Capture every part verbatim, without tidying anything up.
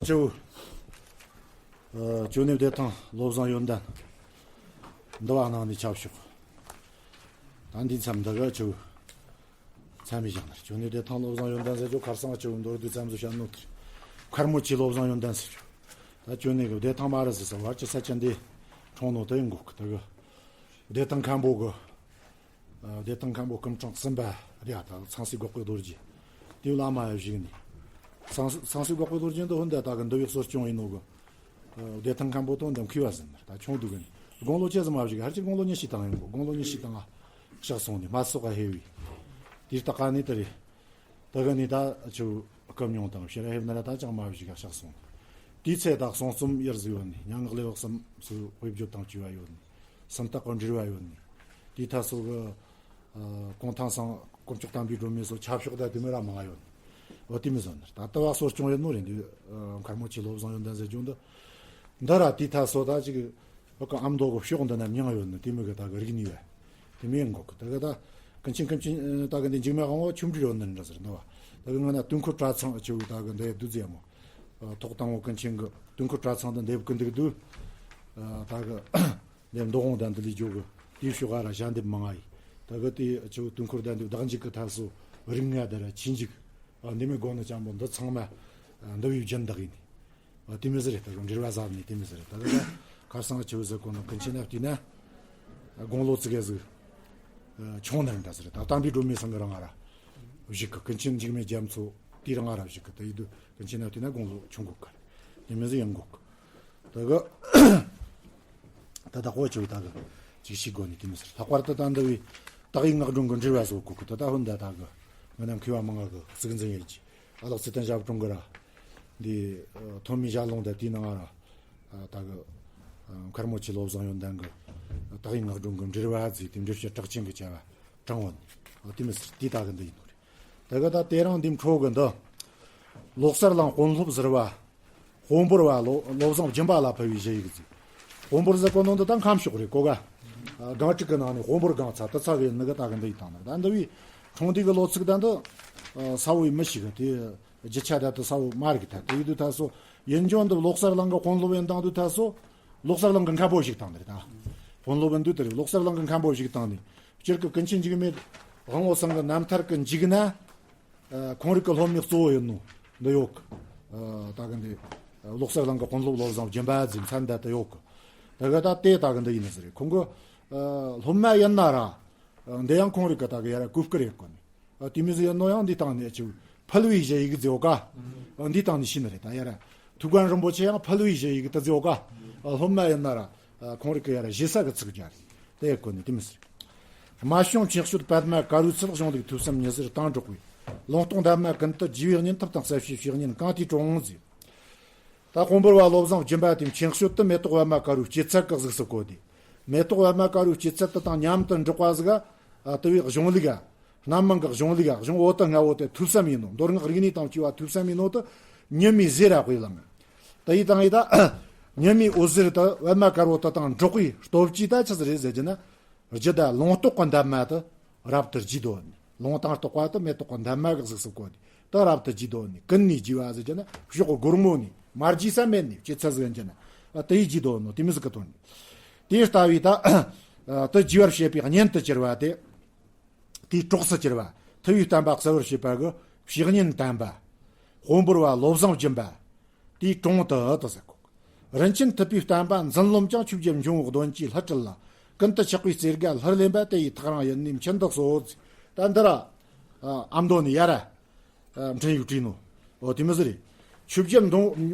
ཅོ། ཨ། ཅོ་ནེ་བདེ་ཐང་བློ་བཟང་ཡོན་ཏན། འདི་བ་ནང་ནས་ཆབ་ཤོག་ད་འདི་མཚམས་འདི་ག་ཅོ། མཚམས་མི་བཞག་ནར་ཅོ་ནེ་བདེ་ཐང་བློ་བཟང་ཡོན་ཏན་ཟེར་ཅོ། ཁར་སང་ཅོ་མདོར་བསྡུས་ཙམ་ཟོ་བཤད་ནོ་དེ། མཁར་མོ་ཆེ་བློ་བཟང་ཡོན་ཏན་ཟེར་ཅོ། ད་ཅོ་ནེ་གི་བདེ་ཐང་མ་ར་ཟེར་ས་བར་གྱི་ས་ཆ་འདི་འཁྲུངས་ནོ་དེ་ཡིན་གོ་གི། དེ་གི་བདེ་ཐང་མཁན་པོ་གི། ཨ། བདེ་ཐང་མཁན་པོ་སྐུ་ཕྲེང་གསུམ་པ་རེད། ད་ཚངས་སྲས་འགག་པའི་རྡོ་རྗེ། དེའི་བླ་མ་ཡ་བཞུགས་ནས། ཚངས་ཚངས་སྲས་འགག་པའི་རྡོ་རྗེ་འདི་ཧོན་དེ་ད་གི་འདི་བའི་གསོ་སྐྱོང་ཡིན་ནོ་གི། ཨ། བདེ་ཐང་མཁན་པོ་དང་འདི་མཁས་པ་ཟིན་ནར་ད་ཆུང་དུས་གི་ནས་དགུང་ལོ་ཆེ་ཙམ་མ་བཞུགས་གི། ཧར་གྱི་དགུང་ལོ་ཉི་ཤུ་དང་ཡིན་གོ། དགུང་ལོ་ཉི་ཤུ་དང་ང་གཤེགས་སོང་ནས་མ་སོགས་ཧེ་བའི། དེའི་རྟགས་ནི་དེ་རེད། ད་གི་ནི་ད་ཅོ་སྐུ་མྱོང་དང་ཕྱིར་ཧེ་ན་ར་ད་ཅང་མ་བཞུགས་གི་གཤེགས་སོང་། དེའི་ཚེ་ད་གསུང་རྩོམ་ཡར་ཟིག་ཡོད་ནི། སྙན་ངག་ལེའུ་གསུམ་སུ་དཔེ་བརྗོད་དང་བཅས་པ་ཡོད་ནི། སུམ་རྟགས་ཀྱི་འགྲེལ་བ་ཡོད་ནི། དེའི་ཐད་སོ་གི། ཨ། གུང་ཐང་སང་དཀོན་མཆོག་དམ་པའི་སྒྲོན་མེ་སོགས་ཆབ་ཤོག་ད་དེ་མི་ར་མང་ཡོད་ནི། འོ་དེ་མི་བཟོ་ནི་ད་ལྟ་བ་གསོ་སྐྱོང་ཡོད་ནོ་རེད་འདི། ཨ། མཁར་མོ་ཆེ་བློ་བཟང་ཡོན་ཏན་ཟེར་རྒྱུ་འདི། འདི་ར་དེའི་ཐད་སོ་ད་ཅིག་བ་ཀ་ཨ་མདོ་གི་ཕྱོགས་འདི་ན་མྱང་ཡོད་ནི་དེ་མི་གི་ད་གི་རིག་ནི་བས། དེ་མི་འགོག་གི་ད་གི་ད། ཀུན་མཁྱེན་ཀུན་མཁྱེན་ད་གི་འདི་འཇིགས་མེད་དབང་བོ་ཆུ་འབྲི་ཡོད་ནི་འདྲ་ཟེར་འདི་བ། ད་གི་ང་ན་དུས་འཁོར་གྲྭ་ཚང་ཆུ་ད་གི་འདི་དུ་ཟེ་མོ། ཐོག་དང་བོ་ཀུན་མཁྱེན་གི་དུས་འཁོར་གྲྭ་ཚང་དུ་འདེབས་གི་འདུག་དུས། ད་གི་འདེབས་མདོ་དབང་དང་འདི་ལས་འཇོག་གི་དེའི་ཕྱོགས་ག་ར་ཞལ་འདེབས་མང་ང་ཡིན། ད་གི་དེ་ཆུ་དུས་འཁོར་དང་འདེབས་བདག་འཇུག་གི་ཐབས་སུ་རིགས་ལྔ་དེ་ར་ཆེན་འཇུག་འདི་མི་དགོ་ནི་ཅང་པོ་འདི་ཚང་མ་འདི་བའི་རྒྱན་བདག་ཡིན། ཨ། དེ་མི་ཟེར་རེད། ད་གི་འགྲེལ་བ་ཟབ་ནི་དེ་མི་ཟེར་རེད། ད་གི་ད་ཁར་སང་ཆེ་བོ་ཟེར་གོ་ནོ་ཀུན་མཁྱེན་ན་བལྟས་ན། དགུང་ལོ་ཙི་གེ་ཟིག་ཆུང་ནར་འདྲ་ཟེར་རེད། ད་དམ་པའི་སྒྲོན་མེ་སང་གི་རང་ང་ར་བཞུགས་གི། ཀུན་མཁྱེན་འཇིགས་མེད་རྒྱ་མཚོ་དེའི་རང་ང་ར་བཞུགས་གི། ད་ཡིད་དུ་ཀུན་མཁྱེན་ན་བལྟས་ན་དགུང་ལོ་ཆུང་གོ་གི་རེད། དེ་མི་ཟེར་ཡང་གོ་གི། ད་གི་ད་ད་ཧོ་ཆེ་བོ་ད་གི་ཅིག་ཤི་དགོ་ནི་དེ་མི་ཟེར། ལྷག་པར་དུ་ད་འདི་བའི་དག་ཡིག་ངག་སྒྲོན་གི་འགྲེལ་བ་སོགས་གོ་གི། ད་ད་ཧོན་ད་ད་གི་ང་ནམ་མཁས་པ་མང་ང་གི་གཙུག་འཛིན་ཡིན་གྱི། ཨ་ལགས་ཚེ་བརྟན་ཞབས་དྲུང་གི་ར། འདི་ཐོན་མི་ཞལ་ལུང་དང་དེའི་ནང་ང་ར། ད་གི་མཁར་མོ་ཆེ་བློ་བཟང་ཡོན་ཏན་གི་དག་ཡིག་ངག་སྒྲོན་གི་འགྲེལ་བ་ཟེར་དེ་འགྲེལ་བཤད་གྲགས་ཅན་གི་བྱ་བ་དྲངས་བོ་ནི། དེ་མི་ཟེར་དེ་ད་གི་འདི་ཡིན་ནོ་རེད། ད་གི་ད་དེ་རིང་འདི་འཕྲོ་གི་འདི། ལོ་གསར་གླིང་དཔོན་སློབ་ཟུར་པ། དཔོན་པོར་བ་བློ་བློ་བཟང་སྦྱིན་པ་ལ་ཕུལ་བའི་ཞུ་ཡིག་ཟེར། དཔོན་པོར་ཟེར་གོ་ནོ་འདི་ད་ཁམས་ཕྱོགས་རེད་གོ་ག། ཨ། སྒང་དྲུག་གི་ནང་ནས་དཔོན་པོར་སྒང་ཚ་དུ་ཚ་བའི་ནི་གི་ད་གི་འདི་ཡི་དང་ནི་ད་འདི་བའི་འཁྲུངས་དུས་གི་ལོ་ཚིགས་ད་འདི། ཨ། ས་བོའི་མི་ཞིག་གི་དེ་རྒྱུ་ཆ་ད་དུ་ས་བོ་མ་རིག་ཐ་དེ་ཡི་དུ་ཐ་སོ་ཡིན་འཇོན་འདི་ལོ་གསར་གླིང་གི་དཔོན་སློབ་ཡིན་དང་དུ་ཐ་སོ། ལོ་གསར་གླིང་གི་མཁན་པོ་ཞིག་དང་ནི་རེད་ད། དཔོན་སློབ་ཡིན་དུ་དེ་རེད། ལོ་གསར་གླིང་གི་མཁན་པོ་ཞིག་དང་ནི་སྤྱིར་གི་ཀུན་མཁྱེན་འཇིགས་མེད་དབང་བོ་ཚང་གི་རྣམ་ཐར་གི་འཇིག་ན། ཨ། ཁོང་རིགས་ཀྱི་སློབ་མའི་གཙོ་བོ་ཡིན་ནོ་འདི་ཡོད་གི། ཨ། ད་གི་འདི་ལོ་གསར་གླིང་གི་དཔོན་སློབ་བློ་བཟང་སྦྱིན་པ་ཟེར་མཚན་ད་ལྟ་ཡོད་གི། ད་གི་ད་དེ་ད་གི་འདི་ཡིན་ནི་ཟེར་རེད། ཁོང་གི། ཨ། སློབ་མ་ཡིན་ན་ར། ཨ། འདི་ཡང་ཁོང་རིགས་ཀྱི་ད་གི་ཡ་ར་གུ་སྐུ་རེད་གོ་ནི། ཨ། དེ་མི་ཟེར་ཡིན་ནོ་ཡང་འདི་སྟེང་ནས་ཅིག་ཕུལ་བའི་ཞུ་ཡིག་ཟེར་ཡོད་ག། ཨ། འདི་སྟེང་ནས་ཤི་ནི་རེད་ད་ཡ་ར། ཐུའུ་བཀྭན་རིན་པོ་ཆེ་ཡང་ཕུལ་བའི་ཞུ་ཡིག་ད་ཟེར་ཡོད་ག། ཨ། སློབ་མ་ཡིན་ན་ར། ཨ། ཁོང་རིགས་ཀྱི་ཡ་ར་ཞེ་ས་གི་ཚིག་སྦྱར་རེད། དེ་ཡི་སྐོར་ནས་དེ་མི་ཟེར། རྨད་བྱུང་མཁྱེན་དཔྱོད་པདྨ་དཀར་པོའི་ཚུལ། གཞུང་ལུགས་ཐོས་བསམ་ཉི་ཟེར་དང་འགྲོགས་པའི། ལུང་རྟོགས་འདབ་མ་ཀུན་ཏུ་རྒྱས་པའི་གཉེན། ཐུབ་དང་གསལ་བྱེད་བཤེས་གཉེན་གང་དེའི་དྲུང་ཟེར། ད་དཔོན་པོར་བ་བློ་བཟང་སྦྱིན་པ་དེའི་མཁྱེན་དཔྱོད་དུ་མེ་ཏོག་པདྨ་དཀར་པོའི་སྐྱེད་ཚལ་གྱི་གཟུགས་སུ་བཀོད་དེ། མེ་ཏོག་པདྨ་དཀར་པོའི་སྐྱེད་ཚལ་དུ་དང་མཉམ་དུ་འགྲོགས་པ་ཟིག་ག། ཨ། དེ་བས་གཞུང་ལུགས་ག། རྣམ་མང་གི་གཞུང་ལུགས་ག། གཞུང་བོ་དང་ལྔ་བོ་དེ་ཐོས་བསམ་ཡིན་ནོ། མདོ་སྔགས་རིག་གནས་དང་བཅས་པ་ཐོས་བསམ་ཡིན་ནོ་དུ་ཉི་མའི་ཟེར་ར་དཔེ་ལ་ང་། དེ་ཡི་དང་ཡི་ད། ཉི་མའི་འོད་ཟེར་དུ་པདྨ་དཀར་པོ་དེ་དང་འགྲོགས་པའི་སྟོབས་ཀྱིས་ད་ཆི་ཟིག་རེད་ཟེར་རྒྱུ་ན། རྒྱུད་ད་ལུང་རྟོགས་ཀྱི་འདབ་མ་དེ་རབ་ཏུ་རྒྱས་དོ་ནི། ལུང་དང་རྟོགས་པ་དེ་མེ་ཏོག་གི་འདབ་མ་གི་གཟུགས་སུ་བཀོད་དེ་དེ་རབ་ཏུ་རྒྱས་དོ་ནི། ཀུན་ནས་རྒྱས་པ་ཟེར་རྒྱུ་ན་གཤོག་གི་སྒོར་མོ་ནི་མ་རྒྱས་ས་མེད་ནི་སྐྱེད་ཚལ་ཟིག་ཡིན་རྒྱུ་ན། དེ་ཡིས་རྒྱས་དོ་ནོ་དེ་མི་ཟིག་གི་དོན་ནི། དེ་ལྟ་བུའི་ད། དེ་རྒྱས་པར་བྱེད་པའི་གཉེན་དུ་གྱུར་པ་དེ། དེའི་གྲོགས་སུ་གྱུར་པ། ཐུབ་པའི་བསྟན་པ་གསལ་བར་བྱེད་པ་གི་བཤེས་གཉེན་དམ་པ། དཔོན་པོར་བ་བློ་བཟང་སྦྱིན་པ། དེའི་དྲུང་དུ་དུ་ཟེར་གོ། རིན་ཆེན་ཐུབ་པའི་བསྟན་པ་འཛིན་རློམ་ཀྱང་། ཆོས་བརྒྱད་འབྱུང་པོའི་གདོན་གྱིས་སླུ་བྲལ་ལ། ཀུན་ཏུ་ཆགས་པའི་རྩེ་དགའ་སླུར་ལེན་པ། དེ་ཡི་ཐག་རིང་ཡིན་ནས་འཆི་འདོད་གསོལ། ད་འདི་ར། ཨ་མདོ་ནས་ཡ་ར། ཨ། འཕྲིན་ཡིག་བྲིས་ནོ། འོ་དེ་མི་ཟེར་རེད། ཆོས་བརྒྱད་འདོན་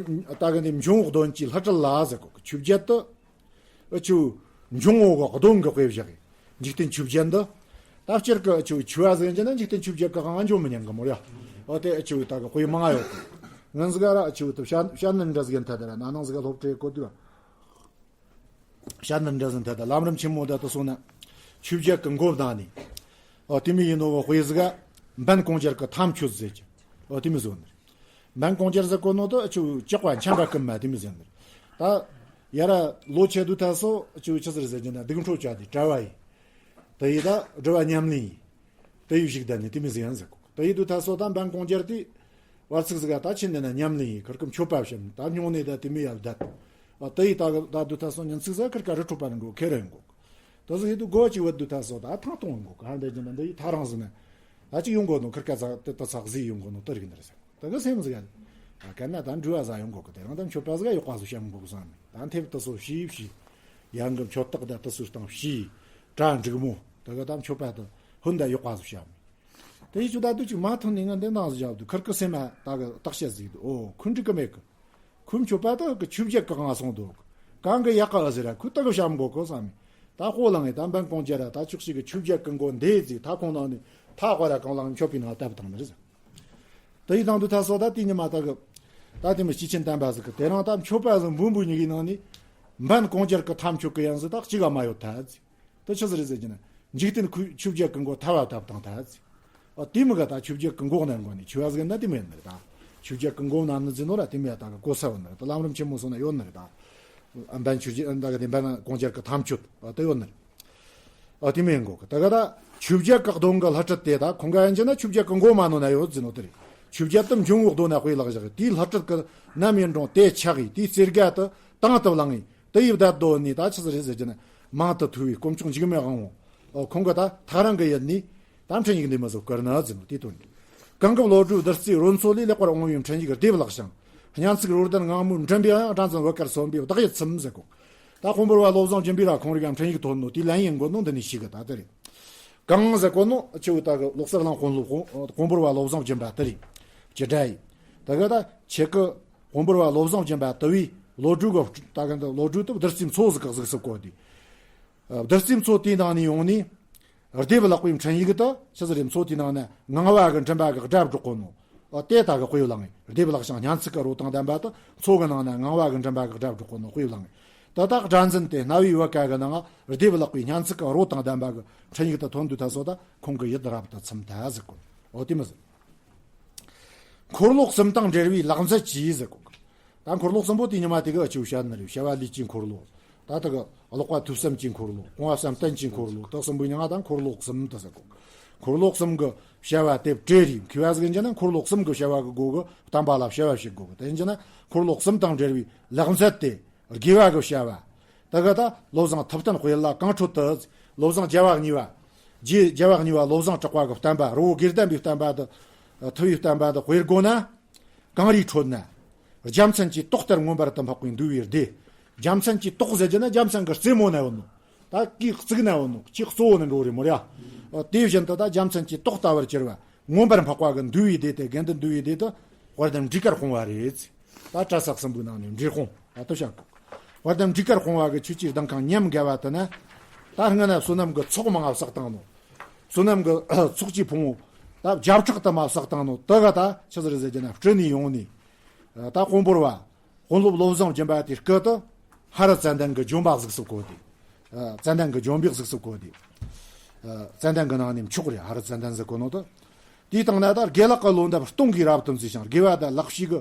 ད་གི་འདི་འབྱུང་པོའི་གདོན་གྱིས་སླུ་བྲལ་ལ་ཟེར་གོ། ཆོས་བརྒྱད་དུ། ཨ། ཆོས་འབྱུང་པོ་གི་གདོན་གི་དཔེ་བཞག་གི། འཇིག་རྟེན་ཆོས་བརྒྱད་འདི། ད་སྤྱིར་གི་ཆོས་ཆོས་བ་ཟེར་གྱི་ན་འཇིག་རྟེན་ཆོས་བརྒྱད་གི་གང་འཇོམས་མི་ཉན་གི་མོ་ཡ། འོ་དེ་ཆོས་ད་གི་དཔེ་མང་ཡོད་གི། ངན་ཟིག་ར་ཆོས་ད་བཤད་བཤད་ནི་འདྲ་ཟིག་ཡིན་ཐ་དེ་ར་ན་ནང་ཟིག་སློབ་གྲྭའི་གོ་དུས། བཤད་ནི་འདྲ་ཟིག་ཐ་དེ་ལམ་རིམ་ཆེན་མོ་ད་དུ་སོང་ན། ཆོས་བརྒྱད་གི་མགོ་བཏང་ནས། འོ་དེ་མི་ཡིན་ནོ་གི་དཔེ་ཟིག་འབན་གོང་རྒྱལ་གི་ཐམ་ཆོད་ཟེར་གྱི། འོ་དེ་མི་བཟོ་ནི། འབན་གོང་རྒྱལ་ཟེར་གོ་ནོ་དུ་ཨ་ཆུ་ལྕགས་པ་འཆམ་པ་ཀུན་མ་དེ་མི་ཟེར་ནི། ད་ཡ་ར་ལོ་ཆེ་དུ་ཐ་སོ་ཨ་ཆུ་ཆི་ཟེར་ཟེར་གྱི་ན་སྡིག་འཕྲོ་བཅད་དེ་གྲྭ་བ་ཡིན། དེ་ཡི་ད་སྒྲུབ་པ་ཉམས་ལེན་ཡིན། དེ་ཡི་ཞིག་ད་ནི་དེ་མི་ཟེར་ཡང་ཟེར་གོ། དེ་ཡི་དུ་ཐ་སོ་ད་འབན་གོང་རྒྱལ་དེ་ བར་ཚིགས་ཟིག་ག་ད་ཆི་ནས་ན་ཉམས་ལེན་ཡིན་ཁར་ཀི་མཆོད་པ་བཤམས་ད་སྨྱུང་གནས་ད་དེ་མི་ཡར་བསྡད། ཨ་དེ་ཡི་ད་གི་ད་དུ་ད་སོང་ཉིན་ཚིགས་ཟ་ཁར་ཀ་རི་ཁྲོད་པ་རི་འགོ་ཁེ་རེ་འགོ། ད་ཟིག་ཡིད་དུ་སྒོ་ཅིག་བད་དུ་ད་སོ་ད་ཐང་གཏོང་འགོ་ག་འདྲ་ཅི་ན་འདི་ཡི་ཐ་རང་ཟིག་ན། ད་ཅིག་ཡོང་དགོ་ནོ་ཁར་ཀ་ཟ་དེ་ད་ཚག་ཟིག་ཡོང་དགོ་ནོ་དེ་རིག་ནི་རེད་ཟེར། ད་གི་སེམས་ཟིག་ཡ། ད་ག་ན་ད་འགྲུལ་བ་ཟ་ཡོང་གོ་གི་དེ་རང་ད་མཆོད་པ་ཟིག་ཡོག་པ་ཟིག་བཤམས་གོ་གི་བསམ་ནས་ད་མཐེབ་དུ་སོ་བྱིས་བྱིས། ཡང་གི་མཆོད་སྟེགས་ད་དུ་སུ་བཏང་བྱིས། གྲ་འགྲིག་མོ་ད་གི་ད་མཆོད་པ་དུ་ཧུན་ད་ཡོག་པ་ཟིག་བཤམས། དེ་ཡི་ཆུ་ད་དུ་ཅིག་མ་ཐོན་ནས་ང་འདི་ནང་ཟིག་བཞག་དུ་ཁར་ཀི་སེམས་མ་ད་གི་བརྟག་དཔྱད་ཟིག་དུ་ཨོ་ཁུ་འགྲིག་གི་མེད་གི། ཁུ་མཆོད་པ་ད་གི་ཆུ་བརྒྱད་གི་ང་སོང་དུ། གང་གི་ཡག་ག་ཟེར་ར་ཁུ་ད་གི་བཤམས་གོ་གི་བསམ་ནས། ད་ཧོ་ལང་ངས་ད་འབན་གོང་ཅེ་ར་ད་ཆུ་ཤི་གི་ཆུ་བརྒྱད་གི་མགོ་འདེད་ཟིག་ད་ཁོང་ནང་ནས་ད་ཧོ་ར་གང་ལང་མཆོད་པའི་ནང་བཏབ་བཏང་ནི་རེད། དེ་ཡི་དང་དུ་ད་སོ་ད་དེ་ཉི་མ་ད་གི། ད་དེ་མི་སྤྱི་ཆེན་བསྟན་པ་ཟིག་གི་དེ་རང་ད་མཆོད་པ་ཟིག་འབུམ་འབུམ་ཉི་གི་ནང་ནས། འབན་གོང་ཅར་གི་ཐམ་ཆོད་གི་ཡང་ཟིག་ད་གཅིག་ག་མ་ཡོད་ད་ཟིག་ད་ཆི་ཟིག་རེད་ཟེར་གྱི་ན། འཇིག་རྟེན་ཁུ་ཆུ་བརྒྱད་གི་མགོ་ཐ་བ་བཏབ་བཏང་ད་ཟིག་ཨ་དེ་མི་ག་ད་ཆུ་བརྒྱད་གི་མགོ་ནས་མགོ་ནས་ཆུ་བ་ཟིག་ན་དེ་མི་ཡོད་ནི་རེད་ད། ཆུ་བརྒྱད་གི་མགོ་ན་ནི་ཟིན་ནོ་ར་དེ་མི་ཡ་ད་གི་གོ་ས་ཡོད་ནི་རེད་ད་ལམ་རིམ་ཆེན་མོ་སོང་ན་ཡོད་ནི་རེད་ད། འབན་ཆུ་བརྒྱད་ད་གི་དེ་འབན་གོང་ཅར་གི་ཐམ་ཆོད་ཨ་དེ་ཡོད་ནི་རེད། ཨ་དེ་མིན་གོ་ད་ག་ད་ཆུ་བརྒྱད་བཀག་སྡོམ་གི་ལྷ་ཁྲིད་དེ་ད་ཁོང་ག་ཡན་ཅི་ན་ཆུ་བརྒྱད་གི་མགོ་མ་ནོ་ན་ཡོད་ཟིན་ནོ་དེ་རེད། ཆུ་བརྒྱད་དུ་འབྱུང་བོ་རྡོ་ན་དཔེ་ལག་བཞག་དེའི་ལྷ་ཁྲིད་གི་ནམ་ཡིན་རུང་དེ་ཆག་གི་དེའི་རྩེ་དགའ་དུ་དང་དུ་བླང་ངེ་དུ་ཡིབ་ད་རྡོ་ནི་ད་ཆི་ཟིག་རེད་ཟེར་གྱི་ན་མང་དུ་ཐུ་བའི་དཀོན་མཆོག་འཇིགས་མེད་དབང་བོ་ཁོང་གི་ད་ཐག་རང་གི་ཡིད་ནི་ད་འཕྲིན་ཡིག་འདི་མི་བཟོ་བཀར་ན་ཟིན་ནོ་དེ་དོན་གི་གང་གི་བློ་གྲོས་བདུད་རྩིའི་རོལ་མཚོ་ལས་ལེགས་པར་འོང་བའི་འཕྲིན་ཡིག་ལྡེབ་ལགས་ཤིང་། སྙན་ཚིག་རོལ་ལྡན་ངང་མོའི་མགྲིན་པའང་སྒྲ་འཛིན་བུ་དཀར་སོན་པའི་བདག་ཡིད་ཚིམ་ཟེར་གོ། ད་དཔོན་པོར་བ་བློ་བཟང་སྦྱིན་པའི་ར་ཁོང་རིག་ཡང་འཕྲིན་ཡིག་ཐོན་ནོ་དེའི་ལན་ཡིན་དགོས་ནོ་འདི་ནས་ཤེས་གི་ད་དེ་རེད། གང་ཟེར་གོ་ནོ་ཆེ་བོ་ད་གི་ལོག་སར་གླང་དཔོན་སློབ་དཔོན་པོར་བ་བློ་བཟང་སྦྱིན་པ་དེ་རེད། ཅི་འདྲ་ཡིན། ད་གི་ད་ཆེ་གི་དཔོན་པོར་བ་བློ་བཟང་སྦྱིན་པ་དེ་བས་བློ་གྲོས་གི་ད་གི་འདི་བློ་གྲོས་དུ་བདུད་རྩིའི་མཚོ་ཟིག་གི་གཟིགས་སུ་བཀོད་དེ། བདུད་རྩིའི་མཚོ་དེའི་ནང་ནས་ཡོང་ནས། སྡེ་བ་ལག་པའི་འཕྲིན་ཡིག་ཏུ་ཆི་ཟིག་རེད་མཚོ་དེའི་ནང་ནས་ངང་བ་གི་མགྲིན་པ་གི་སྒྲ་སྒྲོག་གོ་ནོ། ཨོ་དེ་ད་གི་དཔེ་བླངས་ངེ་སྡེ་བ་ལག་ཤང་སྙན་ཚིག་གི་རོ་དང་ལྡན་པ་དུ་མཚོ་གི་ནང་ནས་ངང་བ་གི་མགྲིན་པ་གི་སྒྲ་སྒྲོག་གོ་ནོ་དཔེ་བླངས་ངེ་ད་དག་སྒྲ་འཛིན་དེ་རྣ་བའི་བུ་ག་གི་ནང་སྡེ་བ་ལག་པའི་སྙན་ཚིག་གི་རོ་དང་ལྡན་པ་གི་འཕྲིན་ཡིག་ཏུ་ཐོན་དུས་ད་སོ་ད་ཁོང་གི་ཡིད་རབ་ཏུ་ཚིམ་ད་ཟིག་གོ། ཨོ་དེ་མི་ཟིག་འཁོར་ལོ་གསུམ་དང་འབྲེལ་བའི་ལག་མཛད་ཀྱིས་ཟེར་གོ། ད་འཁོར་ལོ་གསུམ་པོ་དེ་ཉི་མ་དེ་གི་ཨ་ཆུ་བཤད་ནི་རེད། བྱ་བ་ལུས་ཀྱི་འཁོར་ལོ། ད་དེ་གི་ཀློག་པ་ཐོས་བསམ་གྱི་འཁོར་ལོ། སྤོང་བ་བསམ་གཏན་གྱི་འཁོར་ལོ། དེ་གསུམ་པོའི་མིང་ང་ད་འཁོར་ལོ་གསུམ་དུ་ཟེར་གོ། འཁོར་ལོ་གསུམ་གི་བྱ་བ་དེ་བྲེ་རེད། མཁས་པ་ཟིག་ཡིན་ན་འཁོར་ལོ་གསུམ་གི་བྱ་བ་གི་སྒོ་གི་བསྟན་པ་ལ་བྱ་བ་བྱེད་དགོས་གི། དེ་ཡིན་ན་འཁོར་ལོ་གསུམ་དང་འབྲེལ་བའི་ལག་མཛད་དེ། དགེ་བ་གི་བྱ་བ། དེ་གི་ད་བློ་བཟང་ཐུབ་བསྟན་དཔལ་ལ་གང་འཕྲོད་དུ། བློ་བཟང་རྒྱལ་བ་གཉིས་པ། རྗེ་རྒྱལ་བ་གཉིས་པ་བློ་བཟང་གྲགས་པ་གི་བསྟན་པ་རི་བོ་དགེ་ལྡན་པའི་བསྟན་པ་དུ། ཐུབ་པའི་བསྟན་པ་དུ་དཔེར་དགོས་ན། གངས་རིའི་ཁྲོད་ན། རྒྱ་མཚན་གྱི་ཏོག་ལྟར་མངོན་པར་དུ་འཕགས་པའི་འདུལ་བའི་སྡེ། རྒྱ་མཚན་གྱི་ཏོག་ཟེར་གྱི་ན་རྒྱ་མཚན་གྱི་རྩེ་མོ་ན་ཡོད་ནོ། ད་གི་གཙུག་ན་ཡོད་ནོ། ཅི་གཙོ་བོ་ནི་འགྲོ་རེད་མོ་ར། དེ་བཞིན་དུ་ད་རྒྱ་མཚན་གྱི་ཏོག་ལྟ་བུར་གྱུར་པ། མངོན་པར་འཕགས་པ་གི་འདུལ་བའི་སྡེ་དེ་དགེ་འདུན་འདུལ་བའི་སྡེ་དུ་དཔལ་ལྡན་འབྲུག་དཀར་སྤུངས་པ་རེད། ད་གྲྭ་ས་གསུམ་པོའི་ནང་ནས་འབྲི་སྤུངས་ད་ལྟ་བཤད་གོ། དཔལ་ལྡན་འབྲུག་དཀར་སྤུངས་པ་གི་ཆོས་ཀྱི་གདན་ཁང་ཉམས་དགའ་བ་དེ་ན། ད་སྔ་ན་བསོད་ནམས་ཀྱི་ཚོགས་མང་བ་བསགས་བཏང་ནོ། བསོད་ནམས་ཀྱི་ཚོགས་ཀྱི་ཕུང་བོ། ད་བརྒྱ་ཕྲག་དུ་མ་བསགས་བཏང་ནོ་དེ་ག་ད་ཆི་ཟིག་རེད་ཟེར་གྱི་ན་སྤྲུལ་ནས་ཡོང་ནས། ད་དཔོན་པོར་བ། དཔོན་སློབ་བློ་བཟང་སྦྱིན་པ་དེའི་སྐུ་དུ། ཧ་རི་ཙན་དན་གྱི་ལྗོན་པ་གཟུགས་སུ་བཀོད་དེ། ཙན་དན་གྱི་ལྗོན་པའི་གཟུགས་སུ་བཀོད་དེ། ཙན་དན་གྱི་ནང་ནས་མཆོག་རེད་ཧ་རི་ཙན་དན་ཟེར་གོ་ནོ་དུ། དེའི་སྟེང་ན་ད་དགེ་ལེགས་ཀྱི་ལོ་འདབ་སྟོང་གིས་རབ་ཏུ་མཛེས་ཤིང་དགེ་བ་དང་ལེགས་བཤད་ཀྱི།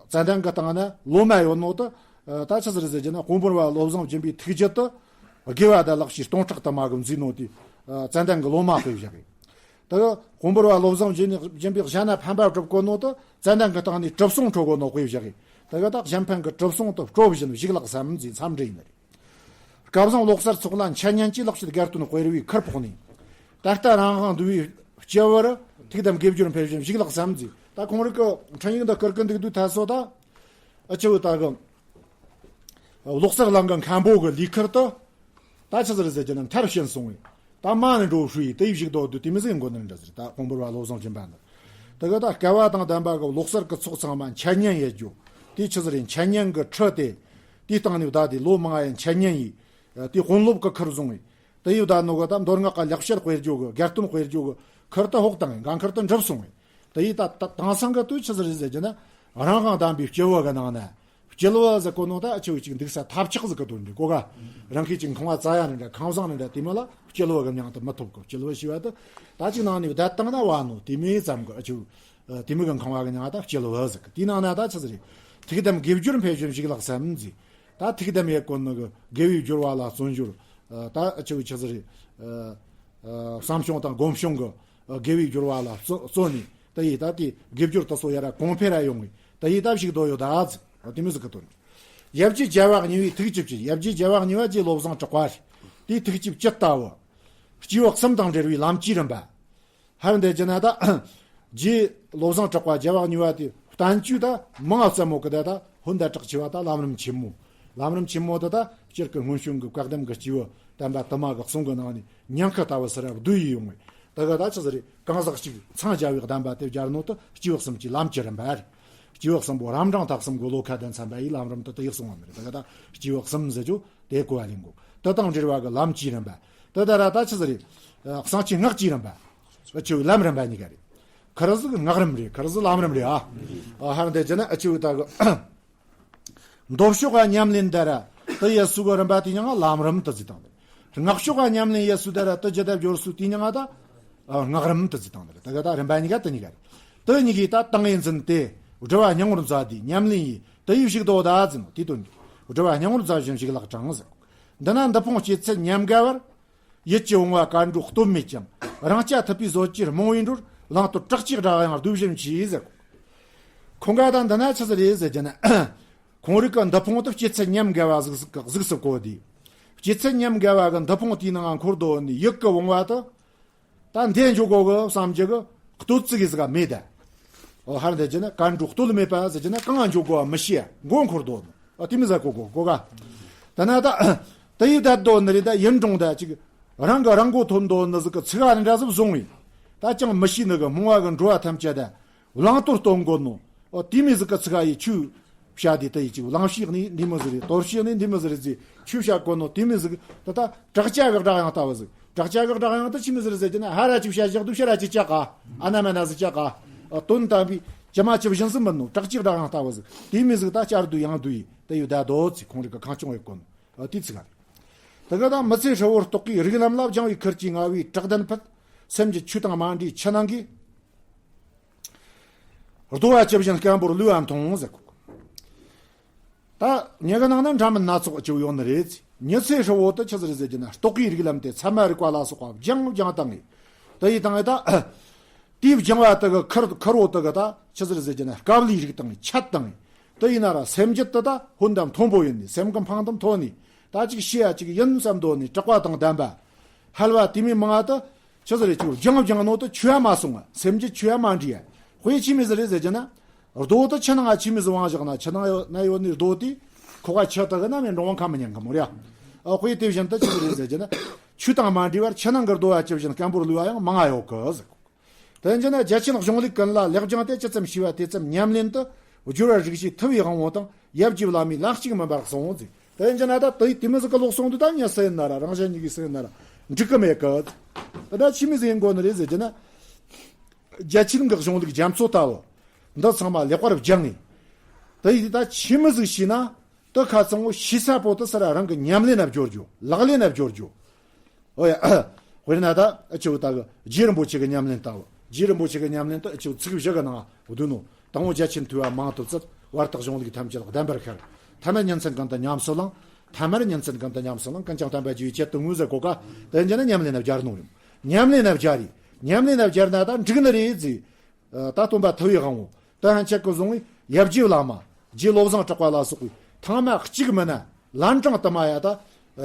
ཙན་དན་གྱི་སྟེང་ན་ལོ་མ་ཡོད་ནོ་དུ། ད་ཆི་ཟིག་རེད་ཟེར་གྱི་ན་དཔོན་པོར་བ་བློ་བཟང་སྦྱིན་པའི་ཐུགས་རྒྱུད་དུ། དགེ་བ་དང་ལེགས་བཤད་སྟོང་ཕྲག་དུ་མ་གིས་མཛེས་ནོ་དེ། ཙན་དན་གྱི་ལོ་མ་དཔེ་བཞག་གི། དེ་གི་དཔོན་པོར་བ་བློ་བཟང་སྦྱིན་སྦྱིན་པའི་གཞན་ན་ཕན་པ་སྒྲུབ་གོ་ནོ་དུ་ཙན་དན་གྱི་སྟེང་ནས་གྲུབ་སོང་འཕྲོད་གོ་ནོ་དཔེ་བཞག་གི། དེ་གི་ད་གཞན་ཕན་གྱི་གྲུབ་སོང་དུ་སྤྲོ་བཞིན་བཞུགས་ལགས་སམ་མཛེས་མཚམས་འདྲི་ཡིན་ནི་རེད། སྐལ་བཟང་ལོ་གསར་ཚོགས་ལ་འཆད་ཉན་གྱི་ལེགས་བཤད་དགའ་སྟོན་དཔེར་བའི་ཁུར་ཕོག་ནས། ད་ལྟ་རང་དབང་འདུལ་བའི་སྤྱི་བོར་ཐུགས་དམ་དགེ་སྦྱོར་འཕེལ་བཞིན་བཞུགས་ལགས་སམ་མཛེས། ད་ཁོང་རིག་གི་འཕྲིན་ཡིག་འདི་བསྐུར་གི་འདུག་དུས་ད་སོ་ད། ཨ་ཆེ་བོ་ད་གི། ལོག་སར་གླིང་གི་མཁན་པོ་གི་ལས་ཁུར་དུ། ད་ཆི་ཟིག་རེད་ཟེར་གྱི་ན་མཐར་ཕྱིན་སོང་བས། ད་མ་ནི་འགྲོ་ཧྲུའི་དེ་ཡི་བཞུགས་དོ་དུ་དེ་མི་ཟིག་མགོ་ནི་འདྲ་ཟིག་ད་དཔོན་པོར་བ་བློ་བཟང་སྦྱིན་པ་ནི། དེ་གི་ད་སྐལ་བ་དང་ལྡན་པ་གི་ལོག་སར་གི་ཚོགས་ཚང་མ་འཆད་ཉན་ཡེད་རྒྱུ། དེ་ཆི་ཟིག་རེད་འཆད་ཉན་གི་ཁྲི་དེ། དེའི་སྟེང་ནས་ད་དེ་ལོ་མང་ཡི་འཆད་ཉན་ཡིས། དེ་དཔོན་སློབ་གི་ཁུར་བཟུང་བས། དེ་ཡི་ད་ནོ་གི་ད་མདོ་སྔགས་གི་ལེགས་བཤད་དཔེར་བརྗོད་གི་དགའ་སྟོན་དཔེར་བརྗོད་གི་ཁུར་དུ་ཕོག་བཏང་ངེ་འགན་ཁུར་དུ་འགྲུབ་སོང་བས། དེ་ཡི་ད་ད་དེང་སང་གི་དུས་ཆི་ཟིག་རེད་ཟེར་གྱི་ན། རང་དབང་ལྡན་པའི་སྤྱི་བོ་གི་ནང་ན། སྤྱི་བོ་ཟེར་གོ་ནོ་ད་ཨ་ཆེ་བོ་ཅིག་འདུག་ས་ཐབས་ཆག་ཟིག་གི་དོན་རེད་གོ་ག། རང་གི་ཅིག་ཁང་བ་རྩ་ཡ་ནི་འདྲ་ཁང་བཟང་ནི་འདྲ་དེ་མོ་ལ་སྤྱི་བོ་གི་མྱིང་དུ་མི་ཐོབ་གི་སྤྱི་བོ་ཞེས་པ་དུ། ད་ཅིག་ནང་ནས་བསྡད་བཏང་ན་བ་ནོ་དེ་མོ་ཙམ་གི་ཨ་ཆེ་བོ། དེ་མོ་གི་ཁང་བ་གི་མྱིང་ད་སྤྱི་བོ་ཟེར་གི་དེའི་ནང་ན་ད་ཆི་ཟིག་རེད། ཐུགས་དམ་དགེ་སྦྱོར་འཕེལ་བཞིན་བཞུགས་ལགས་སམ་མཛེས། ད་ཐུགས་དམ་ཡེད་གོ་ནི་གི་དགེ་བའི་སྦྱོར་བ་ལ་བརྩོན་འགྱུར། ད་ཨ་ཆེ་བོ་ཆི་ཟིག་རེད། བསམ་བྱུང་དང་སྒོམ་བྱུང་གི་དགེ་བའི་སྦྱོར་བ་ལ་བརྩོ་བརྩོན་ནས། དེ་ཡིས་ད་དེ་དགེ་སྦྱོར་དེ་ཚོ་ཡར་གོང་འཕེལ་ར་ཡོང་ངེ། དེ་ཡིས་ད་བཞུགས་དོ་ཡོད་ད་ཟེར། དེ་མོ་ཟིག་གི་དོན་རེད། ཡབ་རྗེ་རྒྱལ་བ་གཉིས་པའི་ཐུགས་བཅུད་ཀྱི། ཡབ་རྗེ་རྒྱལ་བ་གཉིས་པ་རྗེ་བློ་བཟང་གྲགས་པ་རེད། དེའི་ཐུགས་བཅུད་ཇི་ལྟ་བུ། སྐྱེས་བུ་གསུམ་དང་འབྲེལ་བའི་ལམ་གྱི་རིམ་པ། ཧར་འདི་ཅི་ན་ད། རྗེ་བློ་བཟང་གྲགས་པ་རྒྱལ་བ་གཉིས་པ་དེ་བསྟན་བཅོས་ད་མང་ཙམ་མོ་གི་ད་ད་ཧོན་ད་གྲགས་ཆེ་བ་ད་ལམ་རིམ་ཆེན་མོ། ལམ་རིམ་ཆེན་མོ་དེ་ད་སྤྱིར་གི་སྔོན་བྱོན་གི་བཀའ་གདམས་གི་སྐྱེས་བུ་དམ་པ་དུ་མ་གི་གསུང་གི་ནང་ནས་ཉན་ཁ་ལྟ་བུ་སི་ར་བསྡུས་ཡི་ཡོང་བས། ད་ག་ད་ཆི་ཟིག་རེད། གང་ཟག་གཅིག་འཚང་རྒྱ་བའི་གདམས་པ་དེ་སྦྱར་ནོ་ད་སྐྱེས་བུ་གསུམ་གྱི་ལམ་གྱི་རིམ་པ་རེད། སྐྱེས་བུ་གསུམ་པོ་རབ་འབྲིང་ཐ་གསུམ་གི་བློ་ཁ་དང་འཚམ་པ་ཡི་ལམ་རིམ་དེ་དེ་ཡི་གསུང་བ་མ་རེད། ད་ག་ད་སྐྱེས་བུ་གསུམ་ཟེར་རྒྱུ་དེ་གོ་བ་ལེན་དགོས། དེ་དང་འབྲེལ་བ་གི་ལམ་གྱི་རིམ་པ། དེ་ད་ར་ད་ཆི་ཟིག་རེད། ཨ། གསང་ཆེན་སྔགས་ཀྱི་རིམ་པ། ཨ་ཆུ་ལམ་རིམ་པ་གཉིས་ཀ་རེད། ཁར་ཟིག་སྔགས་རིམ་རེད། ཁར་ཟིག་ལམ་རིམ་རེད་ཨ། ཨ་ཧར་འདི་ཅི་ན་ཨ་ཆུ་ད་གི་མདོ་ཕྱོགས་ཀ་ཉམས་ལེན་ད་ར་དེ་ཡེ་སུ་གི་རིམ་པ་དེ་ཉང་ལམ་རིམ་དུ་ཟིག་དང་། སྔགས་ཕྱོགས་ཀ་ཉམས་ལེན་ཡེ་སུ་ད་ར་དེ་ཇི་ལྟར་སྦྱོར་སུ་དེ་ཉང་ད་ཨ་སྔགས་རིམ་དུ་ཟིག་དང་། ད་ག་ད་རིམ་པ་གཉིས་ཀ་དེ་གཉིས་ཀ་རེད། དེ་གཉིས་ཀའི་ད་ཏིང་ངེ་འཛིན་དེ་སྒྲུབ་པ་སྙིང་པོར་མཛད་དེ་ཉམས་ལེན་ཡེ་དེ་ཡེ་བཞུགས་དོ་ད་ཟེར་ནོ་དེ་དོན་གྱི། སྒྲུབ་པ་སྙིང་པོར་མཛད་བཞིན་བཞུགས་ལག་དྲངས་ཟེར། འདི་ན་འདི་ཕུང་སྐྱེད་ཚལ་ཉམས་དགའ་བར། ཡིད་ཀྱི་བུང་བ་གར་འགྲོ་སྟོབས་མེད་ཀྱང་། རང་རྐྱ་ཐུབ་པའི་བཟོད་ཀྱིས་རྨོངས་པའི་འགྲོར། བླང་དོར་བྲག་ཅེས་སྒྲ་དབྱངས་ལྡོག་བཞིན་མཆིས་ཟེར། ཁོང་ག་དང་འདི་ན་ཆི་ཟིག་རེད་ཟེར་རྒྱུ་ན། ཁོང་རིགས་ཀྱི་འདི་ཕུང་དུ་སྐྱེད་ཚལ་ཉམས་དགའ་བ་གཟུགས་གཟུགས་སུ་བཀོད་དེ། སྐྱེད་ཚལ་ཉམས་དགའ་བ་གི་འདི་ཕུང་དེའི་ནང་འཁོར་དོ་ནི་ཡིད་ཀྱི་བུང་བ་དུ། ད་འདི་འཇོག་གོ་གི་བསམ་རྒྱུ་གི་ལྟོ་ཙིག་གི་ཟིག་ག་མེད་ད། ཨོ་ཧར་འདི་ཅི་ན་གར་འགྲོ་སྟོབས་མེད་པ་ཟེར་རྒྱུ་ན་གང་འཇོག་གོ་བ་མི་ཤེས་མགོ་འཁོར་དོ་ནི། ཨ་དེ་མི་ཟ་གོ་གོ་གོ་ག་ད་ན་ད་དེ་ཡི་ད་དོ་ནི་རེད། ད་ཡིན་རུང་ད་ཅིག་རང་གི་རང་མགོ་ཐོན་དོ་ནི་ཟིག་གི་ཚིག་ཨ་འདྲ་ཟིག་བཟུང་བས། ད་ཅང་མི་ཤེས་ནི་གི་སྨྲ་བ་གི་འགྲོ་བ་ཐམས་ཅད་ད། བླང་དོར་སྟོན་དགོས་ནོ། ཨོ་དེ་མི་ཟིག་གི་ཚིག་ཨ་ཡི་ཆུ་བཤད་དེ་དེ་ཡི་ཅིག་བླང་བྱས་ནི་འདི་མི་ཟིག་རེད། དོར་བྱས་ནི་འདི་མི་ཟིག་རེད་ཟེར་ཆུ་བཤད་དགོས་ནོ་དེ་མི་ཟིག་ད་ད་བྲག་ཅ་གི་སྒྲ་དབྱངས་ལྟ་བུ་ཟིག་བྲག་ཅ་གི་སྒྲ་དབྱངས་དེ་ཆི་མི་ཟིག་རེད་ཟེར་རྒྱུ་ན་ཧ་ར་ཅིག་བཤད་བཞག་དུ་ཤ་ར་ཅིག་བཅག་ག་ཨ་ན་མ་ན་ཟིག་བཅག་ག་ཨོ་དོན་དམ་པའི་ཇི་མ་ཇི་བཞིན་ཟིག་མིན་ནོ། བྲག་ཅའི་སྒྲ་དབྱངས་ལྟ་བུ་ཟིག་དེ་མི་ཟིག་ད་བསྐྱར་དུ་ཡང་དུ་ཡི་དེ་ཡོད་ད་དོ་ཚིག་ཁོང་རིགས་གི་ཁང་སྐྱོང་ཡོད་དགོས་ནོ། ཨོ་དེ་ཚིག་ག་རེད། ད་ག་ད་མི་ཚེ་ཧྲིལ་བོར་རྟོག་གེའི་རིགས་ལམ་ལ། སྦྱང་བའི་ཁུར་གྱིས་ང་བའི་བྲག་གདན་ཕུད། སེམས་ཀྱི་ཆོས་དང་མ་འདྲེས་ཆུ་ནང་གི་རྡོ་བ་ཇི་བཞིན་སྐམ་པོར་ལུས་པ་མཐོང་ཟེར་གོ། ད་ཉེ་གི་ནང་ན་འདྲ་མིན་སྣ་ཚོགས་ཅིག་ཡོད་ནི་རེད། མི་ཚེ་ཧྲིལ་བོ་དུ་ཆི་ཟིག་རེད་ཟེར་རྒྱུ་ན་རྟོག་གེའི་རིགས་ལམ་དེ་ཚད་མ་རིག་པ་ལ་སོགས་པ་སྦྱང་སྦྱང་བཏང་ངེ། དེ་ཡི་སྟེང་ད་དེའི་སྦྱང་བ་དེ་གི་ཁུར་ཁུར་བོ་དེ་གི་ད་ཆི་ཟིག་རེད་ཟེར་རྒྱུ་ན་དཀའ་ལས་རིགས་བཏང་ངེ་ཆད་བཏང་ངེ། དེ་ཡིན་ན་ར་སེམས་རྒྱུད་དེ་ད་ཧོན་དང་མཐོན་པོ་ཡིན་ནི། སེམས་ཀྱི་འཕང་དང་མཐོ་ནི། ད་ཅིག་ཤེས་ཡ་ཅིག་ཡིན་བསམ་འདོད་ནི་དྲག་པ་དང་ལྡན་པ། ཧལ་བ་དེ་མི་མང་ང་དུ་ཆི་ཟིག་རེད། ཅིག་སྦྱང་སྦྱང་ནོ་དུ་ཆུ་ཡ་མ་སོང་ང་། སེམས་ཀྱི་ཆུ་ཡ་མ་འདྲི་ཡ། དཔེ་ཆི་མི་ཟིག་རེད་ཟེར་རྒྱུ་ན། རྡོ་དུ་ཆུ་ནང་ང་ཆི་མི་ཟིག་བང་བཞག་ན་ཆུ་ནང་ན་ཡོད་ནི་རྡོ་དེ་ཁོ་ག་ཆུ་དུ་གི་ན་མེ་འགྲོ་བ་ཁ་མི་ཉན་གི་མོ་རེད་ཡ། ཨ་དཔེ་དེ་བཞིན་དུ་ཆི་ཟིག་རེད་ཟེར་རྒྱུ་ན། ཆུ་དང་མ་འདྲི་བར་ཆུ་ནང་གི་རྡོ་བ་ཇི་བཞིན་སྐམ་པོར་ལུས་པ་ཡང་མང་ང་ཡོད་གི་ཟེར། དེ་ཡིན་རྒྱུ་ན་རྒྱ་ཆེན་གཞུང་ལུགས་ཀུན་ལ་ལེགས་སྦྱངས་ཏེ། ཇི་ཙམ་ཤེས་པ་དེ་ཙམ་ཉམས་ལེན་དུ་སྦྱོར་བར་རིགས་ཤེས་ཐུབ་པའི་དབང་པོ་དང་། ཡབ་རྗེ་བླ་མའི་ལམ་གཅིག་མིན་པར་གསུངས་ཟེར། དེ་ཡིན་རྒྱུ་ན་ད་དེ་དེ་མི་ཟིག་གི་ལོག་སོང་དུས་ད་ངས་སུ་ཡིན་ན་ར་རང་གཞན་གཉིས་ཀྱིས་སུ་ཡིན་ན་ར་འགྲིག་གི་མེད་གི། ད་ཆི་མི་ཟིག་ཡིན་དགོས་ནི་རེད་ཟེར་རྒྱུ་ན། རྒྱ་ཆེན་གྱི་གཞུང་ལུགས་རྒྱ་མཚོ་ལྟ་བུ་འདི་ཚང་མ་ལེགས་པར་སྦྱངས་ནས། དེ་ཡིས་ད་ཆི་མི་ཟིག་ཤེས་ན། དེ་ཁ་ཚང་བོ་ཤེས་ས་པོ་དེ་སུ་ར་རང་གི་ཉམས་ལེན་ན་སྦྱོར་རྒྱུ། ལག་ལེན་ན་སྦྱོར་རྒྱུ། ཨོ་ཡ། དཔེར་ན་ད་ཨ་ཆུ་ད་གི་རྗེ་རིན་པོ་ཆེ་གི་ཉམས་ལེན་ལྟ་བུ། རྗེ་རིན་པོ་ཆེ་གི་ཉམས་ལེན་དུ་ཨ་ཆུ་ཚིག་བཞི་གི་ནང་བསྡུས་ནོ། དང་པོ་རྒྱ་ཆེན་ཐོས་པ་མང་དུ་བཙལ། བར་དུ་གཞུང་ལུགས་ཐམས་ཅད་བདེན་པར་ཤར། ཐ་མལ་ཉིན་མཚན་ཀུན་ཏུ་ཉམས་སུ་བླངས། ཐ་མལ་ཉིན་མཚན་ཀུན་ཏུ་ཉམས་སུ་བླངས། ཀུན་ཀྱང་བསྟན་པ་རྒྱས་པའི་ཆེད་དུ་ངོས་ཟེར་གོ་ག་དེ་འཇོག་ན་ཉམས་ལེན་ན་སྦྱར་ནོ་ཡིན། ཉམས་ལེན་ན་སྦྱར་རེད། ཉམས་ལེན་ན་སྦྱར་ན་ད་འགྲིག་ནི་རེད་ཟེར། ད་སྟོན་པ་ཐུབ་པའི་དབང་པོ་དེ་ཧན་ཆད་ཀྱི་བཟུང་བའི་ཡབ་རྗེ་བླ་མ་རྗེ་བློ་བཟང་གྲགས་པ་ལ་སོགས་པའི་ཐང་མ་གཅིག་མིན་ན་ལན་གྲངས་དུ་མ་ཡ་ད་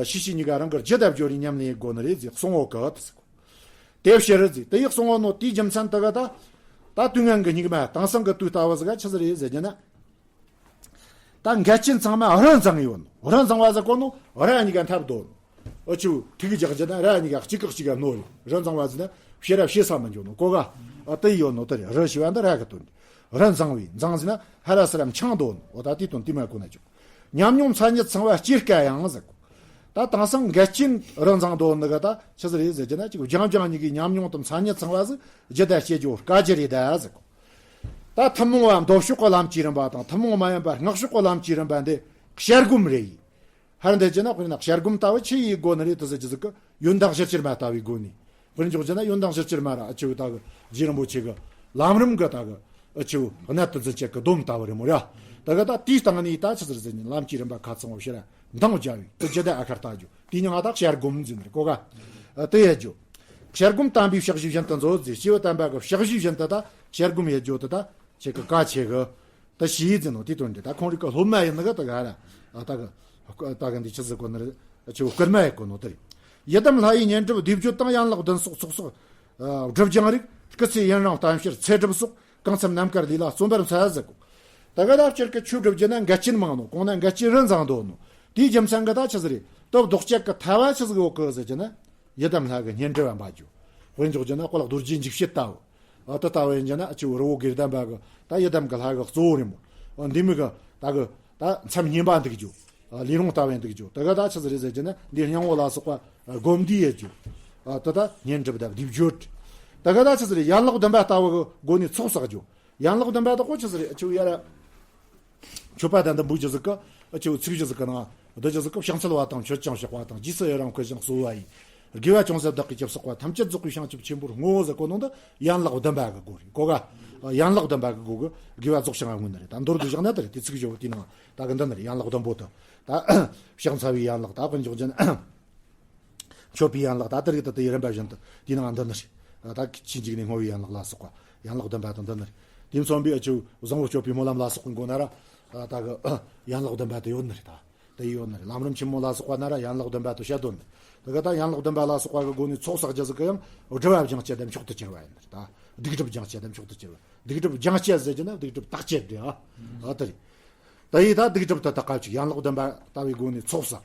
ཤི་ཤི་གཉིས་ཀ་རང་གི་རྒྱུད་ལ་སྦྱོར་ནས་ཉམས་ལེན་དགོས་ནི་རེད་ཟེར་གསུང་འོ་གི་དེ་ཟེར་གོ། དེ་ཕྱིར་ཟེར་དེ་ཡི་གསུང་འོ་ནོ་དེའི་རྒྱུ་མཚན་དེ་ག་ད་ད་དུས་ངན་གི་སྙིགས་མ་དེང་སང་གི་དུས་ལྟ་བུ་ཟིག་ག་ཆི་ཟིག་རེད་ཟེར་རྒྱུ་ན། ད་འགལ་རྐྱེན་ཚང་མ་རི་འཛིང་ཡོད་ནོ། རི་འཛིང་བ་ཟེར་གོ་ནོ་རི་གཉིས་ཀ་འཐབ་དོ་ནོ། ཨ་ཆུ་ཐིག་རྒྱག་རྒྱུ་ན་རི་གཉིས་ཀ་གཅིག་གི་གཅིག་ག་གནོད་རེད། རི་འཛིང་བ་ཟེར་ན་ཕྱི་ར་ཕྱི་ས་མི་འཇོག་ནོ་གོ་ག་ཨ་དེ་ཡོད་ནོ་དེ་རེད། རི་ཞེས་པ་འདི་ར་གི་དོན་རེད། རི་འཛིང་བའི་འཛིང་ཟེར་ན་ཧ་ར་སི་ར་འཆང་དོ་ནོ། འོ་ད་དེ་དོན་དེ་མ་གོ་ན་ཆོག་ཉམས་མྱོང་མཚན་ཉིད་ཚང་བ་སྐྱེ་དཀའ་ཡང་ཟེར་གོ། ད་དེང་སང་འགལ་རྐྱེན་རི་འཛིང་དོ་ནི་ག་ད་ཆི་ཟིག་རེད་ཟེར་རྒྱུ་ན་ཅིག་སྦྱང་སྦྱང་གཉིས་ཀའི་ཉམས་མྱོང་དང་མཚན་ཉིད་ཚང་བ་ཟིག་རྒྱུད་ལ་སྐྱེ་རྒྱུ་དཀའ་རྒྱུ་རེད་ད་ཟེར་གོ། ད་ཐུན་མོང་བ་མདོ་ཕྱོགས་ཀྱི་ལམ་གྱི་རིམ་པ་དང་ཐུན་མོང་མ་ཡིན་པ་སྔགས་ཕྱོགས་ཀྱི་ལམ་གྱི་རིམ་པ་འདི་བཤད་སྒོམ་རེད་ཡིན། ཧར་འདི་ཅི་ན་དཔེར་ན་བཤད་སྒོམ་ལྟ་བུ་ཆི་ཡི་སྒོ་ནས་རེད་དུ་ཟེར་གྱི་ཟིག་གི་ཡོན་བདག་ཞིབ་ཕྱིར་མ་ལྟ་བུའི་སྒོ་ནས། དཔེར་འཇོག་བྱས་ན་ཡོན་བདག་ཞིབ་ཕྱིར་མ་ར་ཨ་ཆུ་ད་གི་རྗེ་རིན་པོ་ཆེ་གི་ལམ་རིམ་གི་ད་གི་ཨ་ཆུ་གནད་དུ་འཛིན་བྱེད་གི་སྡོམ་ལྟ་བུ་རེད་མོ་ར། ད་གི་ད་དེའི་སྟེང་ནས་ད་ཆི་ཟེར་ཟེར་ནས་ལམ་གྱི་རིམ་པ་ཁ་ཚང་བ་ཕྱིར་འདང་རྒྱག་པའི་དུ་ཇི་ལྟར་ཨ་ཁར་ལྟ་རྒྱུ་དེ་ཉིད་ང་ད་བཤད་སྒོམ་འཛིན་རེད་གོ་ག་ཨ་དེ་ཡ་རྒྱུ། བཤད་སྒོམ་དམ་པའི་ཕྱག་བཞེས་བཞིན་དུ་མཛོད་ཟེར། སྐྱེས་བུ་དམ་པ་གི་ཕྱག་བཞེས་བཞིན་དུ་ད་ ཞལ་སྒོམ་ཡེད་རྒྱུ་དེ་ད་ཁྱེད་ཀྱི་གལ་ཆེ་གི། ད་ཞི་ཡི་ཟེར་ནོ་དེ་དོན་འདི་ད་ཁོང་རིག་གི་སློབ་མ་ཡིན་ནི་གི་ད་ག་ར་ད་གི་ད་གི་འདི་ཆི་ཟེར་གོ་ནི་རེད། ཆི་བོ་སྐུལ་མ་ཡེད་གོ་ནོ་དེ་རེད། ཡི་དམ་ལྷ་ཡི་བསྙེན་སྒྲུབ་བཟླས་བརྗོད་དང་། ཡན་ལག་བདུན་སོགས་ཚོགས་གསོག་སྒྲུབ་སྦྱང་རིགས། སྐུ་ཚེ་ཡུན་རིང་གཏམ་བཤད་ཚེ་སྒྲུབ་སོགས། གང་འཚམ་རྣམ་དཀར་ལས་ལ་བརྩོན་པར་འཚལ་ཟེར་གོ། ད་ག་ད་སྤྱིར་གི་ཆོས་སྒྲུབ་རྒྱུ་ན་འགལ་རྐྱེན་མང་ནོ། གོང་ན་འགལ་རྐྱེན་རིན་བཟང་འདོད་ནོ། དེའི་རྒྱུ་མཚན་གི་ད་ཆི་ཟིག་རེད། སྟོབས་ལྡོག་ཅེས་གི་ཐལ་བ་ཆི་ཟིག་ཡོད་གི་ཟེར་རྒྱུ་ན། ཡི་དམ་ལྷ་གི་བསྙེན་སྒྲུབ་བ་འབད་རྒྱུ། དཔེར་འཇོག་རྒྱུ་ན་དཔལ་རྡོ་རྗེ་འཇིགས་བྱེད་ལྟ་བུ། ཨ་དེ་ལྟ་བུ་ཡིན་རྒྱུ་ན་ཨ་ཆི་བོ་རི་བོ་དགེ་ལྡན་པ་གི་ད་ཡི་དམ་གི་ལྷ་གི་གཙོ་བོ་རེད་མོ། ཨ་འདི་མོ་གི་ད་གི་ད་མཚམས་བསྙེན་པ་འདུག་རྒྱུ། ཨ་ལས་རུང་ལྟ་བུ་ཡིན་འདུག་རྒྱུ། ད་ག་ད་ཆི་ཟིག་རེད་ཟེར་རྒྱུ་ན་འདི་སྙིང་པོ་ལ་སོགས་པ་སྒོམ་བཟླས་ཡེད་རྒྱུ། ཨ་དེ་ད་བསྙེན་སྒྲུབ་དང་བཟླས་བརྗོད། ད་ག་ད་ཆི་ཟིག་རེད། ཡན་ལག་བདུན་པ་ལྟ་བུ་གི་སྒོ་ནས་ཚོགས་བསགས་རྒྱུ། ཡན་ལག་བདུན་པ་དག་གོ་ཆི་ཟིག་རེད། ཨ་ཆི་བོ་ཡ་ར། མཆོད་པ་དང་འདི་འབུལ་རྒྱུ་ཟིག་གི། ཨ་ཆི་བོ་ཚིག་རྒྱུ་ཟིག་གི་ནང་། འདི་རྒྱུ་ཟིག་གི་ཕྱག་འཚལ་བ་དང་མཆོད་ཅིང་བཤགས་པ་དང་། རྗེས་སུ་ཡི་རང་བསྐུལ་ཞིང་གསོལ་བ་ཡི། དགེ་བ་ཅུང་ཟད་བདག་གིས་ཅི་བསགས་པ། ཐམས་ཅད་རྫོགས་པའི་བྱང་ཆུབ་ཆེན་པོར་བསྔོ་ཟེར་གོ་ནོ་འདི་ཡན་ལག་བདུན་པ་གི་སྒོ་རེད་གོ་ག། ཡན་ལག་བདུན་པ་གི་སྒོ་གི་དགེ་བ་རྫོགས་ཤིང་བསྔོ་ནི་རེད། ད་མདོར་བསྡུས་བཞག་ན་དེ་རེད། དེ་ཚིག་རྒྱུ་བོ་དེའི་ནང་ད་གི་འདི་ནི་རེད། ཡན་ལག་བདུན་པོ་དེ། ད་ཕྱག་འཚལ་བའི་ཡན་ལག་ད་དཔེར་འཇོག་རྒྱུ་ན། མཆོད་པའི་ཡན་ལག་ད་ལྟ་རིགས་དེ་དེ་ཡི་རིམ་པ་བཞིན་དུ་དེའི་ནང་འདི་ནི་རེད། ད་ཆོས་འཇིག་རྟེན་བསྔོ་བའི་ཡན་ལག་ལ་སོགས་པ་ཡན་ལག་བདུན་པ་དང་འདི་ནི་རེད། དེ་མཚོན་པའི་ཨ་ཆི་བོ་བཟང་པོ་སྤྱོད་པའི་སྨོན་ལམ་ལ་སོགས་པའི་མགོ་ན་ར། ད་གི་ཡན་ལག་བདུན་པ་དེ་ཡོད་ནི་རེད། ད་དེ་ཡོད་ནི་རེད། ལམ་རིམ་ཆེན་མོ་ལ་སོགས་པ་ན་ར་ཡན་ལག་བདུན་པ་དེ་བཤད་དོན་ནི། ད་གི་ད་ཡན་ལག་བདུན་པ་ལ་སོགས་པ་གི་སྒོ་ནས་ཚོགས་བསགས་རྒྱུ་ཟིག་གི་ཡང་སྒྲུབ་པ་སྦྱང་བྱེད་དེ་མཆོག་ཏུ་གྱུར་བ་ཡིན་ནི་རེད། ད་སྡིག་སྒྲིབ་སྦྱང་བྱེད་དེ་མཆོག་ཏུ་གྱུར་བ། སྡིག་སྒྲིབ་སྦྱང་བྱེད་ཟེར་རྒྱུ་ན་སྡིག་སྒྲིབ་དག་བྱེད་དེ་ཨ། ཨ་དེ་རེད། ད་ཡི་ད་སྡིག་སྒྲིབ་དེ་དག་ག་ཅིག་ཡན་ལག་བདུན་པ་ལྟ་བུའི་སྒོ་ནས་ཚོགས་བསགས།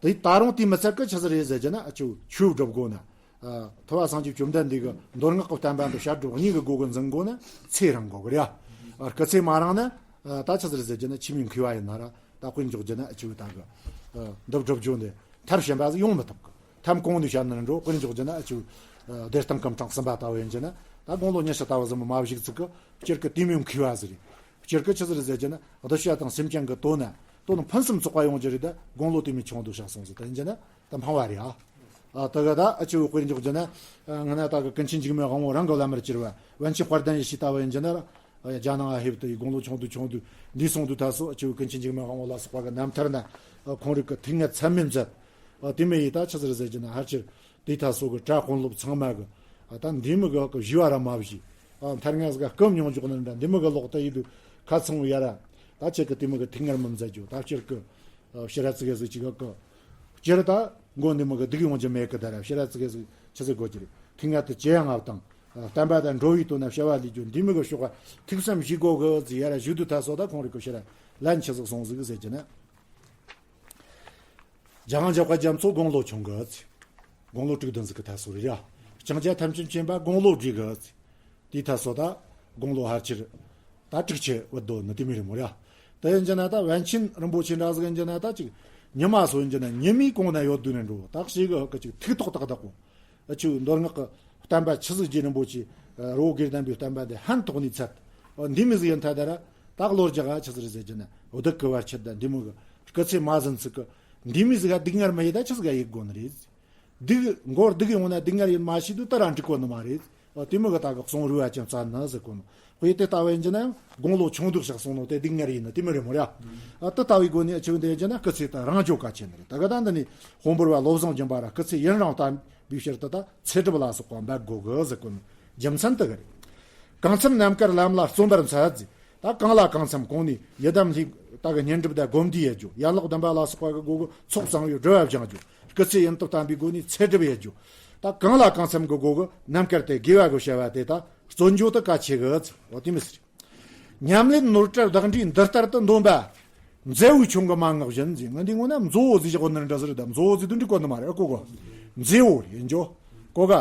དེ་ད་རུང་དེ་མི་ཚད་ཀི་ཆི་ཟིག་རེད་ཟེར་རྒྱུ་ན་ཨ་ཆི་བོ་ཆོས་སྒྲུབ་དགོས་ན། ཨ་ཐུབ་པ་སངས་རྒྱས་བཅོམ་ལྡན་འདས་ཀྱི་མདོ་སྔགས་ཀྱི་བསྟན་པ་འདི་བཤད་སྒྲུབ་གཉིས་ཀྱི་སྒོ་གི་འཛིན་དགོས་ན་ཚེ་རིང་དགོས་གི་རེད་ཨ། ཨ་སྐུ་ཚེ་མ་རིང་ན་ཨ་ད་ཆི་ཟིག་རེད་ཟེར་རྒྱུ་ན་ཆུ་མིག་མཁས་པ་ཡིན་ན་ར་ད་དཔེར་འཇོག་རྒྱུ་ན་ཨ་ཆི་བོ་ད་གི་ཨ་འདི་སྒྲུབ་རྒྱུ་འདི་ཐབས་གཞན་པ་ཟིག་ཡོང་མི་ཐུབ་གི། ཐབས་གོང་ནས་བཤད་ནི་འགྲོ། དཔེར་འཇོག་རྒྱུ་ན་ཨ་ཆི་བོ་ཨ་བདེ་སྟོང་སྐུ་འཕྲེང་གསུམ་པ་ལྟ་བུ་ཡིན་རྒྱུ་ན་ད་དགུང་ལོ་ཉི་ཤུ་ལྟ་བུ་ཟིག་མ་བཞུགས་ཚིག་གི་སྤྱིར་གི་དེ་མོ་མཁས་པ་ཟིག་རེད། སྤྱིར་གི་ཆི་ཟིག་རེད་ཟེར་རྒྱུ་ན་གདུལ་བྱ་དང་སེམས་ཅན་གྱི་དོན་ན་དོན་ཕུན་སུམ་ཚོགས་པ་ཡོང་རྒྱུ་རེད། ད་དགུང་ལོ་དེ་མོ་ཆུང་དུ་བཞག་སོང་ཟིག་ད་ཡིན་རྒྱུ་ན་ད་ཕངས་པ་རེད་ཨ། ཨ་ད་ག་ད་ཨ་ཆི་བོ་དཔེར་འཇོག་རྒྱུ་ན་ཨ་སྔ་ན་ད་གི་ཀུན་མཁྱེན་འཇིགས་མེད་དབང་པོ་རང་གི་བླ་མར་གྱུར་བ་པཎ་ཆེན་དཔལ་ལྡན་ཡེ་ཤེས་ལྟ་བུ་ཡིན་རྒྱུ་ན་ར། རྒྱ་ནང་ང་ཕེབས་ཏེ་དགུང་ལོ་ཆུང་དུ་ཆུང་དུ་འདས་སོང་དུས་ད་སོ་ཨ་ཆི་བོ་ཀུན་མཁྱེན་འཇིགས་མེད་དབང་པོ་ལ་སོགས་པ་གི་རྣམ་ཐར་ན་ཨ་ཁོང་རིགས་ཀྱི་ཐུགས་མངའ་ཚད་མེད་མཛད། ཨ་དེ་མོ་ཡི་ད་ཆི་ཟིག་རེད་ཟེར་རྒྱུ་ན་ཕལ་ཆེར་དེ་ད་སོ་གི་གྲྭ་དཔོན་སློབ་ཚང་མ་གི་ཨ་ད་འདི་མོ་གི་གི་ཞུ་བ་ར་མ་བཞེས། ཨ་མཐར་སྔ་ཟིག་སྐུ་མྱོང་འཇོག་ནི་འདྲ་འདི་མོ་གི་ལོག་ད་ཡིད་དུ་ཁ་ཚང་བོ་ཡ་ར། ད་ཁྱེད་ཀྱི་དེ་མོ་གི་ཐུགས་མངའ་མི་མཛད་རྒྱུ། ད་སྤྱིར་གི་ཨ་ཕྱི་ར་ཙི་གེ་ཟིག་ཅིག་གི་གི་སྤྱིར་ད་མགོ་འདི་མོ་གི་སྡིག་ཡོང་རྒྱུ་མེད་གི། ད་ར་ཕྱི་ར་ཙི་གེ་ཟིག་ཆི་ཟིག་དགོས་ཀྱི་རེད། ཐུགས་མངའ་དེ་ཇེ་ཡང་ང་བཏང་། བསྟན་པ་དང་འགྲོ་བའི་དོན་ན་བྱ་བ་ལས་རྒྱུ་འདི་མོ་གི་ཕྱོགས་ལ་ཐུགས་བསམ་བཞེས་དགོས་གི་ཟེར་ཡ་ར་ཞུ་དུས་ད་སོ་ད་ཁོང་རིགས་ཀྱི་ཕྱི་ར་ལན་ཆི་ཟིག་སོང་ཟིག་ཟེར་རྒྱུ་ན། འཇམ་དབྱངས་འཇམ་དཔལ་རྒྱ་མཚོ་དགུང་ལོ་ཆུང་གི་ཟེར། དགུང་ལོ་དྲུག་བདུན་ཟིག་གི་ད་སོ་རེད་ཡ། ལྕང་སྐྱ་ཐམས་ཅད་མཁྱེན་པ་དགུང་ལོ་བགྲེས་གི་ཟེར། དེའི་ད་སོ་ད་དགུང་ལོ་ཕལ་ཆེར་ད་དྲུག་ཅུ་བུད་དོ་ནི་དེ་མོ་རེད་མོ་ར། དེ་ཡིན་རྒྱུ་ན་ད་པཎ་ཆེན་རིན་པོ་ཆེ་འདྲ་ཟིག་ཡིན་རྒྱུ་ན་ད་ཅིག་ཉི་མ་སོ་ཡིན་རྒྱུ་ན་ཉི་མའི་གོང་ན་ཡོད་དུས་ནས་འགྲོ་ད་ཞེ་གི་ཧུ་གི་ཅིག་ཐུགས་ཐོག་ཏག་ཏག་གོ། ཨ་ཆུ་མདོ་སྔགས་ཀྱི་བསྟན་པ་ཆི་ཟིག་རྗེ་རིན་པོ་ཆེ་རི་བོ་དགེ་ལྡན་པའི་བསྟན་པ་འདི་ཕན་ཐོགས་ནས་ཚད། འདི་མོ་ཟིག་ཡིན་ཐ་ད་ར་ད་བློ་རྒྱ་ག་ཆི་ཟིག་རེད་ཟེར་རྒྱུ་ན་བདུད་ཀྱི་བར་ཆད་ད་འདི་མོ་གི་སྐུ་ཚེ་མ་ཟིན་ཚིག་གི་འདི་མོ་ཟིག་ག་སྡུག་བསྔལ་མི་ཡེད་ད་ཆི་ཟིག་ག་ཡེད་དགོས་ནི་རེད། སྡུག་མགོར་སྡུག་ཡོང་ན་སྡུག་བསྔལ་ཡིན་མ་ཤེས་དུས་ད་ར་འགྲིག་གོ་ནི་མ་རེད། ཨ་དེ་མོ་གི་ད་གི་གསུང་རུ་བ་ཅན་བཙལ་ནི་ཟེར་གོ་ནོ། དཔེ་དེ་ལྟ་བུ་ཡིན་རྒྱུ་ན་ཡང་དགུང་ལོ་ཆུང་དུས་བཞག་སོང་ནོ་དེ་སྡུག་བསྔལ་ཡིན་ནི་དེ་མོ་རེད་མོ་ར། ཨ་དེ་ལྟ་བུའི་སྒོ་ནས་ཨ་ཆུ་འདི་ཡིན་རྒྱུ་ན་སྐུ་ཚེ་ད་རིང་འཇོག་གལ་ཆེ་ནི་རེད། ད་གི་ད་འདི་ནི་དཔོན་པོར་བ་བློ་བཟང་སྦྱིན་པ་ར་སྐུ་ཚེ་ཡུན་རིང་བརྟན་པའི་ཕྱིར་དུ་ད་ཚེ་སྒྲུབ་ལ་སོགས་པ་འབད་དགོས་གི་ཟེར་གོ་ནོ་རྒྱུ་མཚན་དེ་གི་རེད། གང་འཚམ་རྣམ་དཀར་ལམ་ལ་བརྩོན་པར་འཚལ་ཟེར། ད་གང་ལ་གང་འཚམ་གོང་ནས་ཡི་དམ་ལྷའི་ད་གི་བསྙེན་སྒྲུབ་དང་སྒོམ་བཟླས་ཡེད་རྒྱུ། ཡན་ལག་བདུན་པ་ལ་སོགས་པ་གི་སྒོ་གི་ཚོགས་བསགས་ཡོད་སྒྲུབ་པ་སྦྱང་རྒྱུ། སྐུ་ཚེ་ཡུན་དུ་བརྟན་པའི་སྒོ་ནས་ཚེ་སྒྲུབ་ཡེད་རྒྱུ། ད་གང་ལ་གང་འཚམ་གི་སྒོ་གི་རྣམ་དཀར་དེ་དགེ་བ་གི་བྱ་བ་དེ་ད་བརྩོན་འགྲུས་དེ་གལ་ཆེ་གི་ཟེར། འོ་དེ་མོ་ཟེར། ཉམས་ལེན་ནོར་བཀྲ་བདག་འདྲའི་འདི་ལྟར་དུ་འདོམས་པ། མཛེ་བོའི་ཆུང་གི་མན་ངག་བཞིན་ཟེར། ང་འདི་ངོ་ན་མཛོ་བོ་ཟེར་བཞག་ནི་འདྲ་ཟེར་ད་མཛོ་བོ་ཟེར་དུས་འགྲིག་གོ་ནི་མ་རེད་ཨ་ཀོ་གོ། མཛེ་བོ་ཡིན་རྒྱུ། ཀོ་ག།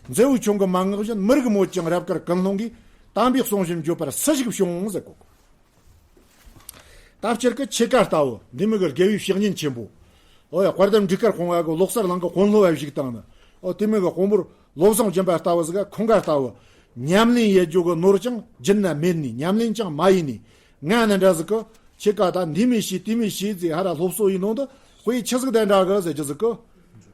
མཛེ་བོའི་ཆུང་གི་མན་ངག་བཞིན་མི་རིག་མོད་ཀྱང་རབ་དཀར་ཀུན་སློང་གིས། དམ་པའི་གསུང་བཞིན་བརྗོད་པར་སུ་ཞིག་བྱུང་ཟེར་གོ་གོ། ད་སྤྱིར་གི་ཆོས་ཀ་ལྟ་བུ་འདི་མོ་གི་དགེ་བའི་བཤེས་གཉེན་ཆེན་པོ། ཨོ་ཡ་དཔལ་ལྡན་འབྲུག་དཀར་དཔུང་བ་གི་ལོ་གསར་གླིང་གི་དཔོན་སློབ་བ་ཞིག་དང་ནི། ཨོ་དེ་མོ་གི་དཔོན་པོར་བློ་བཟང་སྦྱིན་པ་ལྟ་བུ་ཟིག་ག་ཁོང་ག་ལྟ་བུ། ཉམས་ལེན་ཡེད་རྒྱུ་གི་ནོར་ཀྱང་རྒྱུད་ན་མེད་ནི། ཉམས་ལེན་ཀྱང་མ་ཡེད་ནི། ང་ནི་འདྲ་ཟིག་གི་ཆོས་ཀ་ད་འདི་མོ་བྱོས་དེ་མོ་བྱོས་ཟེར་ཧ་ར་སློབ་གསོ་ཡེད་ནོ་འདི་དཔེ་ཆི་ཟིག་དང་འདྲ་གི་ཟེར་རྒྱུ་ཟིག་གི།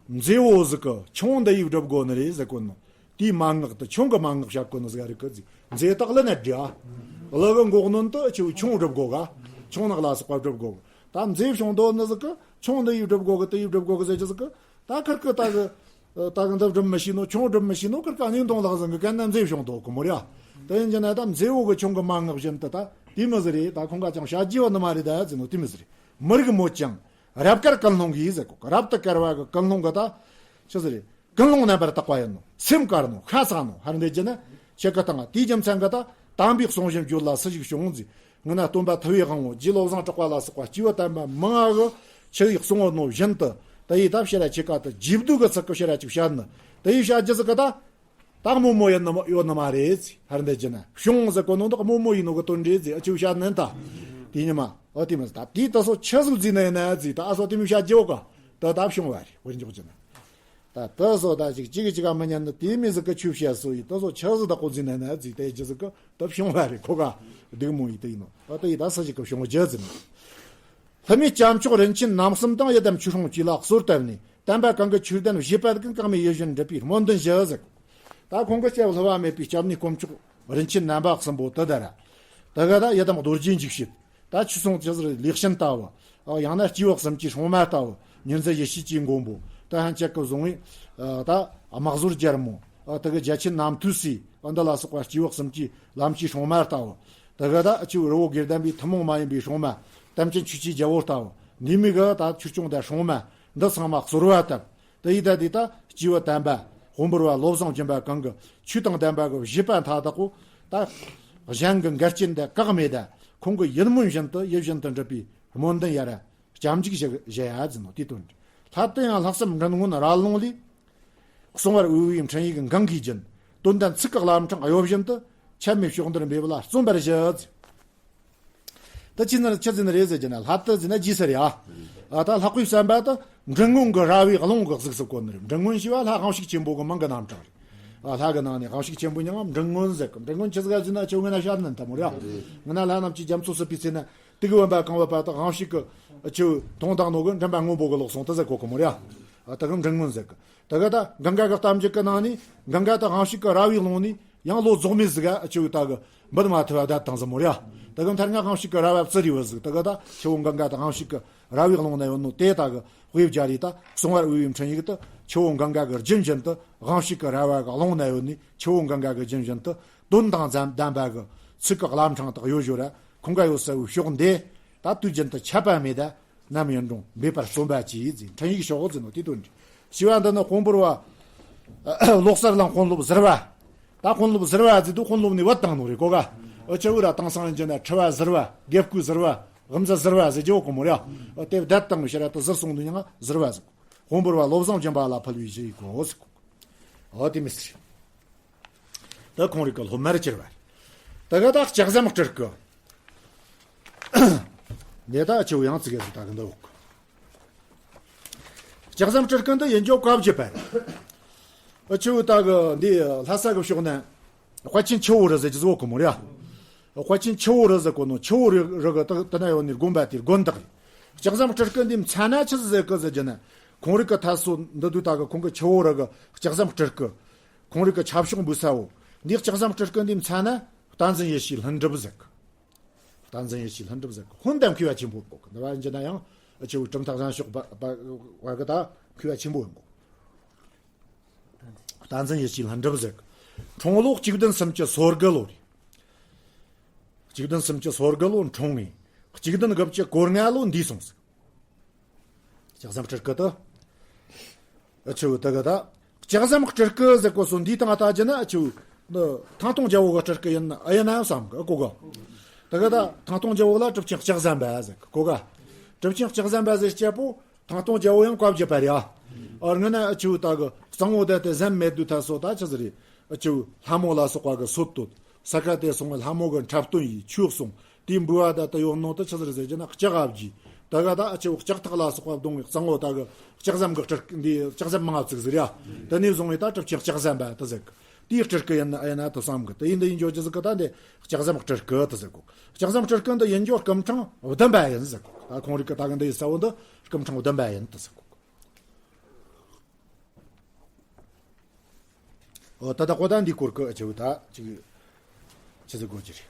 མཛེ་བོ་ཟིག་གི་ཆུང་འདི་ཡིས་སྒྲུབ་དགོས་ནི་རེད་ཟེར་གོ་ནོ། དེའི་མན་ངག་དེ་ཆུང་གི་མན་ངག་བཤད་གོ་ནི་ཟིག་རེད་གི་ཟིག་མཛེ་སྟག་ལ་ནི་འདྲ། ཀླུ་གི་མགོ་གནོན་དུ་ཆུ་ཆུང་སྒྲུབ་དགོ་ག་ཆུང་ནག་ལ་སོགས་པ་སྒྲུབ་དགོ་གི་ད་མཛེ་བྱུང་དོ་ནི་ཟིག་གི་ཆུང་འདི་ཡིས་སྒྲུབ་དགོ་གི་དེ་ཡིས་སྒྲུབ་དགོ་གི་ཟེར་གི་ཟིག་གི་ད་ཁིར་གི་ད་གི་ད་གི་འདི་སྒྲུབ་མི་ཤེས་ནོ་ཆུང་སྒྲུབ་མི་ཤེས་ནོ་ཁིར་གི་གཉིས་མཐོང་ལག་ཟིན་གི་གན་ན་མཛེ་བྱུང་དོ་གི་མོ་ར། དེ་ཡིན་གྱི་ན་ད་མཛེས་བོ་གི་ཁྱུང་གི་མ་ངག་བཞིན་དུ་ད་དེ་མི་ཟེར་རེད། ད་ཁོང་ག་ཅང་བྱ་རྒྱུ་བ་ནི་མ་རེད་ད་ཟེར་ནོ་དེ་མི་ཟེར་རེད། མི་རིགས་མོད་ཀྱང་རབ་དཀར་ཀུན་སློང་གིས་ཟེར་གོ། རབ་ཏུ་དཀར་བ་གི་ཀུན་སློང་གི་ད་ཆི་ཟེར་རེད། ཀུན་སློང་རྣམ་པར་དག་པ་ཡིན་ནོ། སེམས་དཀར་ནོ། ཤ་ཚ་ནོ། ཧར་འདེད་ཀྱི་ན་ཆེ་ཀ་དང་དེའི་རྒྱུ་མཚན་གི་ད་དམ་པའི་གསུང་བཞིན་བརྗོད་ལ་སུ་ཞིག་བྱུང་ཟེར། ངི་ན་སྟོན་པ་ཐུ་བའི་དབང་བོ་རྗེ་བློ་བཟང་གྲགས་པ་ལ་སོགས་པ་སྐྱེས་བུ་དམ་པ་མང་ང་གི་ཆི་ཡིག་གསུང་བ་ནོ་བཞིན་དུ་དེ་ཡི་ད་ཕྱི་ར་ཆེ་ཀ་དུ་རྗེ་བསྡུས་གི་ཚིག་གི་ཕྱི་ར་ཅིག་བཤད་ནི་དེ་ཡི་བཤད་རྒྱུ་ཟིག་གི་ད། ད་རྨོ་མོ་ཡིན་ནི་མ་ཡོད་ནི་མ་རེད། ཧར་འདེད་ཀྱི་ན་བྱུང་ཟེར་གོ་ནོ་འདི་རྨོ་མོ་ཡིན་ནོ་གི་དོན་རེད་ཟེར། ཨ་ཆུ་བཤད་ནན་ད། དེ་ཉི་མ་ཨ་དེ་མི་ཟེར་ད་དེ་ད་སོ་ཆི་ཟིག་ཟིག་ན་ཡིན་ན་ཟེར། ད་ཨ་སོ་དེ་མི་བཤད་རྒྱུ་ག་ད་ད་བྱུང་བ་རེད། འོན་ཀྱང་ཀྱི་ན་ད་ད་སོ་ད་ཅིག་ཅིག་ཅིག་ག་མི་ཉན་ནི་དེ་མི་ཟིག་གི་ཆུ་བཤད་སོ་ཡིན། ད་སོ་ཆི་ཟིག་ད་གོ་ཟིག་ན་ན་ཟེར། དེ་ཅི་ཟིག་གི་ད་བྱུང་བ་རེད། ཁོ་ག་སྡིག་མོ་ཡིན་དེ་ཡིན་ནོ། ཨ་དེ་ཡིན་ད་ས་ཞིག་གི་བྱུང་རྒྱུ་ཟིན་ནོ། ལྷ་མིའི་སྐྱབས་མཆོག་རིན་ཆེན་རྣམ་གསུམ་དང་། ཡི་དམ་ཆོས་སྲུང་བཅས་ལ་གསོལ་བཏབ་ནས། བསྟན་པ་གང་གི་ཆོས་ལྡན་བཞེད་པ་ཀུན། གང་མོས་ཡིད་བཞིན་འགྲུབ་པའི་སྨོན་འདུན་ཞུ་ཟེར། ད་ཁོང་གི་སྐྱབས་བསླུ་བ་མེད་པའི་སྐྱབས་གནས་དཀོན་མཆོག་རིན་ཆེན་རྣམ་པ་གསུམ་པོ་དེ་ད་ར། དེ་ག་ད་ཡི་དམ་རྡོ་རྗེ་འཇིགས་བྱེད། ད་ཆོས་སྲུང་ཅི་ཟེར་ལེགས་བྱིན་ལྟ་བུ། ཨ་ཡང་ན་སྐྱེས་བུ་གསུམ་གྱི་སྲུང་མ་ལྟ་བུ། ཉེར་འཛིན་ཡེ་ཤེས་ཀྱི་མགོན་པོ། ད་ཧན་ཅག་གི་བཟུང་བའི་ཨ་ད་དམག་ཟོར་རྒྱལ་མོ། ཨ་དེ་གི་རྒྱལ་ཆེན་རྣམ་ཐོས་སྲས། ཨ་འདི་ལ་སོགས་པ་སྐྱེས་བུ་གསུམ་གྱི་ལམ་གྱི་སྲུང་མ་ལྟ་བུ། དེ་ག་ད་ཨ་ཆུ་རི་བོ་དགེ་ལྡན་པའི་ཐུན་མོང་མ་ཡིན་པའི་སྲུང་མ། དམ་ཅན་ཆོས་ཀྱི་རྒྱལ་པོ་ལྟ་བུ། འདི་མི་གི་ད་ཆོས་སྐྱོང་དང་སྲུང་མ་འདི་ཚང་མ་གསོལ་བ་བཏབ། དེ་ཡི་ད་དེ་ད་སྐྱེས་བུ་དམ་པ་དཔལ་འབར་བ་བློ་བཟང་སྦྱིན་པ་གང་གི་ཆོས་དང་ལྡན་པ་གི་བཞེད་པ་མཐའ་དག་པོ་ད་གཞན་གྱི་འགལ་རྐྱེན་དང་བཀག་མེད་ད་ཁོང་གི་ཡིད་སྨོན་བཞིན་དུ་ཡིད་བཞིན་དུ་འགྲུབ་པའི་སྨོན་འདུན་ཡར་སྐྱབས་འཇུག་ཞུ་ཞུ་ཡ་ཟིན་ནོ་དེ་དོན། ལྷ་དེ་ཡང་ལྷག་བསམ་མགྲིན་སྔོན་ར་ལུང་ལས། གསུང་བར་འོས་པའི་འཕྲིན་ཡིག་འགང་གིས་སྦྱིན། དོན་དམ་ཚིག་གི་བླ་བྲང་གཡོ་བཞིན་དུ། ཆད་མེད་ཕྱོགས་འདིར་འབེབས་ལ་བརྩོན་པར་ཞུ། ད་ཅི་ནར་ཆི་ཟིན་རེད་ཟེར་གྱི་ན་ལྷ་དེ་ཟིན་ན་རྗེས་ཟེར་ཡ། ཨ་ད་ལྷག་པའི་བསམ་པ་དེ་མགྲིན་སྔོན་གྱི་ར་བའི་ཀླུང་གི་གཟུགས་སུ་བཀོད་ནི་རེད། མགྲིན་སྔོན་ཞེས་པ་ལྷ་དབང་ཕྱུག་ཆེན་པོ་གི་མིང་གི་རྣམ་གྲངས་རེད། ཨ་ལྷ་གི་ནང་ནས་དབང་ཕྱུག་ཆེན་པོ་མིང་ང་མགྲིན་སྔོན་ཟེར་གི། མགྲིན་སྔོན་ཆི་ཟིག་ཟིན་ན་ཆུ་ངན་ན་ཤར་ནན་ད་མོ་ར། ངན་ན་ལྷ་རྣམས་ཀྱི་རྒྱ་མཚོ་སྲིད་པའི་ཚེ་ན། དེ་གི་བུམ་པ་གང་བབ་པ་དག་དབང་ཕྱུག་གི་ཆུ་དོང་དང་ནོ་གི་མགྲིན་པ་སྔོན་པོ་གི་ལོག་སོང་དེ་ཟེར་གོ་གི་མོ་ར། ཨ་དེ་གི་མགྲིན་སྔོན་ཟེར་གི། དེ་གི་ད་གངྒཱ་གི་གཏམ་རྒྱུད་གི་ནང་ནས་གངྒཱ་དེ་དབང་ཕྱུག་གི་ར་བའི་ཀླུང་ནས་ཡང་ལོ་རྫོགས་མེད་ཟིག་ག་ཆུ་ད་གི་འབུད་མ་ཐུབ་བ་བསྡད་དང་ཟེར་མོ་ར། དེ་གི་མཐར་ང་དབང་ཕྱུག་གི་ར་བ་བཙིར་རི་བ་ཟིག་དེ་གི་ད་ཆུ་བོ་གངྒཱ་དེ་དབང་ཕྱུག་གི་ར་བའི་ཀླུང་ན་ཡོད་ནོ་དེ་ད་གི་དཔེ་བརྒྱ་རེ་ད་གསུང་བར་འོས་པའི་འཕྲིན་ཡིག་དེ་ཆུ་བོ་གངྒཱ་གི་རྒྱུན་བཞིན་དུ་དབང་ཕྱུག་གི་ར་བ་གི་ཀླུང་ན་ཡོད་ནི་ཆུ་བོ་གངྒཱ་གི་རྒྱུན་བཞིན་དུ་དོན་དང་ལྡན་པ་གི་ཚིག་གི་བླ་བྲང་དག་གཡོ་ཞོར་ཁོང་ག་ཡོད་ས་བོའི་ཕྱོགས་འདི་ད་དུས་རྒྱུན་དུ་ཆད་པ་མེད་ད་ནམ་ཡིན་རུང་འབེབས་པར་བརྩོན་པ་གྱིས་ཟེར། འཕྲིན་ཡིག་ཤོག་ཟེར་ནོ་དེ་དོན་འདི། ཞི་བ་འདི་ནི་དཔོན་པོར་བ་ལོག་སར་ལང་དཔོན་སློབ་ཟུར་བ། ད་དཔོན་སློབ་ཟུར་བ་ཟེར་དུས་དཔོན་སློབ་ནས་བད་བཏང་ནོ་རེད་གོ་ག། ཨ་ཆུ་བོ་ར་དེང་སང་ཡིན་གྱི་ན་ཁྲི་བ་ཟུར་བ། དགེ་བསྐོས་ཟུར་བ། དབུ་མཛད་ཟུར་བ་ཟེར་རྒྱུ་གོ་མོ་ར། ཨ་དེ་བད་བཏང་ནོ་ཕྱིར་ར་དེ་ཟུར་སོང་ནོ་ཡང་ཟུར་བ་ཟེར། དཔོན་པོར་བ་བློ་བཟང་སྦྱིན་པ་ལ་ཕུལ་བའི་ཞུ་ཡིག་གོ་ཟེར་གོ། ཨོ་དེ་མི་སྲིད། ད་ཁོང་རིགས་ཀྱི་སློབ་མར་གྱུར་བ་རེད། ད་ག་ད་ལྕགས་ཟམ་སྤྲུལ་སྐུ། འདི་ད་ཆུ་བོ་ཡང་ཙི་གེ་ཟིག་ད་གི་འདི་འོག་ལྕགས་ཟམ་སྤྲུལ་སྐུ་འདི་ཡིན་རྒྱུ་བཀའ་བརྒྱུད་པ་རེད། ཨ་ཆུ་བོ་ད་གི་འདི་ལྷ་ས་གི་ཕྱོགས་ན་དཔལ་ཆེན་ཆུ་བོ་རི་ཟེར་གྱི་ཟིག་གོ་མོ་ར། དཔལ་ཆེན་ཆུ་བོ་རི་ཟེར་གོ་ནོ་ཆུ་བོ་རི་རི་གི་ད་ད་ན་ཡོད་ནི་དགོན་པ་དེ་དགོན་བདག་རེད། ལྕགས་ཟམ་སྤྲུལ་སྐུ་འདི་མཚན་ན་ཆི་ཟིག་ཟེར་གི་ཟེར་གྱི་ན། ཁོང་རིགས་ཀྱི་ཐད་སོ་འདི་དུས་ད་གི་ཁོང་གི་ཆུ་བོ་རི་གི་ལྕགས་ཟམ་སྤྲུལ་སྐུ། ཁོང་རིགས་ཀྱི་ཆབ་ཤོག་འབུལ་ས་བོ། འདི་ལྕགས་ཟམ་སྤྲུལ་སྐུ་འདི་མཚན་ན་བསྟན་འཛིན་ཡེ་ཤེས་ལྷུན་གྲུབ་ཟེར་གི། བསྟན་འཛིན་ཡེ་ཤེས་ལྷུན་གྲུབ་ཟེར་གི། ཧོན་དང་མཁས་པ་ཆེན་པོ་གོ་གི། འདི་བ་འཇི་ན་ཡང་ཨ་ཆུ་བོ་གྲུབ་མཐའ་གཞན་ཕྱོགས་པ་པ་བ་གི་ད་མཁས་པ་ཆེན་པོ་ཡིན་གོ། བསྟན་འཛིན་ཡེ་ཤེས་ལྷུན་གྲུབ་ཟེར་གི། འཁྲུངས་ལོ་གཅིག་བདུན་སུམ་ཅུ་སོ་དགུ་ལོ་རེད། གཅིག་བདུན་སུམ་ཅུ་སོ་དགུ་ལོ་འཁྲུངས་ངེ། གཅིག་བདུན་དགུ་བཅུ་གོ་ལྔ་ལོ་འདས་སོང་ཟིག་ལྕགས་ཟམ་སྤྲུལ་སྐུ་དེ། ཨ་ཆུ་དེ་གི་ད། ལྕགས་ཟམ་སྤྲུལ་སྐུ་ཟེར་གོ་སོ་འདིའི་སྟེང་ལྟ་རྒྱུ་ན་ཨ་ཆུ། འདི་ཐང་སྟོང་རྒྱལ་པོ་གི་སྤྲུལ་སྐུ་ཡིན་ཨ་ཡིན་ན་བསམ་གི་གོ་ག། དེ་གི་ད་ཐང་སྟོང་རྒྱལ་པོ་ལ་གྲུབ་ཆེན་ལྕགས་ཟམ་པ་ཟེར་གི་གོ་ག། གྲུབ་ཆེན་ལྕགས་ཟམ་པ་ཟེར་སྐྱེ་པོ་ཐང་སྟོང་རྒྱལ་པོ་ཡང་བཀའ་བརྒྱུད་པ་རེད་ཨ། ཨ་ངི་ན་ཨ་ཆུ་ད་གི་གཙང་བོ་དེ་དེ་ཟམ་མེད་དུས་ད་སོ་ད་ཆི་ཟིག་རེད་ཨ་ཆུ་ལྷ་མོ་ལ་སོགས་པ་གི་སོད་དོད། ས་ཁ་དེ་སོང་ལྷ་མོ་གི་འཁྲབ་སྟོན་ཡིས་ཆོས་གསུངས། དེའི་འབུལ་བ་ད་ལྟ་ཡོད་ནོ་ད་ཆི་ཟིག་རེད་ཟེར་གྱི་ན་ལྕགས་ཨ་བརྒྱུད། ད་ག་ད་ཨ་ཆེ་བོ་ལྕགས་ཐག་ལ་སོགས་པ་བརྡུང་བའི་གཙང་བོ་ད་གི་ལྕགས་ཟམ་གི་སྤྲུལ་འདི་ལྕགས་ཟམ་མང་ཙིག་ཟེར་ཡ། དེ་ནས་བཟུང་བའི་ད་གྲུབ་ཆེན་ལྕགས་ཟམ་པ་ད་ཟེར་གི། དེའི་སྤྲུལ་སྐུ་ཡིན་ན་ཨེ་ན་ད་བསམ་གི། དེ་ཡིན་འདི་ཡིན་འཇོག་རྒྱུ་ཟིག་གི་ད་འདི་ལྕགས་ཟམ་སྤྲུལ་སྐུ་ད་ཟེར་གོ། ལྕགས་ཟམ་སྤྲུལ་སྐུ་འདི་ཡིན་འཇོག་སྐུ་ཕྲེང་བདུན་པ་ཡིན་ཟེར་གོ། ད་ཁོང་རིགས་གི་ད་གི་འདི་ཡི་ས་བོ་འདི་སྐུ་ཕྲེང་བདུན་པ་ཡིན་ད་ཟེར་གོ། ཨོ་ད་ལྟ་གོ་ད་འདི་སྐོར་གི་ཨ་ཆེ་བོ་ད་ཅིག་ཆི་ཟིག་གོ་ཅི་རེད།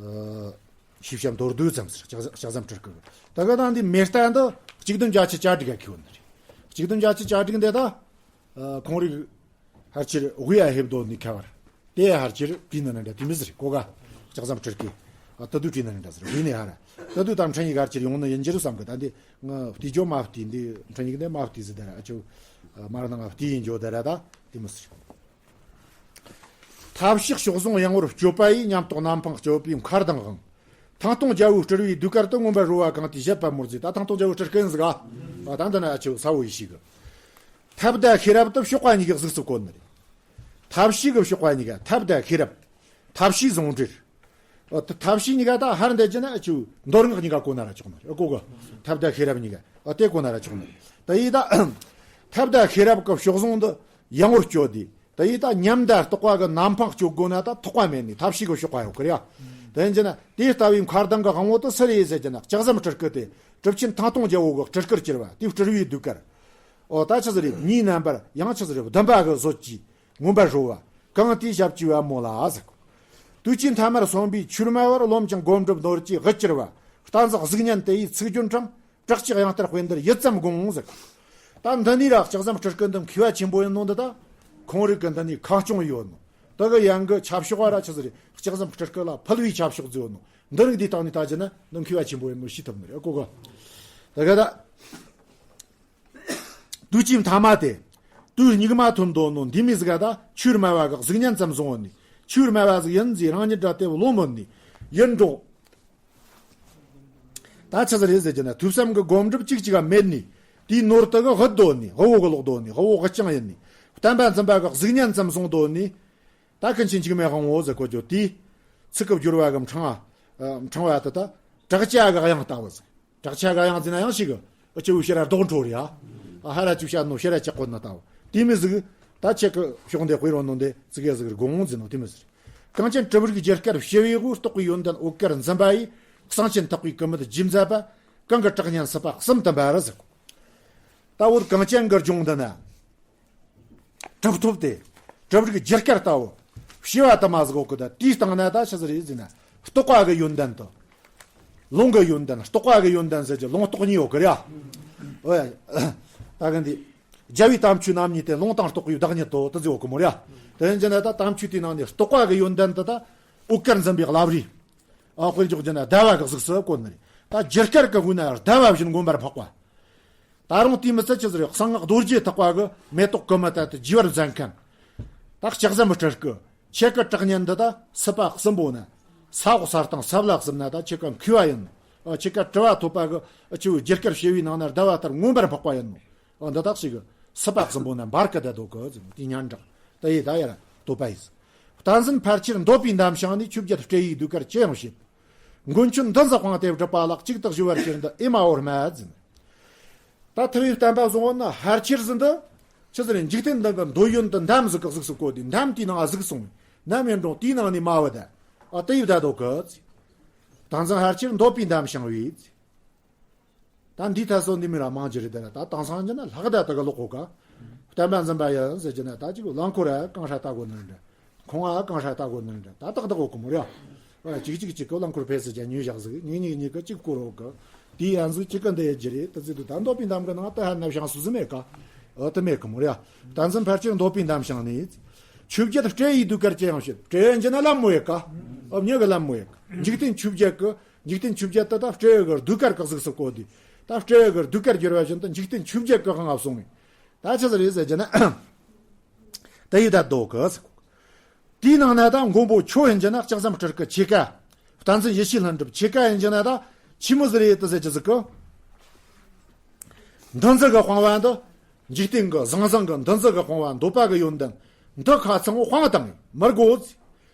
ཨ་ཤེས་བྱ་མདོར་བསྡུས་ཙམ་ཟེར་ལྕགས་ལྕགས་ཟམ་སྤྲུལ་སྐུ་གི། ད་ག་ད་འདི་མེ་རྟ་འདི་གཅིག་བདུན་བརྒྱད་ཅུ་གྱ་དྲུག་ག་ཁེལ་བ་ནི་རེད། གཅིག་བདུན་བརྒྱད་ཅུ་གྱ་དྲུག་འདི་ད་ཨ་ཁོང་རིགས་ཧར་ཆེར་དབུས་ཨ་ཧེབ་རྡོ་ནི་ཁ་བར། དེ་ཧར་ཅིར་བྲིས་ན་འདྲ་དེ་མི་ཟེར་གོ་ག་ལྕགས་ཟམ་སྤྲུལ་སྐུ། ཨ་ཏི་དུ་བྲིས་ན་འདྲ་ཟེར་བྲིས་ནས་ཧར། ཏི་དུ་དང་འཕྲིན་ཡིག་ཧར་ཅིར་ཡོང་ནི་ཡིན་རྒྱུ་རུ་བསམ་གི། ད་འདི་ང་བལྟས་རྒྱུ་མ་བལྟས། འདི་འཕྲིན་ཡིག་འདི་མ་བལྟས་ཟེར་དེ་ར། ཨ་ཅོ་མར་ནང་བལྟས་ཡིན་རྒྱུ་དེ་ར། ད་དེ་མི་ཟེར། ཐབས་ཤེས་གཤོག་བཟུང་ཡངས་པོར་སྤྱོད་པ་ཡིས། ཉམས་རྟོགས་ནམ་འཕང་སྤྱོད་པའི་མཁའ་ལྡིང་དབང་། ཐང་སྟོང་རྒྱལ་པོའི་སྤྲུལ་བའི་ཟློས་གར་དུ། མངོན་པར་རོལ་བ་གང་དེའི་བཞད་པ་མོར་མཛེས། ད་ཐང་སྟོང་རྒྱལ་པོའི་སྤྲུལ་སྐུ་ཡིན་ཟིག་ག་ཨ་ད་འདི་ན་ཨ་ཆེའུ་ས་བོ་ཡེ་ཤེས་གི། ཐབས་དང་ཤེས་རབ་ཏུ་གཤོག་པ་གཉིས་ཀྱི་གཟུགས་སུ་བཀོད་ནི་རེད། ཐབས་ཤེས་ཀྱི་གཤོག་པ་གཉིས་ཀ། ཐབས་དང་ཤེས་རབ། ཐབས་ཤེས་ཟུང་འབྲེལ། ཨ་ཐ་ཐབས་ཤེས་གཉིས་ཀ་ད་ཧར་འདེད་ཀྱི་ན་ཨ་ཆེའུ་མདོ་སྔགས་གཉིས་ཀ་གོ་ན་ར་ཆོག་ནི་རེད། ཨ་གོ་གི། ཐབས་དང་ཤེས་རབ་གཉིས་ཀ་ཨ་དེ་གོ་ན་ར་ཆོག་ནི་རེད། ད་ཡིས་ད་ཐབས་དང་ཤེས་རབ་ཀྱི་གཤོག་ཟུང་འདི་ཡངས་པོར་སྤྱོད་དེ། ད་ཡིས་ད་ཉམས་དང་རྟོགས་པ་གི་ནམ་འཕང་སྤྱོད་དགོས་ན་ད་ཐོགས་པ་མེད་ནི་ཐབས་ཤེས་ཀྱི་གཤོག་པ་ཡོད་གི་རེད་ཡ། དེ་ཡིན་གྱི་ན་དེ་ལྟ་བུའི་མཁའ་ལྡིང་གི་དབང་པོ་དེ་སུ་རེད་ཟེར་གྱི་ན་ལྕགས་ཟམ་སྤྲུལ་སྐུ་དེ། གྲུབ་ཆེན་ཐང་སྟོང་རྒྱལ་པོ་གི་སྤྲུལ་སྐུར་གྱུར་པ་དེའི་སྤྲུལ་བའི་ཟློས་གར། ཨོ་ད་ཆི་ཟིག་རེད། མིའི་རྣམ་པར་ཡང་ཆི་ཟིག་རེད། བདུན་པ་གི་བཟོ་གྱིས་མངོན་པར་རོལ་བ། གང་དེའི་ཞབས་ཀྱི་པད་མོ་ལ་ཟེར། དུས་ཀྱི་མཐའ་མར་སོན་པའི་ཆོས་སྨྲ་བར། རློམ་ཅིང་སྒོམ་སྒྲུབ་ནོར་གྱི་དབུ་གྱུར་པ། གཏན་བཞག་གཟུགས་བརྙན་དེ་ཡི་ཚིག་རྒྱུན་དྲངས། བྲག་ཅའི་དབྱངས་ལྟར་དཔེ་འདིར་ཡུད་ཙམ་དགོངས་ཟེར། ད་འདི་ནས་ར་ལྕགས་ཟམ་སྤྲུལ་སྐུ་འདི་མཁས་པ་ཆེན་པོ་ཡིན་ནོ་འདི། ད་ཁོང་རིགས་ཀྱི་འདི་ནས་ཁ་སྐྱོང་ཡོད་ནོ། དེ་གི་ཡང་གི་ཆབ་ཤོག་བ་ར་ཆི་ཟིག་རེད། ལྕགས་ཟམ་སྤྲུལ་སྐུ་ལ་ཕུལ་བའི་ཆབ་ཤོག་ཟིག་ཡོད་ནོ། འདི་རིགས་འདི་སྟེང་ནས་ད་ཅི་ན་འདི་མཁས་པ་ཆེན་པོ་ཡིན་ནོ་ཤེས་ཐུབ་ནི་རེད། ཨ་གོ་གི། དེ་ག་ད། དུས་ཀྱི་མཐའ་མ་དེ། དུས་སྙིགས་མ་ཐོན་དོ་ནོ་འདི་མི་ཟིག་ག་ད་ཆོས་སྨྲ་བ་གི་གཟུགས་བརྙན་ཙམ་བཟུང་བ་ནི། ཆོས་སྨྲ་བ་ཟིག་ཡིན་ཟེར་རང་ཉིད་ར་དེ་བློ་མོད་ནི་ཡིན་འགྲོ། ད་ཆི་ཟིག་རེད་ཟེར་གྱི་ན་ཐོས་བསམ་གི་སྒོམ་སྒྲུབ་གཅིག་གཅིག་ག་མེད་ནི། དེའི་ནོར་དེ་གི་དབུ་དོ་ནི། དབུ་བོ་གི་ལོག་དོ་ནི། དབུ་བོ་དབུ་རྐྱང་ཡིན་ནི། བསྟན་པ་འཛིན་པ་གི་གཟུགས་བརྙན་ཙམ་བཟུང་དོ་ནི། ད་ཀུན་མཁྱེན་འཇིགས་མེད་དབང་པོ་ཟེར་གོ་རྒྱུ་དེ། ཚིག་གི་སྦྱོར་བ་གི་ཕྲེང་བ། ཕྲེང་བ་དེ་ད་བྲག་ཅ་གི་དབྱངས་ལྟ་བུ་ཟིག་བྲག་ཅ་གི་དབྱངས་ཟེར་ན་ཡང་ཞིག་གི་ཨ་ཅི་བོ་ཤེ་ར་རྡོག་འཕྲོ་རེད་ཡ། ཨ་ཧ་ར་ཅུ་ཤ་ནོ་ཤེ་ར་ཅག་གོ་ན་ལྟ་བུ་དེ་མི་ཟིག་ད་ཁྱེད་ཀྱི་ཕྱོགས་འདི་དཔེ་རོ་ནོ་འདི་ཙི་གེ་ཟིག་དགོངས་ཟིན་ནོ་དེ་མི་ཟིག་གངས་ཅན་གྲུབ་རིགས་རྒྱལ་དཀར་ཞི་བའི་དབུ། རྟོགས་པའི་ཡོན་ཏན་འོད་དཀར་འཛིན་པ་ཡི། གསང་ཆེན་ཐེག་པའི་ཀུ་མུད་རྗེས་མཛད་པ། གང་གི་གྲགས་སྙན་སྲིད་པ་གསུམ་དུ་འབར་ཟེར། ད་བོད་གངས་ཅན་གྱི་ལྗོངས་འདི་ན། གྲུབ་ཐོབ་དེ། གྲུབ་རིགས་རྒྱལ་དཀར་ལྟ་བུ། བྱེ་བ་དུ་མ་ཟིག་ཡོད་གི། ད་དེའི་སྟེང་ན་ད་ཆི་ཟིག་རེད་ཟེར་ན། རྟོགས་པ་གི་ཡོན་ཏན་དང་། ལུང་གི་ཡོན་ཏན། རྟོགས་པ་གི་ཡོན་ཏན་ཟེར་གྱི་ལུང་རྟོགས་གཉིས་ཡོད་གི་རེད་ཡ། ཨོ་ཡ། ད་གི་འདི། རྒྱལ་བའི་དམ་ཆོས་རྣམ་གཉིས་ཏེ། ལུང་དང་རྟོགས་པའི་བདག་ཉིད་དོ། དེ་ཟིག་ཡོད་གི་མོ་རེད་ཡ། དེ་ཡིན་གྱི་ན་ད་དམ་ཆོས་དེའི་ནང་ནས་རྟོགས་པ་གི་ཡོན་ཏན་དེ་ད། འོད་དཀར་འཛིན་པའི་བླ་བྲེ། ཨ་དཔེ་འཇོག་རྒྱུ་ན་ཟླ་བ་གི་གཟུགས་སུ་བཀོད་ནི་རེད། ད་རྒྱལ་དཀར་གི་དབུས་ན་ཟླ་བ་བཞིན་མངོན་པར་འཕགས་པ། ད་རུང་དེའི་མི་ཚད་ཆི་ཟིག་རེད། གསང་སྔགས་རྡོ་རྗེ་ཐེག་པ་གི་མེ་ཏོག་ཀུ་མུད་དེ་དེ་རྒྱས་པར་མཛད་མཁན། ད་ལྕགས་ཟམ་པའི་སྤྲུལ་སྐུ། ཁྱེད་ཀྱི་གྲགས་སྙན་འདི་ད་སྲིད་པ་གསུམ་པོ་ན། ས་འོག་ས་སྟེང་ས་བླ་གསུམ་ན་ད་ཁྱེད་ཀྱི་མཁས་པ་ཡིན་ནོ། ཨ་ཁྱེད་ཀྱི་དྲི་བ་ཐོབ་པ་གི་ཨ་ཆེ་བོ་རྒྱལ་དཀར་ཞི་བའི་ནང་ན་ཟླ་བ་ལྟར་མངོན་པར་འཕགས་པ་ཡིན་ནོ། ཨ་འདི་དག་ཞིག་གི་སྲིད་པ་གསུམ་པོ་ན་འབར་གི་བསྡད་འདུག་གི་ཟེར་ནོ། དེའི་སྙན་གྲགས་ད་ཡི་ད་ཡར་བསྟོད་པ་ཡིན། བསྟན་འཛིན་ཕལ་ཆེར་འདོད་པའི་འདམ་ཞིང་ནས། ཆོས་བརྒྱད་སྤྲེའུའི་ཟློས་གར་ཅི་ཡང་བྱེད། མགོན་ཁྱོད་མདུན་བཞག་དབང་དེ་སྒྲུབ་པ་ལགས། གཅིག་ཏུ་གཞོལ་བར་གྱུར་འདི་ཨེ་མ་ཧོ་སྨྲ་ཟེར། ད་ཐུབ་པའི་བསྟན་པ་བཟང་པོ་ན་ཕལ་ཆེར་ཟིན་འདི། ཆི་ཟེར་འཇིག་རྟེན་འདི་གི་འདོད་ཡོན་དུ་འདམ་ཟིག་གི་གཟུགས་སུ་བཀོད་དེ། འདམ་དེའི་ནང་གཟིགས་སོང་། ནམ་ཡིན་རུང་དེའི་ནང་ནས་མ་བུད་ད། ཨ་དེ་ཡི་བསྡད་འདུག་གི། བསྟན་འཛིན་ཕལ་ཆེར་འདོད་པའི་འདམ་ཞིང་བས། ད་འདིའི་ཐད་སོ་འདི་མི་ར་མང་རྒྱུ་རེད་དེ་ར། ད་དེང་སང་རྒྱུ་ན་ལྷག་ད་དེ་གི་ལོག་གོ་ག་བསྟན་པ་འཛིན་པ་ཡིན་ཟེར་རྒྱུ་ན་ད་ཅིག་རླངས་འཁོར་ར་གང་ཧྲ་ལྟ་དགོས་ནི་འདྲ། ཁང་བ་གང་ཧྲ་ལྟ་དགོས་ནི་འདྲ། ད་ཏག་ཏག་འོག་གི་མོ་ར། ཨ་གཅིག་གཅིག་གཅིག་གི་རླངས་འཁོར་ཕེབས་ཟེར་རྒྱུ་ཉོས་བཞག་ཟིག་ཉིག་ཉིག་ཉིག་གི་གཅིག་བསྐོར་འོག་གི། དེའི་ཡན་ཟིག་གཅིག་གི་འདི་ཡེ་རྒྱུ་རེད། དེ་ཟིག་དུ་ད་འདོད་པའི་འདམ་གི་ནང་ད་ཧ་ན་བྱང་སུ་ཟིག་མེད་ག་ཨ་དེ་མེད་གི་མོ་ར། བསྟན་འཛིན་ཕལ་ཆེར་འདོད་པའི་འདམ་ཞིང་ནས། ཆོས་བརྒྱད་སྤྲེའུའི་ཟློས་གར་ཅི་ཡང་བྱེད། སྤྲེའུ་ཡིན་རྒྱུ་ན་ལམ་མོ་ཡེ་ག་ཨ་མྱི་གི་ལམ་མོ་ཡེ་ག་འཇིག་རྟེན་ཆོས་བརྒྱད་གི་འཇིག་རྟེན་ཆོས་བརྒྱད་དེ་ད་སྤྲེའུ་གི་ཟློས་གར་གི་གཟུགས་སུ་བཀོད་དེ། ད་སྤྲེའུ་གི་ཟློས་གར་བསྒྱུར་བ་བཞིན་དུ་འཇིག་རྟེན་ཆོས་བརྒྱད་གི་དབང་ང་སོང་ངས། ད་ཆི་ཟིག་རེད་ཟེར་རྒྱུ་ན། དེ་ཡི་ད་ལྡོག་གི། དེའི་ནང་ན་ད་མགོན་པོ་ཁྱོད་ཡིན་རྒྱུ་ན་ལྕགས་ཟམ་སྤྲུལ་སྐུ་ཁྱེད་ཀ་བསྟན་འཛིན་ཡེ་ཤེས་ལྷུན་གྲུབ་ཁྱེད་ཀ་ཡིན་རྒྱུ་ན་ད་ཆི་མོ་ཟིག་རེད་དེ་ཟེར་རྒྱུ་ཟིག་གི་འདི་ཚོ་གི་སྤང་བ་འདི། འཇིག་རྟེན་གི་ཟང་ཟིང་གི་འདི་ཚོ་གི་སྤང་བ་འདོད་པ་གི་ཡོན་ཏན་འདི་ཁ་ཚང་བོ་སྤང་བཏང་ངས་མི་དགོས།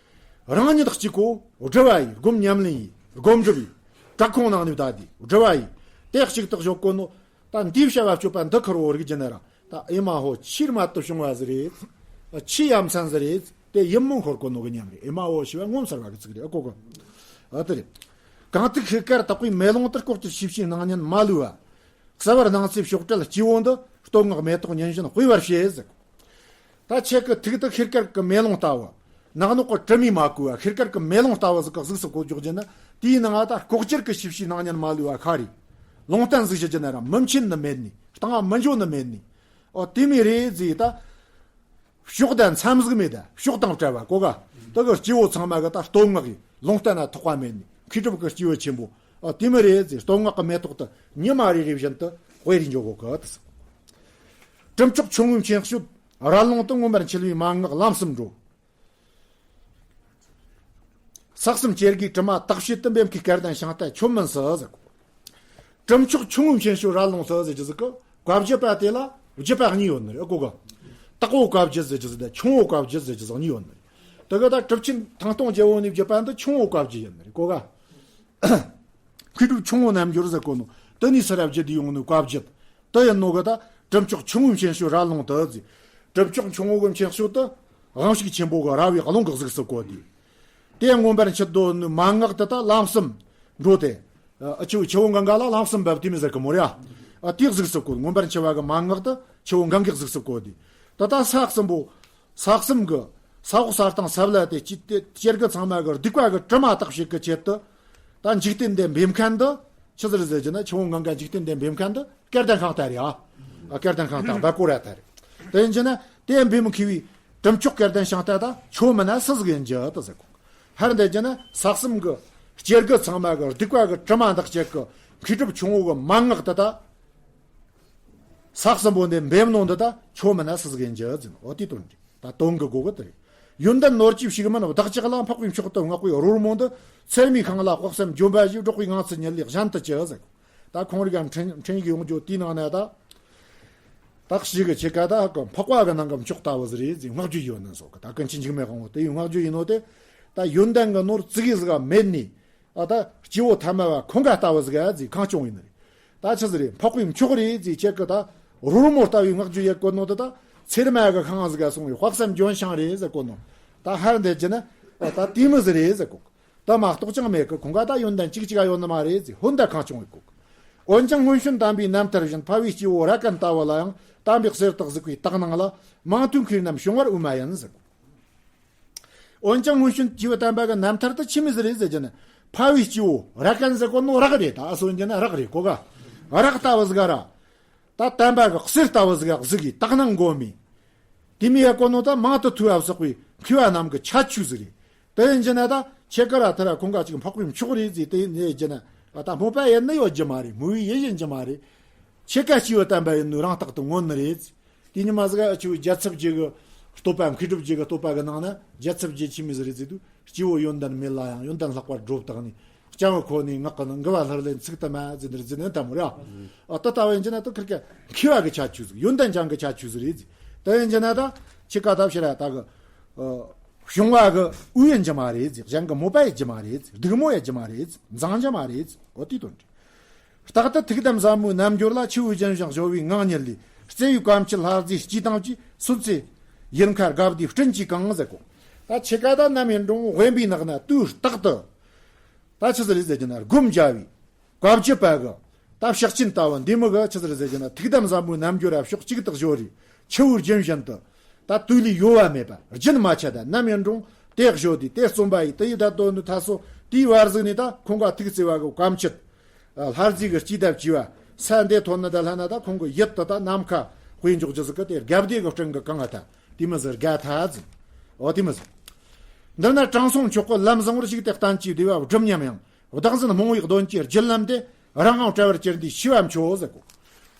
རང་ཉིད་གཅིག་པོ་སྒྲུབ་པ་ཡིས་སྒོམ་ཉམས་ལེན་ཡིས་སྒོམ་སྒྲུབ་ཡིས་བྲག་ཁུང་ནང་ནས་བསྡད་དེ་སྒྲུབ་པ་ཡིས་དེ་གཅིག་ཏུ་གཞོལ་དགོས་ནོ། ད་འདིའི་བྱ་བ་སྤྱོད་པ་འདི་ཁུར་བོ་རིག་རྒྱུ་ན་ར། ད་ཨེ་མ་ཧོ་ཆེས་རྨད་དུ་བྱུང་བ་ཟིག་རེད། ཆེས་ཡ་མཚན་ཟིག་རེད། དེ་ཡིད་སྨོན་ཤོར་དགོས་ནོ་གི་ཉམས་རེད། ཨེ་མ་ཧོ་ཞེས་པ་ངོ་མཚར་བ་གི་ཚིག་རེད། ཨ་གོ་གི་ཨ་དེ་རེད། གང་ཐུགས་ཤེལ་དཀར་དག་པའི་མེ་ལོང་དུ། ལྐོག་གྱུར་ཤེས་བྱའི་སྣང་བརྙན་མ་ལུས་པ། གསལ་བར་སྣང་ཚེ་ཕྱོགས་བྲལ་སྐྱེ་བོ་འདི། སྟོད་སྔགས་མེ་ཏོག་ཉིན་བཞིན་དཔེ་བར་བྱེད་ཟེར། ད་ཁྱེད་ཀྱི་ཐུགས་དེ་ཤེལ་དཀར་གྱི་མེ་ལོང་ལྟ་བུ། ནག་ནོག་གི་དྲི་མས་མ་གོས་པ་ཤེལ་དཀར་གྱི་མེ་ལོང་ལྟ་བུ་ཟིག་གི་གཟུགས་སུ་བཀོད་འཇོག་རྒྱུ་ན། དེའི་ནང་ད་ལྐོག་གྱུར་གྱི་ཤེས་བྱའི་སྣང་བརྙན་མ་ལུས་པ་ཤར་རེ། ལུང་བསྟན་ཟིག་བྱེད་རྒྱུ་ན་ར་མི་མཁྱེན་ནི་མེད་ནི། སྟེང་ང་མི་འགྱོ་ནི་མེད་ནི། ཨོ་དེ་མོ་རེད་ཟེར་ད། ཕྱོགས་དང་མཚམས་ཟིག་མེད་ད་ཕྱོགས་དང་བྲལ་བ་གོ་ག་དེ་གི་སྐྱེ་བོ་ཚང་མ་གི་ད་བསྟོད་བསྔགས་ཀྱི་ལུང་བསྟན་ན་ཐོགས་པ་མེད་ནི་མཁས་གྲུབ་ཀྱི་སྐྱེས་བུ་ཆེན་པོ། ཨ་དེ་མོ་རེད་ཟེར། བསྟོད་བསྔགས་ཀྱི་མེ་ཏོག་དེ་ཉི་མ་རེ་རེ་བཞིན་དུ་དཔེ་རེ་འཇོག་གོ་གི་དེ། གྲུབ་མཆོག་ཆུང་ངུའི་མཁྱེན་དཔྱོད་ར་ལུང་དུ། མངོན་པར་འཆལ་བའི་མན་ངག་ལམ་གསུམ་འགྲོ། ས་གསུམ་སྐྱེ་རྒུའི་དྲི་མ་དག་བྱེད་དུ། འབེབས་མཁས་སྐལ་ལྡན་ཤིང་རྟ་ཁྱོད་མིན་སྲིད་ཟེར་གོ། གྲུབ་མཆོག་ཆུང་ངུའི་མཁྱེན་དཔྱོད་ར་ལུང་དུ་ཟེར་རྒྱུ་ཟིག་གི་བཀའ་བརྒྱུད་པ་དེ་ལ་བརྒྱུད་པ་གཉིས་ཡོད་ནི་རེད་གོ་གི། དྭགས་པོ་བཀའ་བརྒྱུད་ཟེར་རྒྱུ་ཟིག་དང་ཁྱུང་པོ་བཀའ་བརྒྱུད་ཟེར་རྒྱུ་ཟིག་གཉིས་ཡོད་ནི་རེད། དེ་གི་ད་གྲུབ་ཆེན་ཐང་སྟོང་རྒྱལ་པོ་ནས་བརྒྱུད་པ་འདི་ཁྱུང་པོ་བཀའ་བརྒྱུད་ཡིན་ནི་རེད་གོ་གི། མཁས་གྲུབ་ཆུང་པོ་རྣལ་འབྱོར་ཟེར་གོ་ནོ། དེ་ནས་སུ་ར་བརྒྱུད་དེ་ཡོང་ནི་བཀའ་བརྒྱུད་དེ་ཡིན་ནོ་གི། ད་གྲུབ་མཆོག་ཆུང་པོའི་མཁྱེན་དཔྱོད་ར་ལུང་དུ་ཟེར། གྲུབ་མཆོག་ཆུང་པོ་གི་མཁྱེན་དཔྱོད་དེ་དབང་ཕྱུག་ཆེན་པོ་གི་ར་བའི་ཀླུང་གི་གཟུགས་སུ་བཀོད་དེ། དེ་མངོན་པར་འཆལ་དོ་ནི་མན་ངག་དེ་ད་ལམ་གསུམ་འགྲོ་སྟེ། ཨ་ཆུ་ཆུ་བོ་གངྒཱ་ལ་ལམ་གསུམ་འབབ་དེ་མོ་ཟེར་གི་མོ་རེད་ཨ། ཨ་དེའི་གཟུགས་སུ་བཀོད། མངོན་པར་འཆལ་བ་གི་མན་ངག་དེ་ཆུ་བོ་གངྒཱའི་གཟུགས་སུ་བཀོད་དེ། ད་ད་ས་གསུམ་པོ། ས་གསུམ་གི་ས་འོག་ས་སྟེང་ས་བླ་དེ་ཅི་སྟེ་སྐྱེ་རྒུ་ཚང་མ་གི་སྡིག་པ་གི་དྲི་མ་དག་བྱེད་གི་ཆེད་དུ། ད་འཇིག་རྟེན་འདི་འབེབས་མཁན་འདི་ཆི་ཟིག་རེད་ཟེར་རྒྱུ་ན། ཆུ་བོ་གངྒཱ་འཇིག་རྟེན་འདི་འབེབས་མཁན་འདི་སྐལ་ལྡན་ཤིང་རྟ་རེད་ཨ། ཨ་སྐལ་ལྡན་ཤིང་རྟ་བ་ཀོ་ར་ད་རེད། དེ་ཡིན་རྒྱུ་ན་དེ་འབེབས་མཁས་པའི་གྲུབ་མཆོག་སྐལ་ལྡན་ཤིང་རྟ་ད་ཁྱོད་མིན་ན་སུ་ཟིག་ཡིན་རྒྱུ་དེ་ཟེར་གོ། ཧར་འདི་རྒྱུ་ན་ས་གསུམ་གི་སྐྱེ་རྒུ་ཚང་མ་གི་སྡིག་པ་གི་དྲི་མ་འདག་བྱེད་གི་མཁས་གྲུབ་ཆུང་པོ་གི་མན་ངག་དེ་ད། ས་གསུམ་པོ་འདི་འབེབས་ནོ་འདི་ད་ཁྱོད་མིན་ན་སུ་ཟིག་ཡིན་རྒྱུ་ཟེར་ནོ། འོ་དེའི་དོན་རེད། ད་དོན་གི་གོ་གི་དེ་རེད། ཡོན་ཏན་ནོར་གྱིས་ཕྱུག་མིན་བདག་ཅག་ལ། འཕགས་པའི་མཆོག་ཏུ་བསྔགས་པའི་རོལ་མོ་འདི། ཚེར་མའི་ཤིང་ལ་དཔག་བསམ་ལྗོན་པ་བཞིན། སྒྲོག་པའི་ངང་ཚུལ་ཉིད་ལས་གཞན་དུ་ཅི་ཟེར། ད་ཁོང་རིགས་ཀྱང་འཕྲིན་འཕྲིན་ཡིག་ཡོང་རྒྱུ་དེའི་ནང་ན་ད། ད་ཞིག་གི་ཆེ་ཀ་ད་ཧ་གོ་འཕགས་པ་གི་ནང་གི་མཆོག་ལྟ་བུ་ཟིག་རེད་ཟེར་བསྔགས་བརྗོད་ཡོད་ནི་སོགས་གི། ད་ཀུན་མཁྱེན་འཇིགས་མེད་དབང་པོ་དེ་ཡི་བསྔགས་བརྗོད་ཡིན་ནོ་དེ། ད་ཡོན་ཏན་གི་ནོར་ཙི་གེ་ཟིག་ག་མེད་ནི། ཨ་ད་སྐྱེ་བོ་ཐ་མལ་བ་ཁོང་ག་ལྟ་བུ་ཟིག་ག་ཟེར་གང་བྱུང་ཡིན་ནི་རེད། ད་ཆི་ཟིག་རེད། འཕགས་པའི་མཆོག་རེད་ཟེར་ཁྱེད་ཀྱི་ད་རོལ་མོ་ལྟ་བུའི་བསྔགས་བརྗོད་ཡེད་གོ་ནོ་དེ། ད་ཚེར་མ་གི་ཤིང་ཟིག་ག་སོང་བའི་དཔག་བསམ་ལྗོན་ཤིང་རེད་ཟེར་གོ་ནོ། ད་ཧར་འདི་རྒྱུ་ན་ད་དེ་མོ་ཟིག་རེད་ཟེར་གོ། ད་མ་གཏོགས་ཅང་མེད་གི། ཁོང་ག་ད་ཡོན་ཏན་གཅིག་གཅིག་ག་ཡོད་ནི་མ་རེད་ཟེར། ཧོན་ད་གང་བྱུང་ཡེད་གོ། འོན་ཀྱང་སྔོན་བྱོན་དམ་པའི་རྣམ་ཐར་བཞིན། ཕ་བའི་སྐྱེ་བོ་ར་གན་ལྟ་བུ་ལ་ཡང་། དམ་པའི་གསེར་དག་གཟིགས་པའི་དག་སྣང་ལ། མང་ཐོས་མཁས་རྣམས་བྱུང་བར་འོས་མ་ཡིན་ཟེར་གོ། འོན་ཀྱང་སྔོན་བྱོན་སྐྱེས་བུ་དམ་པ་གི་རྣམ་ཐར་དེ་ཆི་མོ་ཟིག་རེད་ཟེར་རྒྱུ་ན། ཕ་བའི་སྐྱེ་བོ་ར་གན་ཟེར་གོ་ནོ་རག་རེད། ད་སོ་རྒྱུ་ན་རག་རེད་གོ་ག། རག་ལྟ་བུ་ཟིག་ར། ད་དམ་པ་གི་གསེར་ལྟ་བུ་ཟིག་གཟིགས་གི་དག་སྣང་སྒོམ་མི། དེ་མོ་ཡེད་གོ་ནོ་ད་མང་དུ་ཐོས་པ་བསགས་པའི་མཁས་པ་རྣམས་ཀྱི་ཁྱད་ཆོས་ཟིག་རེད། དེ་ཡིན་རྒྱུ་ན་ད་ཁྱེད་ཀ་ར་ཐ་ར་ཁོང་ག་ཅིག་འཕགས་པའི་མཆོག་རེད་ཟེར་དེ་ཡིན་རྒྱུ་ན། ད་སྨོད་པ་ཡེད་ནི་ཡོད་རྒྱུ་མ་རེད། སྨོད་པའི་ཡུལ་ཡིན་རྒྱུ་མ་རེད། ཁྱེད་ཀ་སྐྱེས་བུ་དམ་པ་ཡིན་ནོ་རང་རྟག་ཏུ་མངོན་ནི་རེད། དེ་ཉི་མ་ཟིག་ཨ་ཆུ་རྒྱལ་ཚབ་རྗེ་གི་བསྟོད་པ། མཁས་གྲུབ་རྗེ་གི་བསྟོད་པ་གི་ནང་ན་རྒྱལ་ཚབ་རྗེ་ཆི་མོ་ཟིག་རེད་ཟེར་དུས། སྐྱེ་བོ་ཡོན་ཏན་མེད་ལ་ཡང་། ཡོན་ཏན་ལྷག་པར་སྒྲོ་བཏགས་ནས། སྤྱང་བོ་ཁོ་ནས་ངག་གི་ནང་འགུལ་བ་ལྷུར་ལེན་ཚིག་དུ་མ་ཟེར་འདིར་ཟེར་ནས་དམ་ར། ཨ་ད་ལྟ་བ་ཡིན་རྒྱུ་ན་ད་ཁིར་ཀ་མཁས་པ་གི་ཁྱད་ཆོས་ཟིག་ཡོན་ཏན་ཅན་གི་ཁྱད་ཆོས་ཟིག་རེད་ཟེར། ད་ཡིན་རྒྱུ་ན་ད་ཁྱེད་ཀ་ད་ཕྱིར་ར་ད་གི་བྱུང་བ་གི་དབུས་ཡིན་རྒྱུ་མ་རེད་ཟེར། གཞན་གི་སྨོད་པ་ཡེད་རྒྱུ་མ་རེད་ཟེར། སྡིགས་དམོད་ཡེད་རྒྱུ་མ་རེད་ཟེར། འཛིང་རྒྱུ་མ་རེད་ཟེར། འོ་དེའི་དོན་རེད། རྟག་ཏུ་ཐུགས་དམ་ཟབ་མོའི་རྣལ་འབྱོར་ལ། ཆུ་བོའི་རྒྱུན་བཞིན་སྦྱོར་བའི་ངང་ཉིད་ལས། བརྩེ་བའི་བཀའ་མཆིད་ལྷ་རྫས་སྤྱི་དང་བཅས། གསོན་ཚེ་ཡུལ་མཁའ་དགའ་བདེའི་སྤྲིན་གྱིས་གང་ཟེར་གོ། ད་ཁྱེད་ཀ་ད་ནམ་ཡིན་རུང་དབེན་པའི་ནགས་ན་དུས་རྟག་ཏུ། ད་ཆི་ཟིག་རེད་ཟེར་རྒྱུ་ན་སྒོམ་རྒྱབ་པའི་བཀའ་བརྒྱུད་པ་གི་ད་ཕྱག་ཆེན་ལྟ་བུ་འདི་མོ་གི་ཆི་ཟིག་རེད་ཟེར་རྒྱུ་ན། ཐུགས་དམ་ཟབ་མོའི་རྣལ་འབྱོར་ར་ཕྱོགས་གཅིག་ཏུ་གཞོལ་རེ། ཆུ་བོའི་རྒྱུན་བཞིན་དུ། ད་དུས་ལས་ཡོལ་བ་མེད་པ་རྒྱུན་མ་ཆད་དུ་ནམ་ཡིན་རུང་དེ་གཞོལ་དུས་དེ་བརྩོན་པ་ཡིས་དེ་ཡི་ད་དོན་ནི་ཐ་སོ། དེའི་བར་གཟིགས་ནས་ད་ཁོང་ག་ཐུགས་བརྩེ་བ་གི་བཀའ་མཆིད། ལྷ་རྫས་ཀྱི་སྤྱི་དང་བཅས་པ་ས་འདི་ཐོན་ནི་ད་ལྷ་ན་ད་ཁོང་གི་ཡིད་དུ་ད་ནམ་མཁའ་དཔེ་འཇོག་རྒྱུ་ཟིག་གི་དེ་དགའ་བདེ་གི་སྤྲིན་གྱིས་གང་ང་ད་དེ་མོ་ཟིག་དགའ་ཐལ་ཟིག་འོ་དེ་མོ་ཟིག་འདི་ན་དྲང་སྲོང་མཆོག་གི་ལམ་བཟང་པོར་ཞུགས་ཏེ་བསྟན་བཅོས་བདེ་བ་སྒྲུབ་སྙམ་ཡང་། བདག་འཛིན་རྨོངས་པའི་གདོན་གྱི་རྒྱུད་ལམ་དེ། རང་དབང་བྲལ་བར་གྱུར་འདིའི་ཤེས་པ་མཆོག་ཟེར་གོ།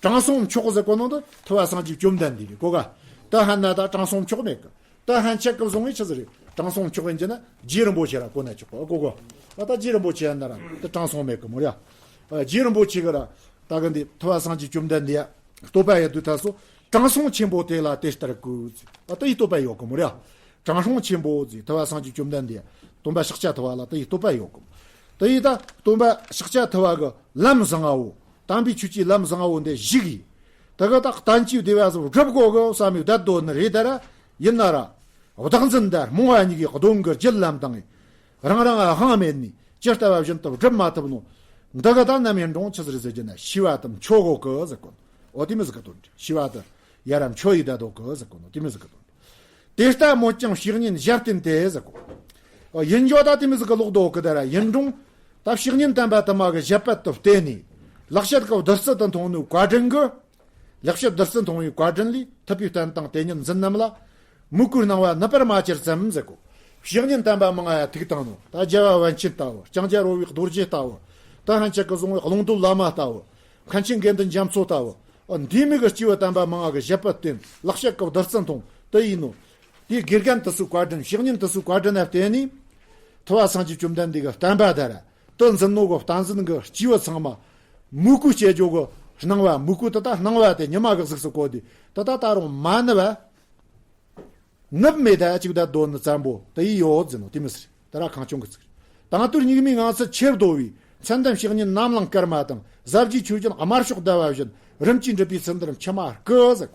དྲང་སྲོང་མཆོག་ཟེར་གོ་ནོ་འདི་ཐུབ་པ་སངས་རྒྱས་བཅོམ་ལྡན་འདས་རེད་གོ་ག། ད་ཧན་ན་ད་དྲང་སྲོང་མཆོག་མེད་གི། ད་ཧན་ཆད་གི་བཟུང་བའི་ཆི་ཟིག་རེད། དྲང་སྲོང་མཆོག་ཡིན་གྱི་ན་རྗེ་རིན་པོ་ཆེ་ར་གོ་ན་ཆོག་གོ་གོ་གོ། ད་ད་རྗེ་རིན་པོ་ཆེ་ཡིན་ན་ར་ད་དྲང་སྲོང་མེད་གི་མོ་ར། རྗེ་རིན་པོ་ཆེ་གི་ར་ད་གི་འདི་ཐུབ་པ་སངས་རྒྱས་བཅོམ་ལྡན་འདས་ཡ་བསྟོད་པ་ཡ་དུས་ད་སོ། དྲང་སྲོང་ཆེན་པོ་དེ་ལ་དེ་ལྟར་བསྐུལ། ད་ཡི་བསྟོད་པ་ཡོད་གི་མོ་ར། དྲང་སྲོང་ཆེན་པོ་ཟེར་ཐུབ་པ་སངས་རྒྱས་བཅོམ་ལྡན་འདས། སྟོན་པ་ཤཱཀྱ་ཐུབ་པ་ལ་དེ་ཡི་བསྟོད་པ་ཡོད་གི། དེ་ཡི་ད་སྟོན་པ་ཤཱཀྱ་ཐུབ་པ་གི་ལམ་བཟང་ངོ་། དམ་པའི་ཆོས་ཀྱི་ལམ་བཟང་ངོ་འདི་ཞུགས་ཡི། དེ་གི་ད་བསྟན་བཅོས་བདེ་བ་ཟིག་སྒྲུབ་དགོས་གི་བསམ་མི་བསྡད་དོ་ནི་རེད་ད་ར། ཡིན་ན་ར། བདག་འཛིན་དང་རྨོངས་པ་གཉིས་ཀྱི་གདོན་གྱི་རྒྱུད་ལམ་དང་། རང་རང་དབང་མེད་ནས་ཇི་ལྟ་བ་བཞིན་དུ་སྒྲུབ་མ་ཐུབ་ནོ། འདི་གི་ད་ནམ་ཡིན་རུང་ཆི་ཟིག་རེད་ཟེར་རྒྱུ་ན་ཤེས་པ་དེ་འཆོ་དགོས་གི་ཟེར་གོ། འོ་དེ་མོ་ཟིག་གི་དོན་རེད། ཤེས་པ་དེ་ཡ་ར་འཆོ་ཡི་བསྡད་དོ་གི་ཟེར་གོ་ནོ་དེ་མོ་ཟིག་གི་དོན་རེད། དེ་ལྟ་སྨོད་ཀྱང་བཤེས་གཉེན་ཞབས་བརྟན་ཏེ་ཟེར་གོ། ཡིན་རྒྱུ་ད་དེ་མོ་ཟིག་གི་ལོག་འདུག་གི་ད་ར། ཡིན་རུང་ད་བཤེས་གཉེན་དམ་པ་དུ་མ་གི་ཞབས་པད་དུ་བརྟེན་ནས་ལེགས་བཤད་ཀྱི་བདུད་རྩི་དེ་འཐུང་ནོའི་བཀའ་དྲིན་གྱིས། ལེགས་བཤད་བདུད་རྩི་འཐུང་བའི་བཀའ་དྲིན་ལས་ཐུབ་པའི་བསྟན་དང་དེ་ཉིད་འཛིན་རྣམས་ལ། མོས་གུས་གནང་བ་ནུབ་པར་མ་གྱུར་ཙམ་ཟེར་གོ། བཤེས་གཉེན་དམ་པ་མང་ང་ཡ་ཐུག་བཏང་ནོ། ད་རྒྱལ་བ་པཎ་ཆེན་ལྟ་བུ། ལྕང་སྐྱ་རོལ་བའི་རྡོ་རྗེ་ལྟ་བུ། ད་ཧན་ཆད་ཀྱི་བཟུང་བའི་ཀློང་རྡོལ་བླ་མ་ལྟ་བུ། མཁན་ཆེན་དགེ་འདུན་རྒྱ་མཚོ་ལྟ་བུ། འདི་མོ་གི་སྐྱེས་བུ་དམ་པ་མང་ང་གི་བཞེད་པ་བསྟེན། ལེགས་བཤད་ཀྱི་བདུད་རྩི་འཐུང་། དེ་ཡིན་ནོ། དེའི་དགེ་རྒན་དེ་ཚོའི་བཀའ་དྲིན། བཤེས་གཉེན་དེ་ཚོའི་བཀའ་དྲིན་ལ་བརྟེན་ནས། ཐུབ་པ་སངས་རྒྱས་བཅོམ་ལྡན་འདས་ཀྱི་བསྟན་པ་དར། དེ་འཛིན་ནོ་གི་བསྟན་འཛིན་གྱི་སྐྱེས་བུ་ཚང་མ། མོས་གུས་བྱེད་རྒྱུ་གི་སྣང་བ། མོས་གུས་དེ་ད་སྣང་བ་དེ་ཉི་མ་གི་གཟུགས་སུ་བཀོད་དེ། དེ་ད་ད་རུང་མ་ནུབ་པ། ནུབ་མེད་ད་ཅིག་ད་སྡོད་ནི་ཙམ་པོ་དེ་ཡིས་ཡོད་ཟེར་ནོ། དེ་མི་སྲིད། དེ་ར་ཁང་ཆུང་གི་ཚིག་རེད། དེང་དུས་སྙིགས་མའི་ངང་ཚུལ་ཆེར་བདོ་བའི། མཚན་ལྡན་བཤེས་གཉེན་རྣམ་གླིང་སྐར་མ་དང་། ཟབ་རྒྱས་ཆོས་ཀྱི་དམར་ཕྱོགས་ཟླ་བ་བཞིན། རིམ་གྱིས་འགྲུབ་པའི་ཚུལ་འདིར་མཆི་མ་བསྐུ་ཟེར།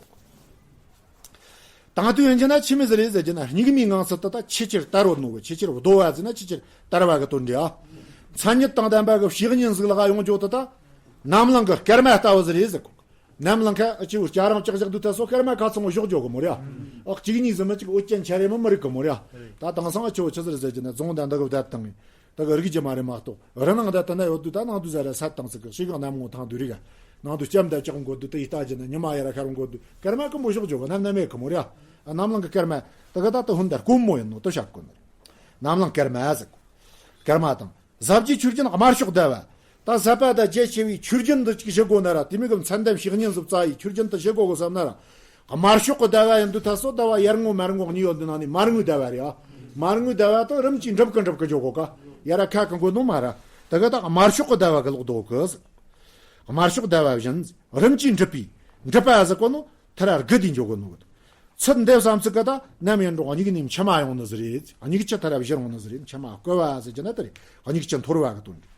དེང་དུས་ཡིན་གྱི་ན་ཆི་མོ་ཟིག་རེད་ཟེར་གྱི་ན། སྙིགས་མའི་ངང་ཚུལ་དེ་ད་ཆེས་ཆེར་དར་བ་ནོ་གི། ཆེས་ཆེར་བདོ་བ་ཟེར་ན་ཆེས་ཆེར་དར་བ་གི་དོན་འདྲ། མཚན་ཉིད་དང་ལྡན་པ་གི་བཤེས་གཉེན་ཟིག་ལ་ཡོང་རྒྱུ་དེ་ད་རྣམ་གླིང་གི་སྐར་མ་ལྟ་བུ་ཟིག་རེད་ཟེར་གོ། རྣམ་གླིང་ཁ་ཨ་ཅེ་བོ་སྐྱ་རང་ལྕགས་བཞག་དུས་ད་སོ་སྐར་མ་ཁ་ཚང་བོ་ཞོག་འཇོག་གི་མོ་ར། ཨ་གཅིག་གཉིས་ཟིག་མི་གཅིག་འོད་ཅན་འཆར་རེ་མི་མི་རིག་གི་མོ་ར། ད་དེང་སང་ཨ་ཅེ་བོ་ཆི་ཟིག་རེད་ཟེར་གྱི་ན། རྫོང་དང་འདི་གི་བསྡད་བཏང་ངས། ད་གི་རིག་རྒྱུ་མ་རེད་མ་གཏོགས། རི་ནང་ད་དེ་ན་ཡོད་དུས་ད་ནང་དུ་ཟ་ར་ས་དང་ཟིག་གི་ཤིག་གནམ་ངོ་ཐང་དུ་རིག་ག། ནང་དུ་ལྕམ་ད་ལྕགས་འགོ་དུས་ད་ཡི་ལྟ་རྒྱུ་ན་ཉི་མ་ཡ་ར་ཤར་འགོ་དུས་སྐར་མ་ཀུན་པོ་ཞོག་འཇོག་གི་ནམ་ནམ་མེད་གི་མོ་ར། ཨ་རྣམ་གླིང་གི་སྐར་མ་ད་གི་ད་ད་ཧུན་དར་དཀོན་མོ་ཡིན་ནོ་དུ་ཤ་དཀོན་ནི་རེད། རྣམ་གླིང་སྐར་མ་ཟིག་གོ། སྐར་མ་དང་། ཟབ་རྒྱས་ཆོས་ཀྱི་དམར་ཕྱོགས་ཟླ་བ། ད་ཟབ་པ་དང་རྒྱ་ཆེ་བའི་ཆོས་རྒྱུན་འདི་གཅིག་བཞེས་དགོས་ན་ར། དེ་མོ་གི་མཚན་ལྡན་བཤེས་གཉེན་ཟིག་བཙལ་ཡི་ཆོས་རྒྱུན་དེ་བཞེས་དགོས་གི་བསམ་ན་ར། དམར་ཕྱོགས་གི་ཟླ་བ་ཡིན་དུས་ད་སོ་ཟླ་བ་ཡར་ངོ་མར་ངོ་གཉིས་ཡོད་འདི་ནང་ནས་མར་ངོའི་ཟླ་བ་རེད་ཨ། མར་ངོའི་ཟླ་བ་དེ་རིམ་གྱིས་འགྲུབ་གི་འགྲུབ་གི་འཇོག་གོ་ཀ། ཡ་ར་ཁ་གི་མགོ་ནོ་མ་ར། ད་གི་ད་དམར་ཕྱོགས་གི་ཟླ་བ་གི་ལོག་འདུག་གི། དམར་ཕྱོགས་ཟླ་བ་བཞིན་རིམ་གྱིས་འགྲུབ་པའི། འགྲུབ་པ་ཟེར་གོ་ནོ། ཐར་ར་རྒུད་དེ་འཇོག་གི་ནོ་གི། ཚུལ་འདེབས་སམ་ཚིག་གི་ད་ནམ་ཡིན་རུང་སྙིགས་ནས་མཆི་མ་ཡོང་ནི་ཟིག་རེད། སྙིགས་ཆུ་ཐར་ར་བཞུར་འོང་ནི་ཟིག་རེད། མཆི་མ་བསྐུ་བ་ཟེར་གྱི་ན་དེ་རེད། སྙིགས་ཆུ་འཐོར་བ་གི་དོན་རེད།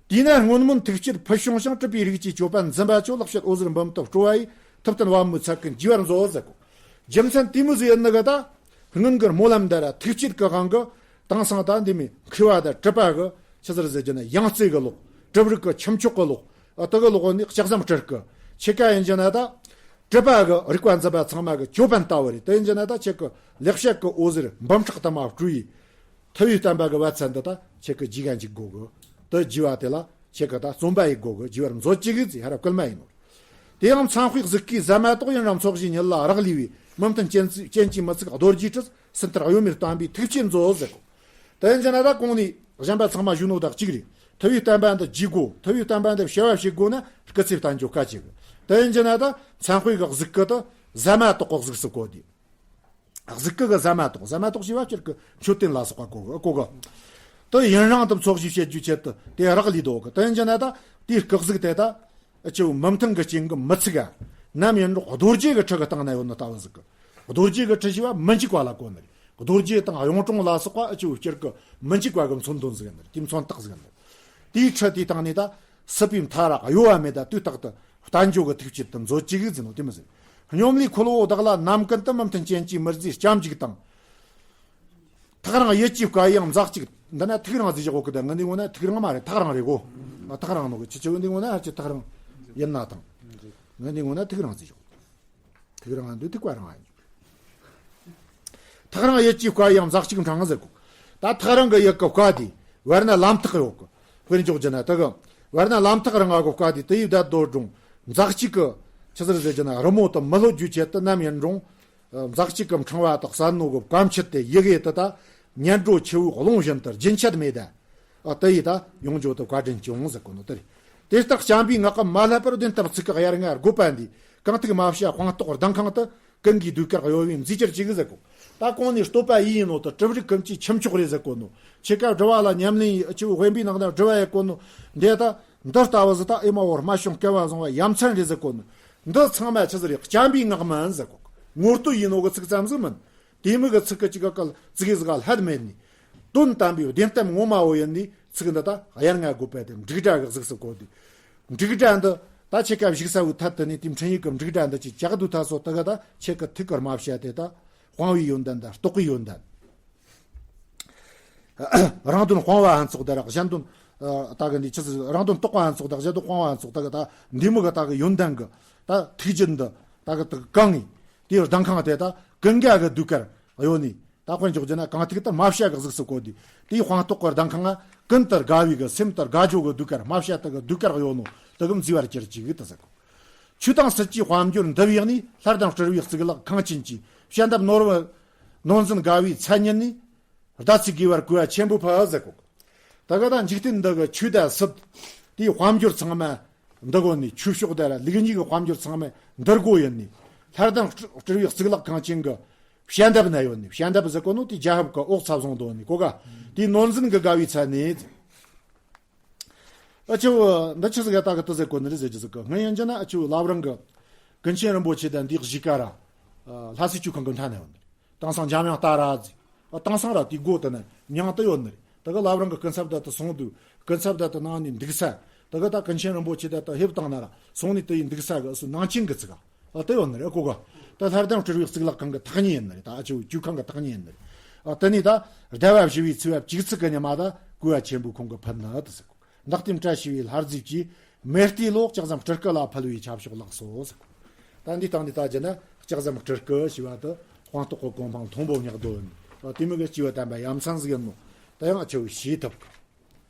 དེས་ན་སྔོན་སྨོན་ཐུགས་བསྐྱེད་ཕུལ་བྱུང་ཞིང་། གྲུབ་པའི་རིགས་ཀྱི་ཅོད་པན་འཛིན་པ་ཁྱོད། ལེགས་བཤད་འོད་ཟེར་འབུམ་དུ་སྤྲོ་བ་ཡིས། ཐུབ་བསྟན་པད་མོའི་ཚལ་ཀུན་རྒྱས་པར་མཛོད་ཟེར་གོ། རྒྱུ་མཚན་དེ་མོ་ཟིག་ཡིན་ནི་གི་ད། སྔོན་གྱི་སྨོན་ལམ་འདི་ར་ཐུགས་བསྐྱེད་ཀྱི་དབང་གིས། དེང་སང་ད་འདི་མོ་མཁས་པ་དང་གྲུབ་པ་གི་ཆི་ཟེར་ཟེར་གྱི་ན་ཡང་རྩེ་གི་ལོག། གྲུབ་རིགས་ཀྱི་ཁྱུ་མཆོག་གི་ལོག། ཨ་དེ་གི་ལོག་ནས་ལྕགས་ཟམ་སྤྲུལ་སྐུ། ཕྱེད་ཀ་ཡིན་གྱི་ན་ད། གྲུབ་པ་གི་རིག་པ་འཛིན་པ་ཚང་མ་གི་ཅོད་པན་ལྟ་བུ་རེད། དེ་ཡིན་གྱི་ན་ད་ཁྱེད་ཀྱི་ལེགས་བཤད་ཀྱི་འོད་ཟེར་འབུམ་ཕྲག་དུ་མ་སྤྲོ་ཡི། ཐུབ་པའི་བསྟན་པ་གི་བ་ཚན་འདི་ད་ཁྱེད་ཀྱི་རྒྱུད་ག་འཇུག་དགོས་གི། དེ་རྒྱུད་པ་དེ་ལ་ཁྱེད་ཀྱི་ད་བརྩོན་པ་ཡི་དགོས་གི། རྒྱུད་པར་མཛོད་ཅིག་གི་ཟེར་ཡ་ར་བསྐུལ་མ་ཡིན་ནོ། དེ་ཡང་མཚན་དཔེའི་གཟུགས་ཀྱིས་ཟ་མ་ཏོག་ཡིན་རུང་ཚོགས་ཀྱི་ཉིད་ལ་རག་ལས་པའི། མི་མཐུན་རྐྱེན་རྐྱེན་གྱིས་མི་ཚུགས་རྡོ་རྗེའི་གྲུ། སུམ་མཐར་གཡོ་མེད་བསྟན་པའི་ཐུགས་བསྐྱེད་མཛོད་ཟེར་གོ། དེ་ཡིན་གྱི་ན་ད་གོང་ནས་གཞན་པ་ཚང་མ་ཞུ་ནོ་དང་གཅིག་རེད། ཐུབ་པའི་བསྟན་པ་འདི་རྒྱས་དགོས། ཐུབ་པའི་བསྟན་པ་འདི་བྱ་བ་བྱེད་དགོས་ན་སྐུ་ཚེ་བརྟན་རྒྱུ་དཀའ་ཆེ་གི། དེ་ཡིན་གྱི་ན་ད་མཚན་དཔེ་གི་གཟུགས་སྐུ་དེ་ཟ་མ་ཏོག་གི་གཟུགས་སུ་བཀོད་དེ། གཟུགས་སྐུ་གི་ཟ་མ་ཏོག། ཟ་མ་ཏོག་ཞེས་པ་སྤྱིར་གི་མཆོད་རྟེན་ལ་སོགས་པ་གོ་གི་གོ་གི། དེ་ཡུན་རིང་དུ་འཚོ་བཞིན་བྱེད་རྒྱུའི་ཆེད་དུ་དེ་རག་ལས་འདུག་གི། དེ་ཡིན་གྱི་ན་ད་དེའི་སྐུ་གཟུགས་དེ་ད། ཨ་ཅེ་བོ་མི་མཐུན་གྱི་རྐྱེན་གྱིས་མི་ཚུགས་ག། ནམ་ཡིན་རུང་རྡོ་རྗེ་གི་ཁྲི་གི་སྟེང་ན་ཡོད་ནི་ལྟ་བུ་ཟིག་གི། རྡོ་རྗེ་གི་ཁྲི་ཞེས་པ་མི་འཇིག་པ་ལ་གོ་ནི་རེད། རྡོ་རྗེ་དང་གཡུང་དྲུང་ལ་སོགས་པ་ཨ་ཅེ་བོ་སྤྱིར་གི་མི་འཇིག་པ་གི་མཚོན་དོན་ཟིག་ཡིན་ནི་རེད། དེའི་མཚོན་རྟགས་ཟིག་ཡིན་ནི་རེད། དེའི་ཁྲི་དེའི་སྟེང་ནས་ད་སྲིད་པའི་མཐའ་ར་གཡོ་བ་མེད་ད་དུས་རྟག་ཏུ་བསྟན་འགྱོ་གི་ཐུགས་བསྐྱེད་དུ་མཛོད་ཅིག་གི་ཟེར་ནོ་དེ་མོ་ཟིག། སྙོམ་ལས་འཁོལ་བོ་བདག་ལ་ནམ་ཀུན་ཏུ། མི་མཐུན་རྐྱེན་གྱིས་མི་བརྫིས་སྐྱབས་འཇུག་དང་། ཐག་རིང་ཡིད་ཀྱི་བསྐལ་ཡང་འཛག་ཅིག། འདི་ན་ཐིག་རིང་ཟེར་བཞག་གོ་གི། ད་ངའི་འདི་ངོ་ན་ཐིག་རིང་མ་རེད། ཐག་རིང་རེད་གོ། ཨ་ཐག་རིང་ནོ་གི། ཁྱེད་ཆོ་འདི་ངོ་ན་ཧ་ཅི་ཐག་རིང་ཡིན་ན་ཐང་། ངའི་འདི་ངོ་ན་ཐིག་རིང་ཟེར་བཞག། ཐིག་རིང་འདི་ཐིག་པ་རིང་ཡིན། ཐག་རིང་ཡིད་ཀྱི་བསྐལ་ཡང་འཛག་ཅིག་འཕྲང་ཟེར་གོ། ད་ཐག་རིང་གི་ཡིད་ཀྱི་བསྐལ་དེ་བར་ན་ལམ་ཐག་ཡོད་གི། དཔེར་འཇོག་རྒྱུ་ན་དེ་གི་བར་ན་ལམ་ཐག་རིང་ང་གི་བསྐལ་དེ་དེ་ཡི་བདག་རྡོ་སྒྲོམ་འཛག་ཅིག་གི། ཆི་ཟེར་ཟེར་རྒྱུ་ན་རི་མོ་དེ་མི་ལྷོད་རྒྱུའི་ཆེད་དུ་ནམ་ཡིན་རུང་། འཛག་ཅིག་གི་འཕྲང་བ་དག་བསལ་ནོ་གི་བཀའ་མཆིད་དེ་ཡི་གེ་དེ་ད་ཉལ་འགྲོ་ཆུ་བོའི་རླུང་བཞིན་དུ་རྒྱུན་ཆད་མེད་ད། ཨ་དེ་ཡི་ད་ཡོང་རྒྱུ་དེ་བཀའ་དྲིན་སྐྱོང་ཟེར་གོ་ནོ་དེ་རེད། དེ་ལྟར་བྱམས་པའི་ངག་གམ་མ་བསླད་པར། བདེན་སྟོབས་ཚིག་གི་དབྱར་རྔ་དགོད་པ་འདིས། གང་ཐུག་མ་བྱ་སྤང་རྟོགས་ལྡིང་ཁང་དུ། ཀུན་གྱིས་ཟློས་གར་གཡོ་བས་མཛེས་གྱུར་ཅིག་ཟེར་གོ། ད་གོང་ནས་བསྟོད་པ་ཡིན་ཡིན་ནོ་དེ་གྲུབ་རིགས་ཀུན་གྱི་ཁྱུ་མཆོག་རེད་ཟེར་གོ་ནོ། ཁྱེད་ཀ་སྒྲུབ་པ་ལ་ཉམས་ལེན་ཡི་ཆུ་བོ་དབེན་པའི་ནང་ན་སྒྲུབ་པ་ཡི་གོ་ནོ། འདི་ད་འདི་ལྟ་བུ་ཟིག་ད་ཨེ་མ་བོར་སྨྲ་བྱུང་སྐལ་བ་བཟང་བ་ཡ་མཚན་རེད་ཟེར་གོ་ནོ། འདི་ཚང་མ་ཆི་ཟིག་རེད། བྱམས་པའི་ངག་མིན་ཟེར་གོ། ངོ་བསྟོད་ཡིན་ནོ་གི་ཚིག་ཙམ་ཟིག་མིན། དེ་མོ་གི་ཚིག་གི་ཅིག་ག་གལ་ཙིག་གེ་ཟིག་ག་ལྷད་མེད་ནི། དོན་དམ་པའི་བདེན་གཏམ་ངོ་མ་བོ་ཡིན་ནི་ཚིག་འདི་ད་དབྱར་རྔ་དགོད་པ་དེ་འབྲུག་སྒྲ་གི་གཟུགས་སུ་བཀོད་དེ། འབྲུག་སྒྲ་འདི་ད་ཁྱེད་ཀ་བཞུགས་ས་བོའི་ཐད་དུ་ནི་དེ་འཕྲིན་ཡིག་གི་འབྲུག་སྒྲ་འདི་ཅིག་ཅག་དུས་ད་སོ་དེ་ག་ད་ཁྱེད་ཀྱི་ཐུགས་ཀར་མ་བཤད་དེ་ད་སྤང་བའི་ཡོན་ཏན་དང་རྟོགས་པའི་ཡོན་ཏན། རང་དོན་སྤང་བའང་ཚོགས་དེ་ར་གཞན་དོན་ད་གི་འདི་ཆི་ཟིག་རང་དོན་རྟོགས་པའང་ཚོགས་དང་གཞན་དོན་སྤང་བའང་ཚོགས་ད་གི་ད་འདི་མོ་གི་ད་གི་ཡོན་ཏན་གི་ད་ཐུགས་རྒྱུད་འདི་ད་གི་ད་གི་གང་ངི་དེའི་ལྡིང་ཁང་དེ་ད་ཀུན་དགའ་གི་ཟློས་གར་གཡོ་ནི། ད་དཔེ་འཇོག་རྒྱུ་ན་གང་ཐུག་ལྟར་སྨྲ་བྱ་གི་གཟུགས་སུ་བཀོད་དེ། དེའི་སྤང་རྟོགས་ཀྱི་ལྡིང་ཁང་ང་ཀུན་ཏུ་དགའ་བའི་གི་སེམས་ལྟར་དགའ་འཇོག་གི་ཟློས་གར་སྨྲ་བྱ་དག་གི་ཟློས་གར་གཡོ་ནོ་དེ་གི་མཛེས་པར་གྱུར་ཅིག་དེ་ཟེར་གོ། ཆོས་དང་སྲིད་ཀྱི་དཔལ་འབྱོར་འདུ་བའི་གནས། ལྷ་དང་སྤྲུལ་བའི་གཙུག་ལག་ཁང་ཆེན་གྱི། བྱ་འདབ་ནོར་བུ་ནོར་འཛིན་དགའ་བའི་མཚན་ཉིད་ནས། ཟླ་ཚེས་དགུའི་བར་གོ་བ་ཆེན་པོ་ཕུལ་ཟེར་གོ། ད་ག་ད་འཇིག་རྟེན་འདི་གི་ཆོས་དང་སྲིད་དེའི་དཔལ་འབྱོར་ཚང་མ་འདི་གོ་ནི་ཆོས་ཕྱོགས་དེ་ལ་ལུགས་གཉིས་ཀྱི་དཔལ་འབྱོར་ཚང་མ་འདིར་གོ་ཡིན་ནི། ལྷ་ལྡན་སྤྲུལ་པའི་གཙུག་ལག་ཁང་ཆེན་གི་ཞལ་འདེབས་ན་ཡོད་ནི། ཞལ་འདེབས་ཟེར་གོ་ནོ་དེ་རྒྱལ་ཁབ་ཀྱི་འོག་ཚ་བཟུང་དོ་ནི་གོ་ག། དེའི་ནོར་འཛིན་གྱི་དགའ་བའི་ཚལ་ནས། ཨ་ཆེ་བོ་འདི་ཆི་ཟིག་ཡ་ད་གི་དི་ཟེར་གོ་ནི་རེད་ཟེར་གྱི་ཟིག་གི། སྔོན་ཡིན་གྱི་ན་ཨ་ཆེ་བོ་ལབ་རང་གི་ཀུན་མཁྱེན་རིན་པོ་ཆེ་དང་འདི་གཞིས་ཀ་ར་ལྷ་སའི་ཆོས་ཁང་གི་མཐའ་ན་ཡོད་ནི། དེང་སང་འཇམ་དབྱངས་ལྟ་ར་ཟིག། ཨ་དེང་སང་ར་དེའི་སྒོ་དེ་ན་མྱང་དུ་ཡོད་ནི་རེད། ད་གི་ལབ་རང་གི་སྐུ་ཚབ་དེ་དུ་སོང་དུས་སྐུ་ཚབ་དེ་དུ་ནང་ནས་འདུག་ས། ད་གི་ད་ཀུན་མཁྱེན་རིན་པོ་ཆེ་དེ་དུ་ཕེབས་བཏང་ན་ར་སོང་ནས་དེ་ཡི་འདུག་ས་གི་སུ་ནང་ཆེན་གི་ཚིག་ག། ཨ་དེ་ཡོད་ནི་རེད་གོ་ག། ད་ལྷ་ལྡན་སྤྲུལ་པའི་གཙུག་ལག་ཁང་གི་ཐག་ཉེ་ཡིན་ནི་རེད། ད་ཨ་ཆེ་བོ་ཆོས་ཁང་གི་ཐག་ཉེ་ཡིན་ནི་རེད། ཨ་དེ་ནས་ད་ཟླ་བ་བཞི་བའི་ཚེས་པ་བཅུ་གཅིག་གི་ཉི་མ་ད་གོ་བ་ཆེན་པོའི་ཁོང་གི་ཕུལ་ནི་ཨ་དེ་ཟེར་གོ། ནག་ལྟེམ་བཀྲ་ཤིས་པའི་ལྷ་རྫས་ཀྱིས། མེ་ལྟའི་ལོ་ལྕགས་ཟམ་སྤྲུལ་སྐུ་ལ་ཕུལ་བའི་ཆབ་ཤོག་ལགས་སོ་ཟེར། ད་འདི་སྟེང་འདི་ལྟ་རྒྱུ་ན་ལྕགས་ཟམ་སྤྲུལ་སྐུ་ཞེས་པ་དེ་དཔང་རྟགས་ཀྱི་གོ་འཕང་མཐོན་པོ་ཉག་རྡོ་ཡིན། དེ་མོ་གི་སྐྱེས་བུ་དམ་པ་ཡ་མཚན་ཟིག་ཡིན་ནོ། ད་ཡང་ཨ་ཆེ་བོ་ཤེས་ཐུབ།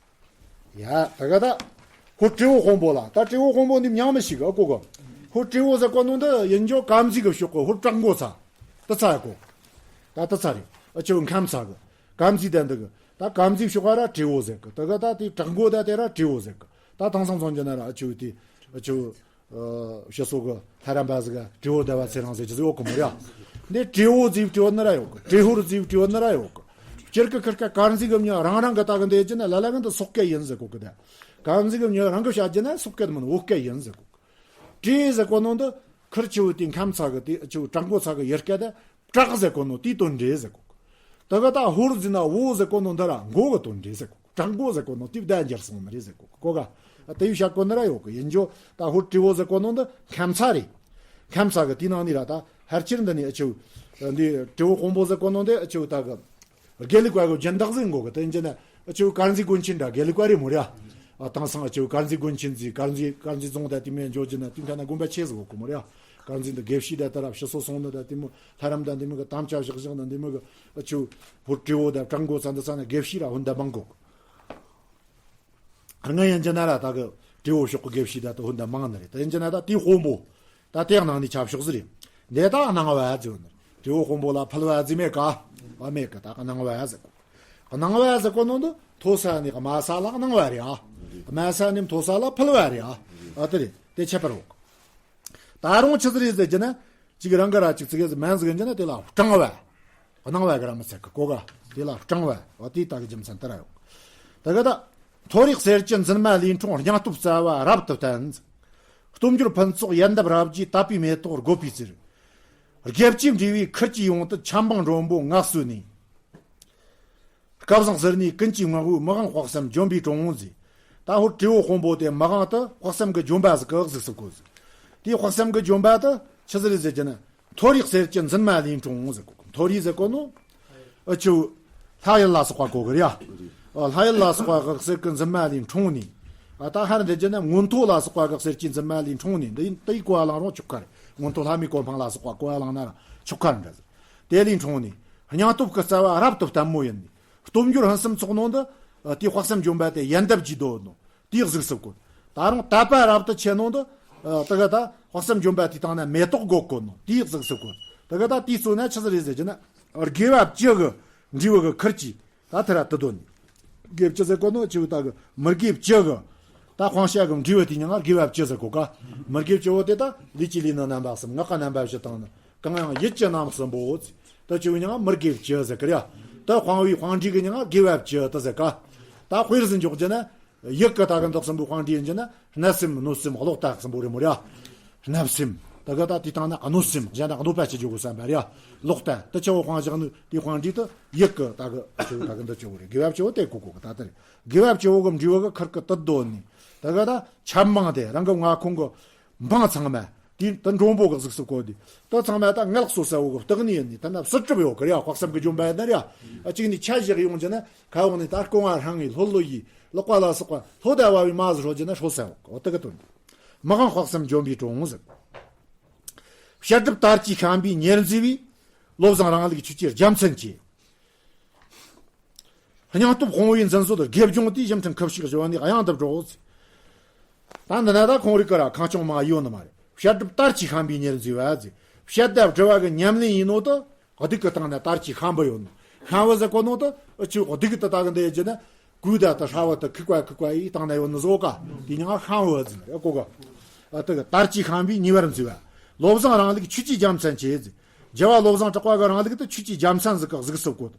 ཡ་ད་ག་ད། ཧོར་དྲེ་བོ་དཔོན་པོ་ལ་ད་དྲེ་བོ་དཔོན་པོ་འདི་མྱང་མི་ཤེས་གི་ཨ་གོ་གི། ཧོར་དྲེ་བོ་ཟེར་གོ་ནོ་འདི་ཡིན་འཇོ་དཀར་མཛེས་གི་ཕྱོགས་གི་ཧོར་བྲག་མགོ་ཚ། དེ་ཚ་ཡ་གོ། ད་དེ་ཚ་རེད། ཨ་ཆེ་བོ་ཁམས་ཚ་གི། དཀར་མཛེས་དེ་འདི་གི། ད་དཀར་མཛེས་ཕྱོགས་ག་ར་དྲེ་བོ་ཟེར་གི། དེ་ག་ད་དེ་བྲག་མགོ་ད་དེ་ར་དྲེ་བོ་ཟེར་གི། ད་དེང་སང་ཚོང་རྒྱུ་ན་ར་ཨ་ཆེ་བོ་དེ་ཨ་ཆེ་བོ་ཨ་ཕྱི་སོ་གི་ལྷ་རམས་པ་ཟིག་ག་དྲེ་བོ་ཟླ་བ་ཚེ་རིང་ཟེར་གྱི་ཟིག་ཡོད་གི་མོ་ར། འདི་དྲེ་བོ་ཟེར་བའི་དྲེ་བོ་ནི་ར་ཡོད་གི། དྲེ་ཧོར་ཟེར་བའི་དྲེ་བོ་ནི་ར་ཡོད་གི། སྤྱིར་གི་ཁིར་ཀ་དཀར་མཛེས་གི་མྱི་རང་རང་གི་ད་གི་འདི་ཡེ་རྒྱུ་ན་ལ་ལ་གི་འདི་སོག་སྐད་ཡིན་ཟེར་གོ་གི། ད་དཀར་མཛེས་གི་མྱི་རང་གི་བཤད་རྒྱུ་ན་སོག་སྐད་མིན་བོད་སྐད་ཡིན་ཟེར་གོ་གི། དྲེ་ཟེར་གོ་ནོ་འདི་ཁིར་ཆེ་བོ་དེ་ཁམས་ཚ་གི་དེ་ཆེ་བོ་བྲག་མགོ་ཚ་གི་ཡུལ་སྐད་དེ་བྲག་ཟེར་གོ་ནོ་དེའི་དོན་འགྲེལ་ཟེར་གོ་གི། ད་ག་ད་ཧོར་ཟེར་ན་བོ་ཟེར་གོ་ནོ་འདི་ར་མགོ་གི་དོན་འགྲེལ་ཟེར་གོ་གི། བྲག་མགོ་ཟེར་གོ་ནོ་དེ་བརྡ་འགྱུར་སོང་ནི་རེད་ཟེར་གོ་གི་གོ་ག། ཨ་དེ་བཤད་གོ་ནི་ར་ཡོད་གི། ཡིན་འཇོ་ད་ཧོར་དྲེ་བོ་ཟེར་གོ་ནོ་འདི་ཁམས་ཚ་རེད། ཁམས་ཚ་གི་དེའི་ནང་ནས་ར་ད་ཕལ་ཆེར་འདི་ནི་ཨ་ཆེ་བོ་འདི་དྲེ་བོ་དཔོན་པོ་ཟེར་གོ་ནོ་འདི་ཨ་ཆེ་བོ་ད་གི། དགེ་ལུགས་པ་གི་སྦྱིན་བདག་ཟིག་འགོ་གི། དེ་འཇི་ན་ཨ་ཆེ་བོ་དཀར་མཛེས་དགོན་ཆེན་འདྲ་དགེ་ལུགས་པ་རེད་མོ་ར། ཨ་དེང་སང་ཨ་ཆེ་བོ་དཀར་མཛེས་དགོན་ཆེན་ཟིག། དཀར་མཛེས་དཀར་མཛེས་རྫོང་དང་དེ་མོ་འཇོག་རྒྱུ་ན་དེ་འདྲ་ན་དགོན་པ་ཆེ་ཟིག་གོ་གི་མོ་ར། དཀར་མཛེས་འདི་དགེ་བཤེས་དང་དེ་ར་ཕྱི་སོ་སོང་ནི་དང་དེ་མོ་ལྷ་རམས་དང་དེ་མོ་གི་དམ་བཅའ་བཞག་བཞག་ན་དེ་མོ་གི་ཨ་ཆེ་བོ་ཧོར་དྲེ་བོ་དང་བྲག་མགོ་ཚ་འདི་ཚ་ན་དགེ་བཤེས་ར་ཧོན་དང་མང་གོ་གི། སྔ་ཡན་གྱི་ན་ར་ད་གི་དྲེ་བོ་ཕྱོགས་ཀྱི་དགེ་བཤེས་ད་དུ་ཧོན་དང་མང་ནི་རེད། དེ་ཡན་གྱི་ན་ད་དེའི་དཔོན་པོ། ད་དེའི་ནང་ནས་ཆབ་ཤོག་ཟིག་རེད། འདི་ད་གནང་བ་ཟེར་ནི་རེད། དྲེ་བོ་དཔོན་པོ་ལ་ཕུལ་བ་ཟེར་མེད་ཀ། བ་མེད་ཀ་ད་གནང་བ་ཟེར་གོ། གནང་བ་ཟེར་གོ་ནོ་འདི་མཐོ་ས་ནས་དམའ་ས་ལ་གནང་བ་རེད་ཨ། དམའ་ས་ནས་མཐོ་ས་ལ་ཕུལ་བ་རེད་ཨ། ཨ་དེ་རེད་དེ་ཁྱད་པར་འོག། ད་རུང་ཆི་ཟིག་རེད་ཟེར་གྱི་ན། གཅིག་རང་གི་ར་གཅིག་ཙིག་གེ་ཟིག་མན་ཟིག་ཡིན་གྱི་ན་དེ་ལ་སྤྲང་བ། གནང་བ་གི་ར་མི་ཚད་གི་གོ་ག། དེ་ལ་སྤྲང་བ། འོ་དེའི་ད་གི་རྒྱུ་མཚན་དེ་ར་ཡོད། ད་གི་ད། མཐོ་རིས་གསེར་གྱི་འཛིན་མ་ལུས་འཁྲུངས་སྙིང་སྟོབས་རྩ་བ་རབ་ཏུ་བརྟན། སྟོབས་འབྱོར་ཕུན་ཚོགས་ཡལ་འདབ་རབ་རྒྱས་དད་པའི་མེ་ཏོག་རྒོད་པའི་རྩེར། དགེ་བཅུའི་འབྲེལ་བའི་ཁུར་གྱིས་ཡོངས་དུ་ཆབ་འབངས་མགྲོན་པོ་ངལ་གསོས་ནས། སྐལ་བཟང་ཟུར་གནས་ཀུན་གྱི་ངག་དབང་མི་དབང་དཔག་བསམ་ལྗོན་པའི་དྲུང་ཟེར། ད་ཧོར་དྲེ་བོ་དཔོན་པོ་དེ་མི་དབང་དེ་དཔག་བསམ་གྱི་ལྗོན་པ་ཟིག་གི་གཟུགས་སུ་བཀོད་ཟིག། དེའི་དཔག་བསམ་གྱི་ལྗོན་པ་དེ་ཆི་ཟིག་རེད་ཟེར་གྱི་ན། མཐོ་རིས་གསེར་གྱི་འཛིན་མ་ལུས་འཁྲུངས་ཟེར་གོ། མཐོ་རིས་ཟེར་གོ་ནོ། ཨ་ཆུ། ལྷ་ཡུལ་ལ་སོགས་པ་གོ་གི་རེད་ཡ། ཨ་ལྷ་ཡུལ་ལ་སོགས་པ་གི་གསེར་གྱི་འཛིན་མ་ལུས་འཁྲུངས་ནས། ཨ་ད་ཧར་འདི་གྱི་ན་མངོན་མཐོ་ལ་སོགས་པ་གི་གསེར་གྱི་འཛིན་མ་ལུས་འཁྲུངས་ནས་འདི་ཡིན་དེ་ཡི་གོ་བ་བླངས་རུང་ཆོག་ག་རེད། མངོན་མཐོ་ལྷ་མིའི་གོ་འཕང་ལ་སོགས་པ་གོ་བ་བླངས་ན་ར་ཆོག་ག་རེད་འདྲ་ཟེར། དེ་ལས་འཁྲུངས་ནས། སྙིང་སྟོབས་ཀྱི་རྩ་བ་རབ་ཏུ་བརྟན་མོ་ཡིན་ནས། སྟོབས་འབྱོར་ཕུན་སུམ་ཚོགས་ནོ་འདི། དེའི་དཔག་བསམ་ལྗོན་པ་དེ་ཡལ་འདབ་ཀྱིས་བསྡོས་ནོ། དེའི་གཟུགས་སུ་བཀོད། ད་རུང་དད་པ་རབ་ཏུ་ཆེ་ནོ་འདི། དེ་ག་ད་དཔག་བསམ་ལྗོན་པ་དེའི་སྟེང་ན་མེ་ཏོག་སྒོ་བཀོད་ནོ། དེའི་གཟུགས་སུ་བཀོད། དེ་ག་ད་དེའི་གཙོ་ན་ཆི་ཟིག་རེད་ཟེར་གྱི་ན། དགེ་བ་བཅུ་གི་འབྲས་བུ་གི་ཁུར་གྱིས། ད་ཐི་ར་ཏི་དོ་ནི། དགེ་བཅུ་ཟེར་གོ་ནོ་ཆི་བོ་ད་གི་མི་དགེ་བཅུ་གི། ད་སྤང་བྱ་གི་འབྲས་བུ་དེ་ཉང་ང་དགེ་བ་བཅུ་ཟེར་གོ་ག། མི་དགེ་བཅུ་བོ་དེ་ད་ལུས་ཀྱི་ལུས་ནི་རྣམ་པ་གསུམ། ངག་གི་རྣམ་པ་བཞི་དང་ནི། གང་ཡང་ཡིད་ཀྱི་རྣམ་གསུམ་པོ། ད་ཆི་བོ་ཉང་ང་མི་དགེ་བཅུ་ཟེར་གི་རེད། ད་སྤང་བའི་སྤང་འབྲས་གི་ཉང་ང་དགེ་བ་བཅུ་ད་ཟེར་ག། ད་དཔེར་ཟིན་འཇོག་རྒྱུ་ན། ཡིད་ཀྱི་ད་གི་འདི་གསུམ་པོའི་དཔང་འབྲས་ཡིན་གྱི་ན། བརྣབ་སེམས་གནོད་སེམས་ཀློག་ལྟ་གསུམ་པོ་རེད་མོ་ར། བརྣབ་སེམས། ད་ག་ད་དེ་དང་ན་གནོད་སེམས་གཞན་དང་གནོད་པ་བྱེད་རྒྱུ་གོ་བསམ་པ་རེད། ཀློག་ལྟ་དེ་ཆེ་བོ་དཔང་བཞག་ནི་དེ་དཔང་འབྲས་དེ་ཡིད་ཀྱི་ད་གི་ཆེ་བོ་ད་གི་འདི་ཆེ་བོ་རེད། དགེ་བ་ཆེ་བོ་དེ་གོ་གོ་གི་ད་ལྟ་རེད། དགེ་བ་ཆེ་བོ་གི་འབྲས་བུ་གི་ཁུར་གི་དུད་དོ་ནི། ད་ག་ད་ཆབ་མང་དེ་རང་གི་མངའ་ཁོངས་གི་འབངས་ཚང་མ། དེ་ད་མགྲོན་པོ་གི་གཟུགས་སུ་བཀོད་དེ། ད་ཚང་མ་ད་ངལ་གསོ་ས་བོ་གི་སྟག་ནི་ཡིན་ནི་ད་ན་བསུ་གྲུབ་ཡོད་གི་རེད། དཔག་བསམ་གི་ལྗོན་པ་ཡིན་ན་རེད། ཨ་གཅིག་ནི་ཆ་བཞག་ཡོང་རྒྱུ་ན་ཁ་འོག་ནས་ད་རྐང་བ་ཧྲང་ངི་ལྷོད་ལྷོད་ཡི་ལག་པ་ལ་སོགས་པ་ལྷོད་ད་བ་བའི་མ་ཟི་ཧྲོ་རྒྱུ་ན་ཧྲོ་ས་བོ་གི་འོ་ད་གི་དོན། མི་དབང་དཔག་བསམ་ལྗོན་པའི་དྲུང་ཟེར། བཤད་སྒྲུབ་དར་གྱིས་ཤམ་པའི་ཉེར་མཛེས་པའི། བློ་བཟང་རང་ལུགས་ཆོས་ཀྱི་རྒྱལ་མཚན་གྱི། སྙིང་སྟོབས་དཔུང་བོའི་འཛིན་སྲོལ་དགེ་སྦྱོང་དེའི་ཞིམ་ཕྲན་ཁུ་བྱུག་བཞི་བ་ནི་གཡང་དུ་སྒྲོག། ད་འདི་ན་ད་ཁོང་རིགས་ཀ་ར་ཁང་ཆུང་མ་ཡོད་ནི་མ་རེད། བཤད་སྒྲུབ་དར་གྱིས་ཤམ་པའི་ཉེར་མཛེས་པ་ཟེར། བཤད་དང་སྒྲུབ་པ་གི་ཉམས་ལེན་ཡིན་ནོ་ད་སྡིག་གི་སྟེང་ན་དར་གྱིས་ཤམ་པ་ཡོད་ནོ། ཤམ་བུ་ཟེར་གོ་ནོ་དེ་ཨ་ཆུ་གོ་སྡིག་གི་དེ་ད་གི་འདི་ཡེ་ཇི་ན་གུས་ད་དེ་ཧྲ་བ་དེ་ཁུག་པ་ཁུག་པ་ཡི་སྟེང་ན་ཡོད་ནི་ཟོ་ཀ། དེ་ཉང་ཤམ་བུ་ཟེར་ཡ་གོ་ག། ཨ་དེ་གི་དར་གྱིས་ཤམ་བུས་ཉེ་བར་འཛུལ་བ། བློ་བཟང་རིང་ལུགས་ཆོས་ཀྱི་རྒྱལ་མཚན་ཆེ་ཟེར། རྒྱལ་བ་བློ་བཟང་གྲགས་པ་གི་རིང་ལུགས་དེ་ཆོས་ཀྱི་རྒྱལ་མཚན་ཟིག་ག་གཟིགས་སུ་བཀོད།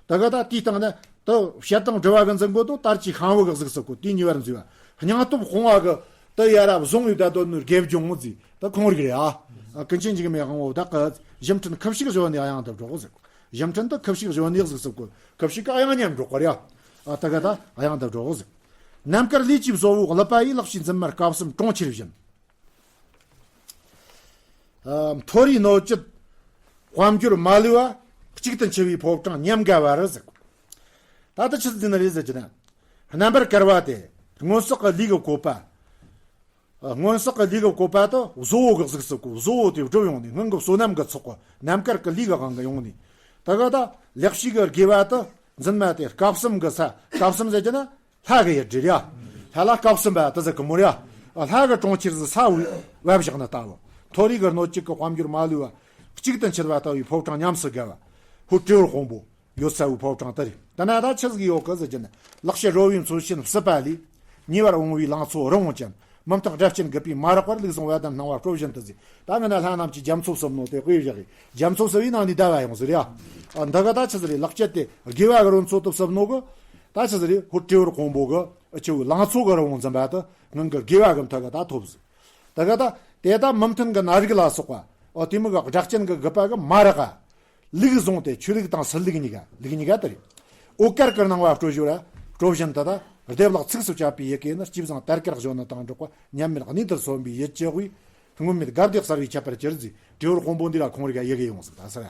ད་ག་ད་དེའི་སྟེང་ན་དེ་བཤད་དང་སྒྲུབ་པ་གི་འཛིན་གོ་དོ་དར་གྱིས་ཤམ་བུ་ག་གཟིགས་སུ་བཀོད། དེ་ཉེ་བར་འཛུལ་བ། སྙིང་སྟོབས་སྤོང་བ་གི་དེ་ཡ་རབས་བཟུང་བའི་བདག་དོན་ནི་དགེ་སྦྱོང་ཟེར། དེ་ཁོང་རིག་རེད་ཨ། ཀུན་མཁྱེན་འཇིགས་མེད་དབང་པོ་བདག་གི་གཞི་འཕྲིན་ཁུ་བྱུག་གཞོན་ནུ་གཡང་དུ་སྒྲོག་ཟེར། གཞི་འཕྲིན་དེ་ཁུ་བྱུག་གཞོན་ནུ་གཟིགས་སུ་བཀོད། ཁུ་བྱུག་གི་གཡང་ཉམས་སྒྲོག་གི་རེད་ཨ། ད་ག་ད་གཡང་དུ་སྒྲོག་ཟེར། རྣམ་དཀར་ལུས་ཀྱི་བཟོ་བོ་ཀླུ་པ་ཡིས། ལག་ཕྱིས་འཛིན་མར་སྐབས་གསུམ་གྲོང་ཁྱེར་བཞིན། ཨ། མཐོ་རིས་སྣོད་བཅུད་དཔལ་འབྱོར་མ་ལུས་པ། གཅིག་ཏུ་འཆི་བའི་ཕོ་བྲང་ཉམས་དགའ་བར་ཟེར། ད་ལྟ་ཆི་ཟིག་ནི་རེད་ཟེར་གྱི་ན། རྣམ་པར་དཀར་བ་དེ་སྔོན་བསགས་ཀྱི་ལས་ཀྱི་བཀོད་པ། ཨ། སྔོན་བསགས་ཀྱི་ལས་ཀྱི་བཀོད་པ་དེ་བཟོ་བོ་གི་གཟུགས་སུ་བཀོད། བཟོ་བོ་དེ་བསྒྲུབས་ཡོང་ནས་སྔོན་གྱི་བསོད་ནམས་ཀྱི་ཚོགས་ཀྱི་རྣམ་དཀར་གྱི་ལས་ཀྱི་དབང་གིས་ཡོང་ནས། ད་ག་ད་ལེགས་བཤད་ཀྱི་དགེ་བ་དེ་འཛིན་མ་དེ་སྐབས་གསུམ་གྱི་ས། སྐབས་གསུམ་ཟེར་གྱི་ན། ལྷ་གི་ཡུལ་རེད་ཡ། ལྷ་ལ་སྐབས་གསུམ་པ་དེ་ཟེར་གི་མོ་རེད་ཡ། ལྷ་གི་གྲོང་ཁྱེར་ཟིག་ས་བབ་བཞག་ན་ལྟ་བུ། མཐོ་རིས་ཀྱི་སྣོད་བཅུད་ཀྱི་དཔལ་འབྱོར་མ་ལུས་པ། གཅིག་ཏུ་འཆི་བ་ལྟ་བུའི་ཕོ་བྲང་ཉམས་སུ་དགའ་བ། ཧུ་དྲེའུར་དཔོན་པོ་ཡོད་ས་བོའི་ཕོ་བྲང་དེ་རེད། དེ་ན་ད་ཆི་ཟིག་ཡོད་གི་ཟེར་གྱི་ན། ལག་ཕྱིས་རོལ་བའི་མཚོན་བྱེད་སྲིད་པ་ལས། ཉེ་བར་འོང་བའི་ལང་ཚོ་རི་བོང་ཅན། མི་མཐུན་སྒྲ་གཅན་རྒུད་པའི་མ་རེག་པར། ལུགས་བཟང་བ་དན་སྣང་བ་སྤྲོ་བཞིན་དུ་ཟེར། ད་ང་ན་ལྷ་རྣམས་ཀྱི་རྒྱ་མཚོ་བསུབས་ནོ་དེ་དཔེ་བཞག་གི། རྒྱ་མཚོ་བསུབས་པའི་ནང་ནས་བདའ་བ་ཡོང་ཟེར་ཡ། ཨ། འདི་ག་ད་ཆི་ཟིག་རེད། ལག་ཕྱིས་དེ་དགེ་བ་གི་རོལ་མཚོ་དེ་བསུབས་ནོ་གི། ད་ཆི་ཟིག་རེད། ཧུ་དྲེའུར་དཔོན་པོ་གི་ཨ་ཆུ་ལང་ཚོ་གི་རི་བོང་འཛིན་པ་དེ་ངང་གི་དགེ་བ་གི་མཐུ་གི་ད་ཐོབ་ཟིག། ད་ག་ད་དེ་ད་མི་མཐུན་གི་ནད་རིགས་ལ་སོགས་པ། ཨོ་དེ་མི་གི་སྒྲ་གཅན་གི་རྒུད་པ་གི་མ་རེག་ག། ལུགས་བཟང་དེ་ཆོས་ལུགས་དང་སྲིད་ལུགས་གཉིས་ཀ། ལུགས་གཉིས་ཀ་དེ་རེད། འོད་དཀར་གྱི་སྣང་བ་སྤྲོ་བཞིན་ར། སྤྲོ་བཞིན་དུ་ད་སྡེབ་ལེགས་ཚིགས་སུ་བཅད་པའི་ཡི་གེ་ནི། སྐྱེས་བཟང་དར་དཀར་གཞོན་ནུ་དང་འགྲོགས་པ། མཉམ་མེད་གནས་དུ་སོན་པའི་ཡིད་ཀྱི་དབུས། སྔོན་མེད་དགའ་བདེ་གསལ་བའི་ཁྱད་པར་གྱུར་ཟེར། དྲེའུར་དཔོན་པོ་འདི་ལ་ཁོང་རིག་ཡི་གེ་ཡོང་ཟིག་ད་ཟེར།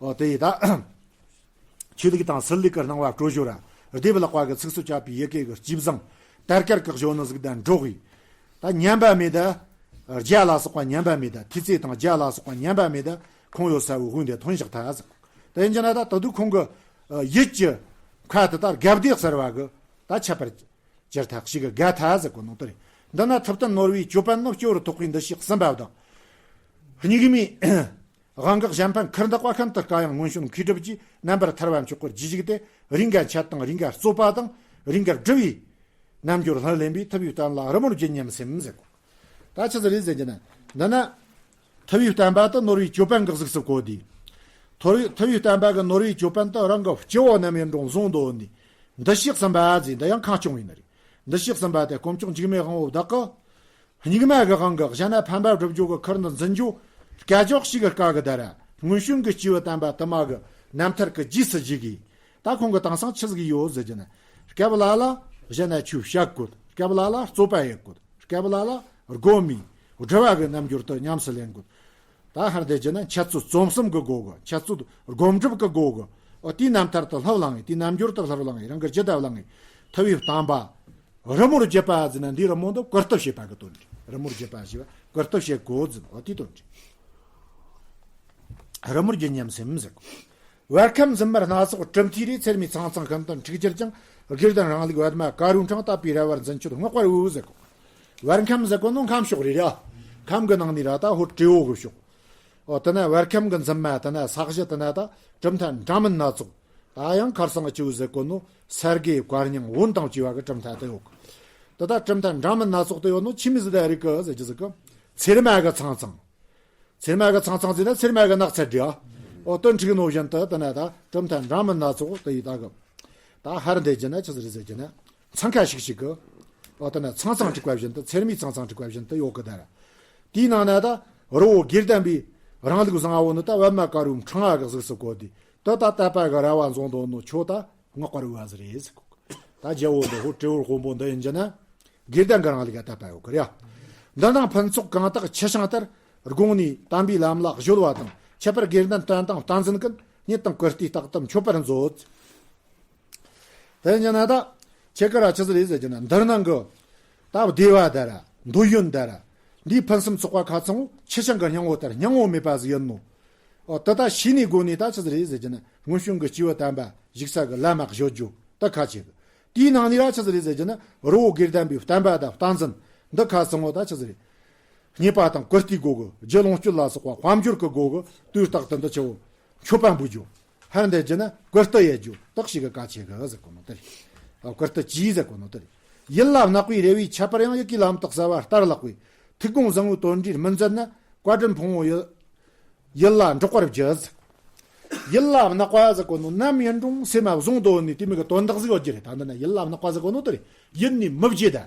ཨོ་དེ་ཡི་ད་ཆོས་ལུགས་དང་སྲིད་ལུགས་ཀྱི་སྣང་བ་སྤྲོ་བཞིན་ར། སྡེབ་ལེགས་པ་གི་ཚིགས་སུ་བཅད་པའི་ཡི་གེ་གི་སྐྱེས་བཟང་དར་དཀར་གྱི་གཞོན་ནུ་ཟིག་དང་འགྲོགས་པའི། ད་ཉམས་པ་མེད་ད། རྒྱ་ལ་སོགས་པ་ཉམས་པ་མེད་ད། ཐུགས་བརྩེ་དང་རྒྱ་ལ་སོགས་པ་ཉམས་པ་མེད་ད། ཁོང་ཡོད་ས་བོའི་དབུས་འདིར་ཐོན་བཞག་ཐལ་ཟེར། དེ་ཡིན་གྱི་ན་ད་ད་དུང་ཁོང་གི་ཡིད་ཀྱི་ཁ་དེ་ད་དགའ་བདེ་གསལ་བ་གི་ད་ཁྱད་པར་གྱུར་ཐལ། ཞིག་གི་དགའ་ཐལ་ཟེར་གོ་ནོ་དེ་རེད། འདི་ན་ཐུབ་བསྟན་ནོར་བུའི་ཅོད་པན་ནི། སྤྱི་བོར་ཐོགས་པའི་འདུ་ཤེས་གསུམ་པ་དང་། སྙིགས་མའི་དབང་གི་གཞན་ཕན་ཁུར་འདེགས་པ། ཤིན་ཏུ་དཀའ་ཡང་མངོན་སྤྱོད་མཁས་གྲུབ་ཀྱིས། རྣམ་པར་ཐར་པ་མཆོག་གི་རྗེས་ཞུགས་ཏེ། རེས་འགའ་འཆད་དང་རེས་འགའ་རྩོད་པ་དང་། རེས་འགའ་སྒྲུབ་པའི་རྣལ་འབྱོར་ལྷུར་ལེན་པའི། ཐུབ་པའི་བསྟན་ལ་རི་མོར་བརྒྱུད་སྙམ་སེམས་ཟེར་གོ། ད་ཆི་ཟིག་རེད་ཟེར་གྱི་ན། འདི་ན་ཐུབ་པའི་བསྟན་པ་དེ་ནོར་བུའི་ཅོད་པན་གྱི་གཟུགས་སུ་བཀོད་དེ། ཐུབ་པའི་ཐུབ་པའི་བསྟན་པ་གི་ནོར་བུའི་ཅོད་པན་དེ་རང་གི་སྤྱི་བོ་རྣམས་ཡུན་རིང་བཟུང་དོ་ནི། འདུ་ཤེས་གསུམ་པ་ཟེར། འདི་ཡང་ཁ་སྐྱོང་ཡིན་ནི་རེད། འདུ་ཤེས་གསུམ་པ་དེ་དཀོན་མཆོག་འཇིགས་མེད་དབང་པོ་བདག་གི། སྙིགས་མ་གི་དབང་གིས་གཞན་ན་ཕན་པ་བསྒྲུབ་རྒྱུ་གི་ཁུར་འདི་འཛིན་རྒྱུ་སྐད་ཅོག་ཞིག་གི་དཀའ་གི་ད་ར། སྔོན་བྱོན་གྱི་སྐྱེས་བུ་དམ་པ་དུ་མ་གི་རྣམ་ཐར་གྱི་རྗེས་སུ་བརྗེ་གི། ད་ཁོང་གི་དེང་སང་ཆི་ཟིག་ཡོད་ཟེར་གྱི་ན། སྐབས་ལ་ལ་གཞན་ན་ཆོས་བཤད་དགོས། སྐབས་ལ་ལ་རྩོད་པ་ཡེད་དགོས། སྐབས་ལ་ལ་སྒོམ་མི་སྒྲུབ་པ་གི་རྣལ་འབྱོར་དེ་ཉམས་སུ་ལེན་དགོས། ད་ཧར་དེ་གྱི་ན་འཆད་རྩོད་རྩོམ་གསུམ་གི་སྒོ་གི། འཆད་རྩོད་སྒོམ་སྒྲུབ་གི་སྒོ་གི། ཨོ་དེའི་རྣམ་ཐར་དེ་ལྷུར་བླངས་ངེ། དེའི་རྣལ་འབྱོར་དེ་ལྷུར་བླངས་ངེ། རང་གི་རྒྱུད་དེ་བླངས་ངེ། ཐུབ་པའི་བསྟན་པ་རི་མོར་བརྒྱུད་པ་ཟེར་ན། འདིའི་རི་མོ་འདི་བཀུར་སྟི་བྱེད་པ་གི་དོན་རེད། རི་མོར་བརྒྱུད་པ་ཞེས་པ་བཀུར་སྟི་བྱེད་དགོས་ཟེར། ཨོ་དེའི་དོན་རེད། རི་མོར་བརྒྱུད་སྙམ་སེམས་ཟེར་གོ། བར་ཁམས་འཛིན་མར་སྣ་ཚོགས་གྲུབ་མཐའི་རིས། ཚེར་མའི་ཚང་ཚང་ཀུན་ཏུ་འཁྲིགས་གྱུར་ཅིང་། དགེ་ལྡན་རང་ལུགས་པདྨ་དཀར་པོའི་འཕྲང་། དད་པའི་ར་བར་འཛིན་སྤྱོད་བསྔགས་པར་འོས་ཟེར་གོ། བར་ཁམས་ཟེར་གོ་ནོ་ཁམས་ཕྱོགས་རེད་ར། ཁམས་གི་ནང་ནས་ར་ད་ཧོ་ཏྲེ་བོ་གི་ཕྱོགས། ཨོ་དེ་ན་བར་ཁམས་གི་འཛིན་མ་དེ་ན་ས་གཞི་དེ་ན་ད་གྲུབ་མཐའ་འདྲ་མིན་སྣ་ཚོགས། ད་ཡང་ཁར་སང་གི་ཆུ་བོ་ཟེར་གོ་ནོ་ས་དགེ་བཀར་རྙིང་བོན་དང་བཅས་པ་གི་གྲུབ་མཐའ་དེ་ཡོད་གི། དེ་ད་གྲུབ་མཐའ་འདྲ་མིན་སྣ་ཚོགས་དེ་ཡོད་ནོ་ཆི་མོ་ཟིག་ད་རིག་གི་ཟེར་གྱི་ཟིག་གི། ཚེར་མ་གི་ཚང་ཚང་། ཚེར་མ་གི་ཚང་ཚང་ཟེར་ན་ཚེར་མ་གི་ནགས་ཚལ་འདྲ། ཨོ་དེ་འཁྲིགས་ནོ་བཞིན་དུ་དེ་ན་ད་གྲུབ་མཐའ་འདྲ་མིན་སྣ་ཚོགས་དེ་ཡི་ད་གི། ད་ཧར་འདི་གྱི་ན་ཆི་ཟིག་རེད་ཟེར་གྱི་ན། འཚང་ཁ་ཤིག་ཤིག་གི། ཨོ་དེ་ན་ཚང་ཚང་འཁྲིགས་པ་བཞིན་དུ། ཚེར་མའི་ཚང་ཚང་འཁྲིགས་པ་བཞིན་དུ་ཡོད་གི་ད་ར། དེའི་ནང་ན་ད་རི་བོ་དགེ་ལྡན་པའི་རང་ལུགས་བཟང་བོ་ནི་ད་པདྨ་དཀར་པོའི་འཕྲང་ང་གི་གཟུགས་སུ་བཀོད་དེ། དེ་ད་དད་པ་གི་ར་བ་འཛིན་དོ་ནོ་ཁྱོད་ད་བསྔགས་པར་འོས་པ་ཟིག་རེད་ཟེར་གོ། ད་རྒྱལ་བོ་འདི་ཧོ་ཏྲེ་བོ་དཔོན་པོ་འདི་ཡིན་གྱི་ན། དགེ་ལྡན་གྱི་རང་ལུགས་ལ་དད་པ་ཡོད་གི་རེད། འདི་ནང་ཕུན་ཚོགས་གང་དག་ཆུ་ཤིང་ལྟར། དགོངས་ནས་དམ་པའི་ལམ་ལ་གཞོལ་བ་དང་། ཁྱད་པར་དགེ་ལྡན་བསྟན་དང་བསྟན་འཛིན་ཀུན། རྙེད་དང་བཀུར་སྟིའི་རྟགས་དུ་མཆོད་པར་མཛོད། དེ་ཡིན་གྱི་ན་ད་ཁྱེད་ཀྱི་ར་ཆི་ཟིག་རེད་ཟེར་གྱི་ན། འདིར་ནང་གི་ད་བདེ་བ་ད་ར་འདོད་ཡོན་ད་ར། འདིའི་ཕུན་སུམ་ཚོགས་པ་ཁ་ཚང་བོ་ཆུ་ཤིང་གི་སྙིང་པོ་ལྟར་སྙིང་པོ་མེད་པ་ཟིག་ཡིན་ནོ། ཨོ་དེ་ད་ཤེས་ནས་དགོས་ནས་ད་ཆི་ཟིག་རེད་ཟེར་གྱི་ན། སྔོན་བྱོན་གྱི་སྐྱེས་བུ་དམ་པ་བཞུགས་ས་གི་ལམ་མ་གཞོལ་རྒྱུ་ད་ཁ་ཆེ་གི། དེའི་ནང་ནས་ར་ཆི་ཟིག་རེད་ཟེར་གྱི་ན། རི་བོ་དགེ་ལྡན་པའི་བསྟན་པ་དང་བསྟན་འཛིན་འདི་ཁ་ཚང་བོ་ད་ཆི་ཟིག་རེད། རྙེད་པ་དང་བཀུར་སྟིའི་སྒོ་གི། རྒྱུད་ལོངས་སྤྱོད་ལ་སོགས་པ་དཔལ་འབྱོར་གྱི་སྒོ་གི་དུས་རྟག་ཏུ་འདི་ཆེ་བོ་མཆོད་པ་འབུལ་རྒྱུ། ཕར་འདེད་རྒྱུ་ན་བཀུར་སྟི་ཡེད་རྒྱུ་དག་ཞིག་གི་གལ་ཆེ་གི་ཟེར་གོ་ནོ་དེ་རེད། བཀུར་སྟི་གྱིས་ཟེར་གོ་ནོ་དེ་རེད། ཡིད་ལ་བརྣག་པའི་རེ་བས་ཁྱད་པར་ཡང་། ཡི་གེའི་ལམ་དུ་གསལ་བ་ལྟར་ལགས་པས། ཐུགས་དགོངས་བཟང་བོའི་དོན་འབྲས་སྨིན་མཛད་ན། བཀའ་དྲིན་ཕུང་པོ་ཡི་ཡིད་ལ་འགྲོགས་པར་བགྱི་ཟེར། ཡིད་ལ་བརྣག་པ་ཟེར་གོ་ནོ་ནམ་ཡིན་རུང་སེམས་མ་བཟུང་དོ་ནི་དེ་མོ་གི་དོན་དག་ཟིག་ཡོད་རྒྱུ་རེད། ད་འདི་ན་ཡིད་ལ་བརྣག་པ་ཟེར་གོ་ནོ་དེ་རེད། ཡིད་ནས་མི་བརྗེད་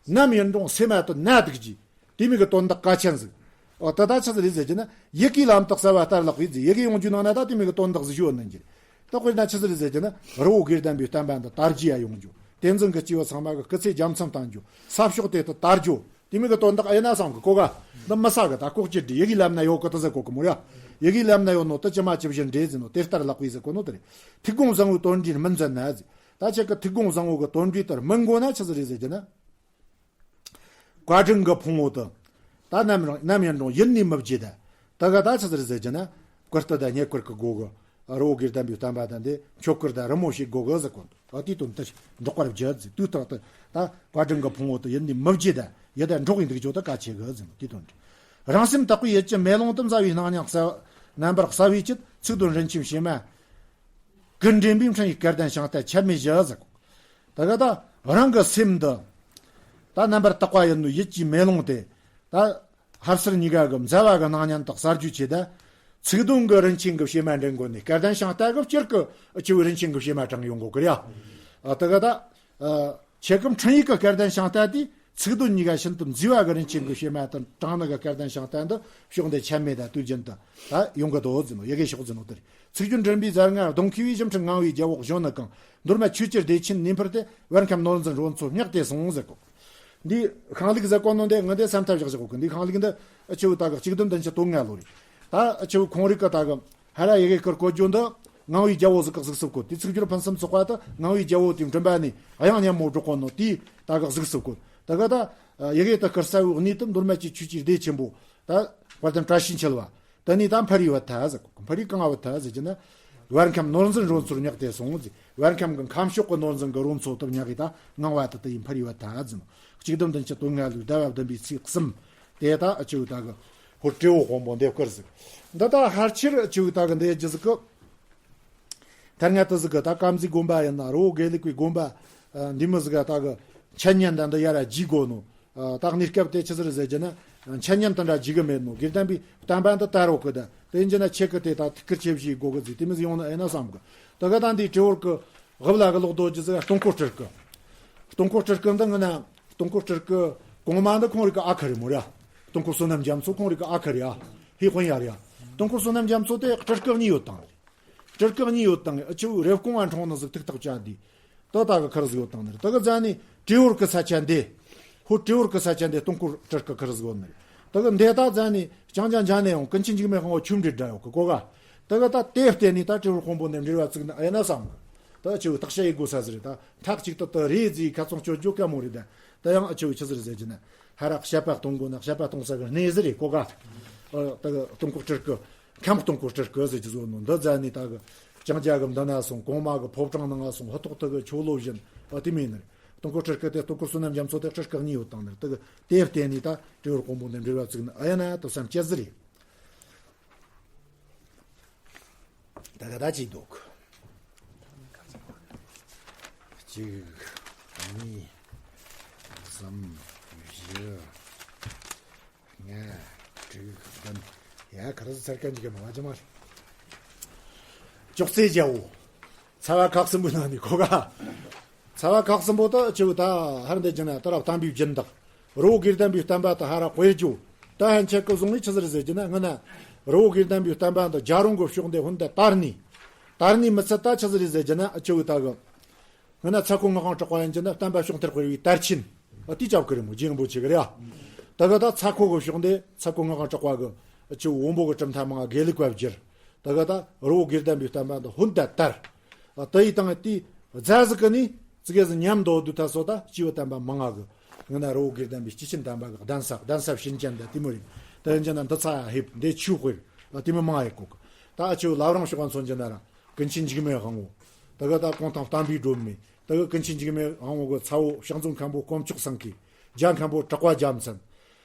ད། ནམ་ཡིན་རུང་སེམས་མ་དུ་ན་འདུག་རྒྱུ། དེ་མོ་གི་དོན་དག་གལ་ཆེན་ཟིག། ཨོ་ད་ད་ཆི་ཟིག་རེད་ཟེར་རྒྱུ་ན། ཡི་གེའི་ལམ་དུ་གསལ་བ་ལྟར་ལགས་པས་ཟེར། ཡི་གེ་ཡོང་རྒྱུ་ནང་ན་ད་དེ་མོ་གི་དོན་དག་ཟིག་ཡོད་ནི་རྒྱུ་རེད། ད་དཔེར་ན་ཆི་ཟིག་རེད་ཟེར་རྒྱུ་ན། རི་བོ་དགེ་ལྡན་པའི་བསྟན་པ་འདི་དར་རྒྱས་ཡ་ཡོང་རྒྱུ། དེ་འཛིན་གྱི་སྐྱེས་བུ་ཚང་མ་གི་སྐུ་ཚེ་རྒྱ་མཚམས་བརྟན་རྒྱུ། ས་ཕྱོགས་དེ་དུ་དར་རྒྱུ། དེ་མོ་གི་དོན་དག་ཨེ་ན་བསམ་གི་གོ་ག། འདི་མི་ས་གི་ད་ལྐོག་གྱུར་འདྲི། ཡི་གེའི་ལམ་ན་ཡོད་གི་ད་ཟེར་གོ་གི་མོ་ཡ། ཡི་གེའི་ལམ་ན་ཡོད་ནོ་ད་ཇི་མ་ཇི་བཞིན་འདྲི་ཟེར་ནོ་དེ་ལྟར་ལགས་པས་ཟེར་གོ་ནོ་དེ་རེད། ཐུགས་དགོངས་བཟང་བོའི་དོན་འབྲས་སྨིན་མཛད་ན་ཟེར། ད་ཁྱེད་ཀྱི་ཐུགས་དགོངས་བཟང་བོ་གི་དོན་འབྲས་ལྟར་སྨིན་དགོས་ན་ཆི་ཟིག་རེད་ཟེར་རྒྱུ་ན། བཀའ་དྲིན་གྱི་ཕུང་པོ་དུ། ད་ནམ་རུང་ནམ་ཡིན་རུང་ཡིད་ནས་མི་བརྗེད་ད། ད་ག་ད་ཆི་ཟིག་རེད་ཟེར་རྒྱུ་ན། བཀུར་སྟི་དང་བསྙེན་བཀུར་གྱི་སྒོ་གི། རི་བོ་དགེ་ལྡན་པའི་བསྟན་པ་དང་དེ་མཆོད་བཀུར་དང་རི་མོ་བྱེད་དགོས་གི་ཟེར་གོ་འདུག། ཨ་དེའི་དོན་དུ་འགྲོགས་པར་བགྱི་ཟེར། དུས་རྟག་ཏུ་ད་བཀའ་དྲིན་གྱི་ཕུང་པོ་དུ་ཡིད་ནས་མི་བརྗེད་ད། ཡི་དྭགས་འགྲོགས་ཡིན་འདུག་ཅོ་ད་གལ་ཆེ་གི་ཟེར་ནོ་དེའི་དོན་དུ། རང་སེམས་དག་པའི་ཡིད་ཀྱི་མེ་ལོང་དུ། མཛའ་བའི་སྣང་བརྙན་གསལ་རྣམ་པར་གསལ་བའི་ཆེད། ཚིག་དོན་རིན་ཆེན་བྱེ་མ་ཀུན་འདྲེན་པའི། འཕྲིན་ཡིག་སྐལ་ལྡན་ཤིང་རྟ་ཆད་མེད་བཞི་ཟེར་གོ། ད་ག་ད་རང་གི་སེམས་འདི་ད་རྣམ་པར་དག་པ་ཡིན་ནོ་ཡིད་ཀྱི་མེ་ལོང་དེ་ད་ཧར་སེར་གཉིས་ཀ་གི་མཛའ་བ་གི་སྣང་བརྙན་དག་གསལ་རྒྱུའི་ཆེད་དུ། ཚིག་དོན་གྱི་རིན་ཆེན་གྱི་བྱེ་མ་འདྲེན་དགོས་ནས། སྐལ་ལྡན་ཤིང་རྟ་གི་སྤྱིར་གྱི་ཆེ་བའི་རིན་ཆེན་གྱི་བྱེ་མ་དྲངས་ཡོང་དགོས་ཀི་རེད་ཡ། ཨ་ད་ག་ད་ཨ་ཁྱེད་ཀྱི་འཕྲིན་ཡིག་གི་སྐལ་ལྡན་ཤིང་རྟ་དེ་ཚིག་དོན་གཉིས་ཀ་ཤིན་ཏུ་མཛེས་པ་གི་རིན་ཆེན་གྱི་བྱེ་མ་དང་དྲངས་ནི་གི་སྐལ་ལྡན་ཤིང་རྟ་འདི་ཕྱོགས་འདི་ཆད་མེད་དང་དུས་རྒྱུན་དུ་ད་ཡོང་གི་འདུག་ཟེར་ནོ། ཡི་གེ་ཕྱོགས་ཟེར་ནོ་དེ་རེད། ཚིག་སྦྱོར་འདྲེན་པའི་ཟར་ལྔ་གདོང་ཁེ་བའི། གཞུ་འཕྲུལ་ངང་བའི་རྒྱལ་པོ་གཞོན་ནུ་གང་། མདོ་སྨད་ཆོས་ཀྱི་སྡེ་ཆེན་ནས་འཕུར་ཏེ། བར་ཁམས་ནོར་འཛིན་རོལ་མཚོ་བསྙེགས་ཏེ་སོང་ཟེར་གོ། འདི་ཤིང་ལེགས་ཟེར་གོ་ནོ་འདི་ངས་འདི་བསམ་ཐབས་བཞག་བཞག་གོ་གི། འདི་ཤིང་ལེགས་འདི་ཨ་ཆེ་བོ་ད་གི་གཅིག་བདུན་བདུན་ཅུ་དོན་ལྔ་ལོ་རེད། ད་ཨ་ཆེ་བོ་ཁོང་རིགས་གི་ད་གི་ཧ་ར་ཡི་གེ་སྐོར་གོ་རྒྱུ་འདི་ངང་བའི་རྒྱལ་པོ་ཟིག་གིས་གཟིགས་སུ་བཀོད། དེ་ཚིག་སྦྱོར་ཕུན་སུམ་ཚོགས་པ་དུ་ངང་བའི་རྒྱལ་པོ་དེའི་མགྲིན་པ་ནས་དབྱངས་སྙན་མོ་སྒྲོག་གོ་ནོ་དེས་ད་གི་གཟིགས་སུ་བཀོད། ད་གི་ད་ཡི་གེ་དུ་བསྐུར་ས་བོའི་གནས་དུ་མདོ་སྨད་ཀྱི་ཆོས་ཀྱི་སྡེ་ཆེན་པོ་ད་དཔལ་ལྡན་བཀྲ་ཤིས་འཁྱིལ་བ། དེ་ནས་ད་འཕུར་བའི་བུ་ཐ་ཟེར་གོ། འཕུར་བའི་གང་བུ་ཐ་ཟེར་གྱི་ན། བར་ཁམས་ནོར་འཛིན་རོལ་མཚོར་བསྙེགས་ཏེ་སོང་ཟེར། བར་ཁམས་ཀྱི་ཁམས་ཕྱོགས་ཀྱི་ནོར་འཛིན་གྱི་རོལ་མཚོ་དུ་བསྙེགས་ཀྱི་ད་ངང་བ་དུ་དུ་ཡིན་འཕུར་བའི་བུ་ཐ་ཟེར་ནོ། གཅིག་བདུན་བདུན་ཅུ་དོན་ལྔ་ལོའི་ཟླ་བ་བདུན་པའི་ཚེས་གསུམ། དེ་ད་ཨ་ཆེ་བོ་ད་གི་ཧོར་ཏྲེ་བོ་དཔོན་པོ་འདེབས་སྐུལ་ཟིག། འདི་ད་ཕལ་ཆེར་ཨ་ཆེ་བོ་ད་གི་འདི་རྒྱུ་ཟིག་གི། ཐ་སྙད་དུ་ཟིག་གི་ད་དཀར་མཛེས་དགོན་པ་ཡིན་ན་རི་བོ་དགེ་ལུགས་པའི་དགོན་པ་ཨ་འདི་མོ་ཟིག་ག་ད་གི་འཆད་ཉན་ད་འདི་ཡ་ར་བགྱིས་དགོས་ནོ། ཨ་ད་གནས་སྐབས་དེ་ཆི་ཟིག་རེད་ཟེར་རྒྱུ་ན། འཆད་ཉན་དེ་འདྲ་བགྱིས་གི་མེད་ནོ། དགེ་ལྡན་པའི་བསྟན་པ་འདི་དར་རོ་གི་ད། དེ་ཡིན་རྒྱུ་ན་ཁྱེད་ཀྱི་དེ་ད་ཐུགས་ཁུར་ཆེ་བཞེས་དགོས་གི་ཟིག། དེ་མོ་ཟིག་ཡོང་ན་ཨེ་ན་བསམ་གི། ད་ག་ད་འདི་ཏྲེ་ཧོར་གི་དབུ་བླ་གི་ལོག་རྡོ་རྗེ་ཟིག་སྟོང་འཁོར་སྤྲུལ་སྐུ། སྟོང་འཁོར་སྤྲུལ་སྐུ་འདི་ངི་ན་སྟོང་འཁོར་སྤྲུལ་སྐུ་གོང་མ་འདི་ཁོང་རིགས་ཀྱི་ཨ་ཁུ་རེད་མོ་ར། སྟོང་འཁོར་བསོད་ནམས་རྒྱ་མཚོ་ཁོང་རིགས་ཀྱི་ཨ་ཁུ་རེད་ཨ། ཧི་དཔོན་ཡ་རེད་ཨ། སྟོང་འཁོར་བསོད་ནམས་རྒྱ་མཚོ་དེ་སྤྲུལ་སྐུ་གཉིས་ཡོད་དང་རེད། སྤྲུལ་སྐུ་གཉིས་ཡོད་དང་ཨ་ཆེ་བོའི་རེབ་གོང་བ་འཁྲུངས་ནི་ཟིག་ཐུགས་ཐག་བཅད་དེ། ད་ད་གི་ཁུར་ཟིག་ཡོད་དང་ནི་རེད། ད་གི་ཛ་ནི་ཏྲེ་ཧོར་གི་ས་ཆ་འདི། ཧོར་ཏྲེ་ཧོར་གི་ས་ཆ་འདི་སྟོང་འཁོར་སྤྲུལ་སྐུ་ཁུར་ཟིག་ཡོད་ནི་རེད། ད་གི་འདི་ད་ཛ་ནི་རྐྱང་རྐྱང་འཇང་ནས་ཡང་ཀུན་མཁྱེན་འཇིགས་མེད་དབང་པོ་ཆོས་འབྲེལ་འདྲ་ཡོད་གི་གོ་ག། ད་གི་ད་དེ་བརྟེན་ནས་ད་ཏྲེ་ཧོར་དཔོན་པོ་འདི་འབྲེལ་བ་བཙུགས་ན་ཨེ་ན་བསམ་གི། ད་ཆེ་བོ་བརྟག་དཔྱད་ཡེད་དགོས་ས་ཟིག་རེད། ད་མཐའ་གཅིག་ཏུ་ད་རེད་ཟིག་ཁ་ཚོན་གཅོད་རྒྱུ་དཀའ་མོ་རེད་ད། ད་ཡང་ཨ་ཆེ་བོ་ཆི་ཟིག་རེད་ཟེར་རྒྱུ་ན། ཧ་ར་བཤད་པ་གཏོང་དགོས་ན་བཤད་པ་གཏོང་ས་གི་གནས་ཟིག་རེད་གོ་ག། ཨ་ད་གི་སྟོང་འཁོར་སྤྲུལ་སྐུ། ཁམས་སྟོང་འཁོར་སྤྲུལ་སྐུ་ཟེར་གྱི་བཟོ་ནོ་འདི་ཛ་ནི་ད་གི་ལྕང་རྒྱ་གི་མདུན་ན་སོང་། གོང་མ་གི་ཕོ་བྲང་ནང་ང་སོང་། ཧུ་ཐོག་ཐུ་གི་ཆོ་ལོ་བཞིན། ཨ་དེ་མིན་ནི་རེད། སྟོང་འཁོར་སྤྲུལ་སྐུ་དེ་སྟོང་འཁོར་བསོད་ནམས་རྒྱ་མཚོ་དེ་སྤྲུལ་སྐུ་གཉིས་ཡོད་དང་ནི་རེད། ད་གི་དེ་བརྟེན་ནས་ད་ཏྲེ་ཧོར་དཔོན་པོ་འདི་འབྲེལ་བ་བཙུགས་ན་ཨ་ཡ་ན་ད་བསམ་སྐྱེ་ཟིག་རེད། ད་ག་ད་ཅིག་འདུག། གཅིག་གཉིས། གསུམ། བཞི། ལྔ། དྲུག་བདུན། ཡ་ག་རེ་ཟེར་ཚར་ག་འཇིག་གི་མ་བ་ཅི་མ་རེད། ཅོག་ཙེ་རྒྱལ་པོ། ཚ་བ་ཁག་གསུམ་པོའི་ནང་ནས་གོ་ག། ཚ་བ་ཁག་གསུམ་པོ་ད་ཆེ་བོ་ད་ཧར་འདི་རྒྱུ་ན་ད་ར་བསྟན་པའི་སྦྱིན་བདག། རི་བོ་དགེ་ལྡན་པའི་བསྟན་པ་ད་ཧ་ར་དཔེར་བརྗོད། ད་ཧན་ཆད་ཀི་བཟུང་ནས་ཆི་ཟིག་རེད་ཟེར་རྒྱུ་ན་ངི་ན། རི་བོ་དགེ་ལྡན་པའི་བསྟན་པ་འདི་རྒྱལ་རོང་གི་ཕྱོགས་འདི་ཧུན་ད་དར་ནས། དར་ནས་མི་ཚད་ད་ཆི་ཟིག་རེད་ཟེར་རྒྱུ་ན་ཨ་ཆེ་བོ་ད་གི། ངི་ན་ཚ་ཁོ་ངག་དབང་གྲགས་པ་ཡིན་རྒྱུ་ན་བསྟན་པ་ཕྱོགས་མཐར་སྤེལ་བའི་དར་ཆེན། ཨ་དེ་ཅབ་ཀི་རེད་མོ་རྗེ་རིན་པོ་ཆེ་གི་རེད་ཨ། ད་གི་ད་ཚ་ཁོ་གི་ཕྱོགས་འདི་ཚ་ཁོ་ངག་དབང་གྲགས་པ་གི་ཨ་ཆེ་བོ་བོན་པོ་གི་གྲུབ་མཐའ་མང་དགེ་ལུགས་པ་བསྒྱུར། ད་གི་ད་རི་བོ་དགེ་ལྡན་པའི་བསྟན་པ་འདི་ཧུན་ད་དར། ཨ་དེ་ཡི་སྟེང་དེ་རྫ་ཟིག་གི་ནི་ཙི་གེ་ཟིག་ཉམས་འདོད་དུ་ད་སོ་ད་སྐྱེས་བུ་དམ་པ་མང་ང་གི། ངི་ན་རི་བོ་དགེ་ལྡན་པའི་སྐྱེས་ཆེན་དམ་པ་གི་གདན་ས་གདན་ས་བྱིན་ཅན་ད་དེ་མོ་རེད། ད་ཡིན་རྒྱུ་ན་འདི་ཚ་ཧེབ་འདི་ཆུ་དཔེར་ཨ་དེ་མོ་མང་ཡེ་གོ་གི། ད་ཨ་ཆེ་བོ་བླ་བྲང་ཕྱོགས་ཀ་མཚོན་རྒྱུ་ན་ར། ཀུན་མཁྱེན་འཇིགས་མེད་དབང་པོ། ད་གི་ད་གོང་ཐང་བསྟན་པའི་སྒྲོན་མེ། ད་གི་ཀུན་མཁྱེན་འཇིགས་མེད་དབང་པོ་གི་ཚ་བོ་ཕྱག་མཛོད་མཁན་པོ་དཀོན་མཆོག་སེང་གེ། རྒྱ་མཁན་པོ་གྲགས་པ་རྒྱལ་མཚན།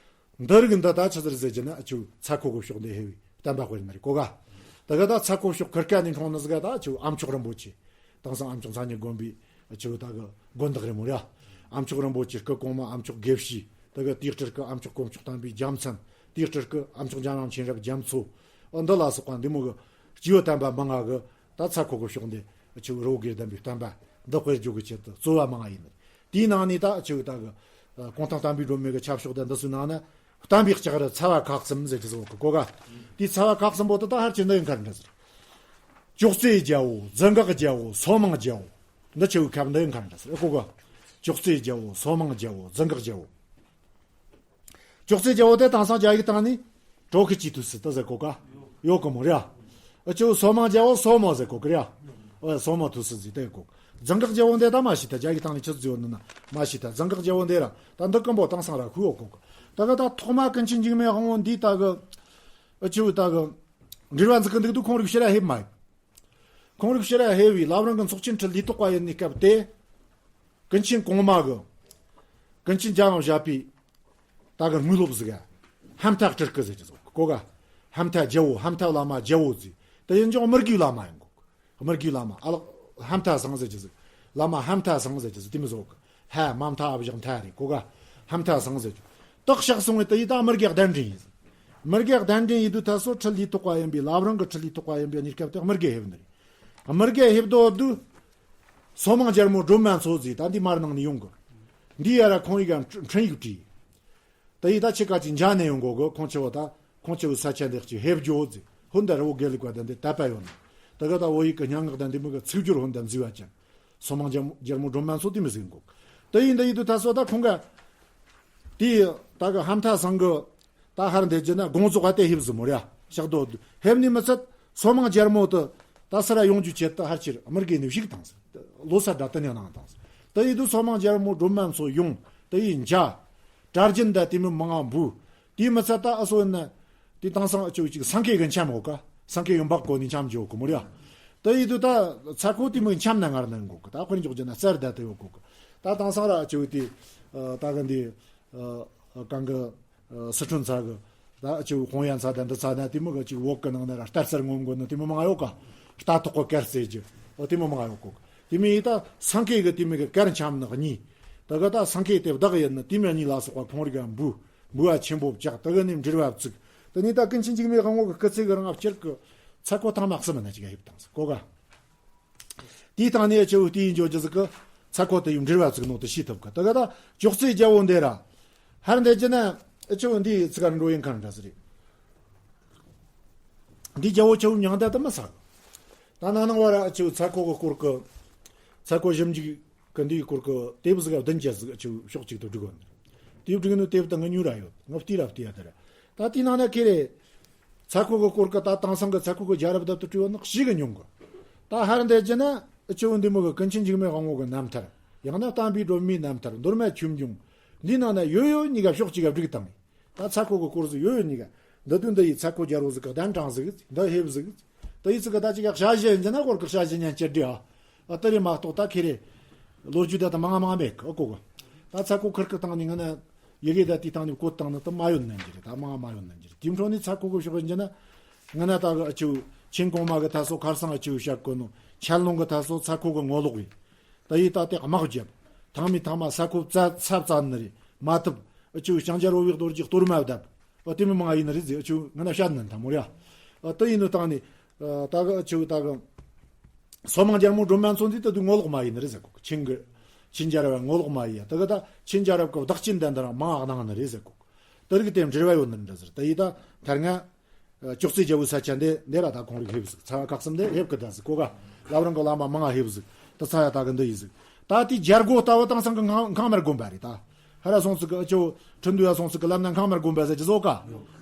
འདི་རིགས་འདི་ད་ཆི་ཟིག་རེད་ཟེར་རྒྱུ་ན་ཨ་ཆུ་ཚ་ཁོ་གི་ཕྱོགས་འདི་ཧེ་བའི་བསྟན་པ་དཔེར་ན་རེད་གོ་ག། ད་ག་ད་ཚ་ཁོ་ཕྱོགས་ཁུར་ཀ་ནས་འཁྲུངས་ནི་ཟིག་ག་ད་ཆུ་ཨ་མཆོག་རིན་པོ་ཆེ། དེང་སང་ཨ་མཆོག་མཚན་ཉིད་དགོན་པའི་ཆུ་ད་གི་དགོན་བདག་རེད་མོ་ར། ཨ་མཆོག་རིན་པོ་ཆེ་སྐུ་གོང་མ་ཨ་མཆོག་དགེ་བཤེས། ད་གི་དེའི་སྤྲུལ་སྐུ་ཨ་མཆོག་དཀོན་མཆོག་བསྟན་པའི་རྒྱལ་མཚན། དེའི་སྤྲུལ་སྐུ་ཨ་མཆོག་འཇམ་དབྱངས་མཁྱེན་རབ་རྒྱ་མཚོ། འདི་ལ་སོགས་པ་འདི་མོ་གི་སྐྱེས་བུ་དམ་པ་མང་ང་གི་ད་ཚ་ཁོ་གི་ཕྱོགས་འདི་ཆུ་རི་བོ་དགེ་ལྡན་པའི་བསྟན་པ་འདི་སྤེལ་རྒྱུ་གི་ཆེད་དུ་གཙོ་བོ་མང་ང་ཡིན། དེའི་ནང་ནས་ད་ཆུ་ད་གི་གུང་ཐང་བསྟན་པའི་སྒྲོན་མེ་གི་ཆབ་ཕྱོགས་དང་འདི་ཚོའི་ནང་ན། བསྟན་པའི་ལྕགས་རི་ཚ་བ་ཁག་གསུམ་ཟེར་གྱི་ཟིག་གོ་ག། དེའི་ཚ་བ་ཁག་གསུམ་པོ་དེ་དག་ཧར་གྱི་འདི་ཡི་མཁར་འདྲ་ཟེར། ཅོག་ཙེ་རྒྱལ་པོ། རྫུ་འགག་རྒྱལ་པོ། སོ་མང་རྒྱལ་པོ། འདི་ཆེ་བའི་ཁབ་འདི་ཡི་མཁར་འདྲ་ཟེར་ཨེ་གོ་ག། ཅོག་ཙེ་རྒྱལ་པོ། སོ་མང་རྒྱལ་པོ། རྫུ་འགག་རྒྱལ་པོ། ཅོག་ཙེ་རྒྱལ་པོ་དེ་དེང་སང་རྒྱ་ཡིག་སྟེང་ནས་ཀྲོ་ཁི་ཅི་ཐུ་སི་ད་ཟེར་གོ་ག། ཡོད་གི་མོ་ར། ཨ་ཅོ་སོ་མང་རྒྱལ་པོ་སོ་མོ་ཟེར་གོ་གི་ར། ཨ་སོ་མོ་ཐུ་སི་ཟེར་དེ་གོ། རྫུ་འགག་རྒྱལ་པོ་འདི་ད་མ་ཤི་ད། རྒྱ་ཡིག་སྟེང་ནས་ཆི་ཟེར་ཡོད་ནི་ན་མ་ཤི་ད། རྫུ་འགག་རྒྱལ་པོ་འདི་ར་ད་འདི་ཀུན་པོ་དེང་སང་ར་ཁུ་ཡོད་གོ་གི། ད་ག་ད་ཐོག་མ་ཀུན་མཁྱེན་འཇིགས་མེད་དབང་པོ་འདི་ད་གི། ཨ་ཅོ་ད་གི་འབྲེལ་བ་འཛུགས་གི་འདུག་དུས་ཁོང་རིགས་ཕྱིར་ར་ཕེབས་མ་ཡིན། ཁོང་རིགས་ཕྱིར་ར་ཕེབས་པའི་བླ་བྲང་གི་ཚོགས་ཆེན་ཁྲི་ལི་ཐོག་པ་ཡིན་ནི་སྐབས་དེ། ཀུན་མཁྱེན་གོང་མ་གི། ཀུན་མཁྱེན་འཇམ་དབྱངས་བཞད་པའི། ད་གི་དངོས་སློབ་ཟིག་ག། ཧམ་ཐ་སྤྲུལ་སྐུ་ཟེར་གྱི་ཟིག་གོ་ག། ཧམ་ཐ་རྒྱལ་པོ། ཧམ་ཐ་བླ་མ་རྒྱལ་པོ་ཟིག་དེ་ཡིན་ཀྱང་དམུ་དགེའི་བླ་མ་ཡིན་གོ། དམུ་དགེའི་བླ་མ་ཨ་ལགས་ཧམ་ཐ་སང་ཟེར་གྱི་ཟིག་བླ་མ་ཧམ་ཐ་སང་ཟེར་གྱི་ཟིག་དེ་མི་ཟོ་གི། ཧ་མ་མཐའ་ཨ་བཞག་མཐའ་རེད་གོ་ག། ཧམ་ཐ་སང་ཟེར་གྱི། སྟག་ཤག་སོང་བས་དེ་ཡི་ད་དམུ་དགེ་གདན་འདྲེན་ཡིན་ཟིག་དམུ་དགེ་གདན་འདྲེན་ཡིན་དུས་ད་སོ་ཁྲི་ལི་ཐོག་པ་ཡིན་པའི་བླ་བྲང་གི་ཁྲི་ལི་ཐོག་པ་ཡིན་པའི་གནས་སྐབས་དེ་དམུ་དགེ་ཕེབས་ནི་རེད། དམུ་དགེ་ཕེབས་དོ་དུས། སོ་མང་རྒྱལ་མོ་སྒྲོལ་མ་མཚོ་ཟིག་ད་འདི་མར་ནང་ནས་ཡོང་གི། འདི་ཡ་ར་ཁོང་ཡི་ག་འཕྲིན་ཡིག་བྲིས། ད་ཡི་ད་ཆི་ཀ་ཅི་འཇའ་ནས་ཡོང་གོ་གི། ཁོང་ཆེ་བོ་ད་ཁོང་ཆེ་བོ་ས་ཆ་འདི་ཅི་ཕེབས་རྒྱུ་ཟིག་ཧོན་ད་རི་བོ་དགེ་ལུགས་པ་ད་འདི་དད་པ་ཡོད་ན། ད་ག་ད་བོད་ཡིག་གི་སྙན་ངག་ད་འདི་མི་གི་ཚིག་སྦྱོར་ཧོན་ད་མཛེས་པ་ཅན། སོ་མང་རྒྱལ་རྒྱལ་མོ་སྒྲོལ་མ་མཚོ་དེ་མི་ཟིག་གོ། ད་ཡི་ད་ཡི་དུ་ད་སོ་ད་ཁོང་ག། དེ་ད་གི་ཧམ་ཐ་སང་གི། ད་ཧར་འདེད་རྒྱུ་ན་དགོངས་རྫོགས་ཨ་དེ་ཕེབས་ཟིག་མོ་ར་ཤག་དོ་ཕེབས་ནི་མི་ཚད། སོ་མང་རྒྱལ་མོ་དུ་ད་སི་ར་ཡོང་རྒྱུ་ཆེད་དུ་ཧར་ཕྱིར་དམུ་དགེ་ནས་བཞུགས་བཏང་ཟིག་ལོ་སར་ད་དུ་ནས་གནང་བཏང་ཟིག་ད་ཡི་དུ་སོ་མང་རྒྱལ་མོ་སྒྲོལ་མ་མཚོ་ཡོང་ད་ཡི་འཇའ། གྲྭ་རྒྱུན་ད་དེ་མི་མང་ང་འབུ། དེ་མི་ཚད་ད་ཨ་སོ་ན། དེ་དེང་སང་ཨ་ཅོ་ཅིག་སེང་གེ་གི་འཆམ་འོ་ཀ། སེང་གེ་གི་འབག་གོ་ནི་འཆམ་འཇོག་གི་མོ་ར། ད་ཡི་དུ་ད་ཚ་ཁོ་དེ་མི་འཆམ་ན་ངར་ན་འགོ་གི། ད་དཔེར་འཇོག་རྒྱུ་ན་རྩར་ད་དེ་ཡོད་གོ་གི། ད་དེང་སང་ར་ཨ་ཅོ་དེ། ད་གི་འདི། གང་གི། སི་ཁྲོན་ཚ་གི། ད་ཨ་ཅོ་ཧོང་ཡན་ཚ་ད་འདི་ཚ་ན་དེ་མི་གི་ཅིག་བོད་གི་ནང་ན་ར་རྟ་རྩར་ངོམ་གོ་ནི་དེ་མི་མང་ཡོད་ཀ། རྟ་ཐོག་གི་གར་རྩེ་རྒྱུ། འོ་དེ་མི་མང་ཡོད་གོ་གི། དེ་མི་ཡི་ད་སེང་གེ་གི་དེ་མི་གི་གར་འཆམ་ནི་གཉིས། ད་གི་ད་སེང་གེ་དེ་བདག་ཡིན་ནི་དེ་མི་གཉིས་ལ་སོགས་པ་ཁོང་རིག་ག་འབུ། འབུལ་བ་ཆེན་པོ་བཅག་ད་གི་ནི་འབྲེལ་བ་བཙུགས། དེ་ནས་ད་ཀུན་མཁྱེན་འཇིགས་མེད་དབང་པོ་གི་སྐུ་ཚེ་གི་རིང་ལ་སྤྱིར་གི་ཚ་ཁོ་ཐང་མ་གསུམ་ན་ཅིག་ཡ་ཡིབ་བཏང་ཟིག་གོ་ག། དེའི་སྟེང་ནས་ཨ་ཅོ་དེའི་འཇོ་རྒྱུ་ཟིག་གི་ཚ་ཁོ་དེ་ཡི་འབྲེལ་བ་བཙུགས་ནོ་དེ་ཤེས་ཐུབ་གི། ད་ག་ད་ཅོག་ཙེ་རྒྱལ་པོ་འདི་ར། ཧར་འདེད་རྒྱུ་ན་ཨ་ཅོ་འདི་ཚིག་ག་འགྲོ་ཡིན་གང་འདྲ་ཟིག་རེད། འདི་རྒྱལ་པོ་ཆེ་བོ་མྱང་འདས་དུ་མི་ས་གི། ད་ན་ནང་བ་ར་ཨ་ཅོ་ཚ་ཁོ་གི་སྐོར་གི། ཚ་ཁོ་ཞིབ་འཇུག་གི་འདིའི་སྐོར་གི་དེབ་ཟིག་བདུན་བརྒྱད་ཟིག་ཨ་ཅོ་ཕྱོགས་གཅིག་ཏུ་བསྒྲིགས་ཡོད། དེབ་བསྒྲིགས་ནི་དེབ་ད་ང་ཉུང་ར་ཡོད། ང་བལྟས་ར་བལྟས་ཡ་དེ་ར། ད་དེའི་ནང་ན་ཁེ་རེ། ཚ་ཁོ་གི་སྐོར་གི་ད་དེང་སང་གི་ཚ་ཁོ་གི་རྒྱལ་རབས་དེབ་ཏུ་བྲིས་ཡོད་ནི་ཞེ་གི་ཉུང་གི། ད་ཧར་འདེད་རྒྱུ་ན་ཨ་ཅོ་འདི་མོ་གི་ཀུན་མཁྱེན་འཇིགས་མེད་དབང་པོ་གི་རྣམ་ཐར། ཡང་ན་བསྟན་པའི་སྒྲོན་མེའི་རྣམ་ཐར། མདོ་སྨད་ཆོས་འབྱུང་། འདིའི་ནང་ན་ཡོད་ཡོད་གཉིས་ཀ་ཕྱོགས་གཅིག་ག་བསྒྲིགས་བཏང་། ད་ཚ་ཁོ་གི་སྐོར་ཟིག་ཡོད་ཡོད་གཉིས་ཀ། འདི་དུས་འདི་ཡི་ཚ་ཁོ་རྒྱལ་པོ་ཟིག་གི་གདན་དྲངས་ཟིག་འདི་ཕེབས་ཟིག་ད་ཡི་ཚིག་གི་ད་ཅིག་ག་བྱ་བཞི་ཡིན་རྒྱུ་ན་སྐོར་གི་བྱ་བཞི་ཉན་སྤྱི་བདེ་ཨ། ཨ་དེ་རེད་མ་གཏོགས་ད་ཁེ་རེ། ལོ་རྒྱུས་ད་ད་མང་ང་མང་ང་མེད་གི་ཨ་གོ་གི། ད་ཚ་ཁོ་ཁུར་གི་སྟེང་ནས་ང་ན། ཡི་གེ་ད་དེའི་སྟེང་ནས་བཀོད་བཏང་ནི་ད་མ་ཡོད་ནན་གྱི་རེད། ད་མང་ང་མ་ཡོད་ནན་གྱི་རེད། དེའི་འཕྲོ་ནས་ཚ་ཁོ་གི་ཕྱོགས་ཡིན་རྒྱུ་ན། ང་ན་ད་གི་ཨ་ཅོ། ཆེན་གོང་མ་གི་ད་སོ་ཁར་སང་ཨ་ཅོ་བཤད་གོ་ནོ། ཆན་ལུང་གི་ད་སོ་ཚ་ཁོ་གི་ངོ་ལོག་ཡིན། ད་ཡི་ད་དེ་དམག་རྒྱབ། ཐང་མི་ཐང་མ་ས་ཁོ་བཙལ་ཚབ་བཙལ་ནི་རེད་མ་ཐུབ། ཨ་ཅོ་ལྕང་སྦྱར་བོ་བིག་རྡོ་རྗེ་གཏོར་མ་བརྡབ། ཨ་དེ་མི་མང་ཡིན་ནི་རེད་ཟེར་ཨ་ཅོ་ང་ན་བཤད་ནི་དང་མོ་ར། ཨ་དེ་ཡིན་ནི་སྟེང་ནས། ཨ་ད་གི་ཨ་ཅོ་ད་གི། སོ་མང་རྒྱལ་མོ་སྒྲོལ་མ་མཚོ་འདི་ད་དུང་ངོ་ལོག་མ་ཡིན་ནི་རེད་ཟེར་གོ་ཆིན་གི། ཆིན་རྒྱལ་རབས་ངོ་ལོག་མ་ཡིན་ཡ། ད་གི་ད་ཆིན་རྒྱལ་རབས་གི་བདག་ཆིན་དན་དང་མང་ཨ་གནང་ནི་རེད་ཟེར་གོ་དེ་རིགས་དེ་འབྲེལ་བ་ཡོད་ནི་འདྲ་ཟེར། ད་ཡི་ད་ཐར་ང་། ཅོག་ཙེ་རྒྱལ་པོའི་ས་ཆ་འདི་འདི་ར་ད་ཁོང་རིགས་ཕེབས་ཟིག་ཚ་བ་ཁག་གསུམ་འདི་ཕེབས་གི་ད་ཟིག་གོ་ག། བླ་བྲང་གི་བླ་མ་མང་ང་ཕེབས་ཟིག་ད་ཚ་ཡ་ད་གི་འདི་ཡི་ཟིག་ད་དེ་རྒྱལ་སྒོ་ལྟ་བུ་དེང་སང་གི་ངང་ངང་མར་དགོན་པ་རེད་ད། ཧ་ར་སོང་ཟིག་གི་ཨ་ཅོ་ཁྲི་འདུ་ཡ་སོང་ཟིག་གི་ལམ་ན་ངང་མར་དགོན་པ་ཟེར་གྱི་བཟོ་ག།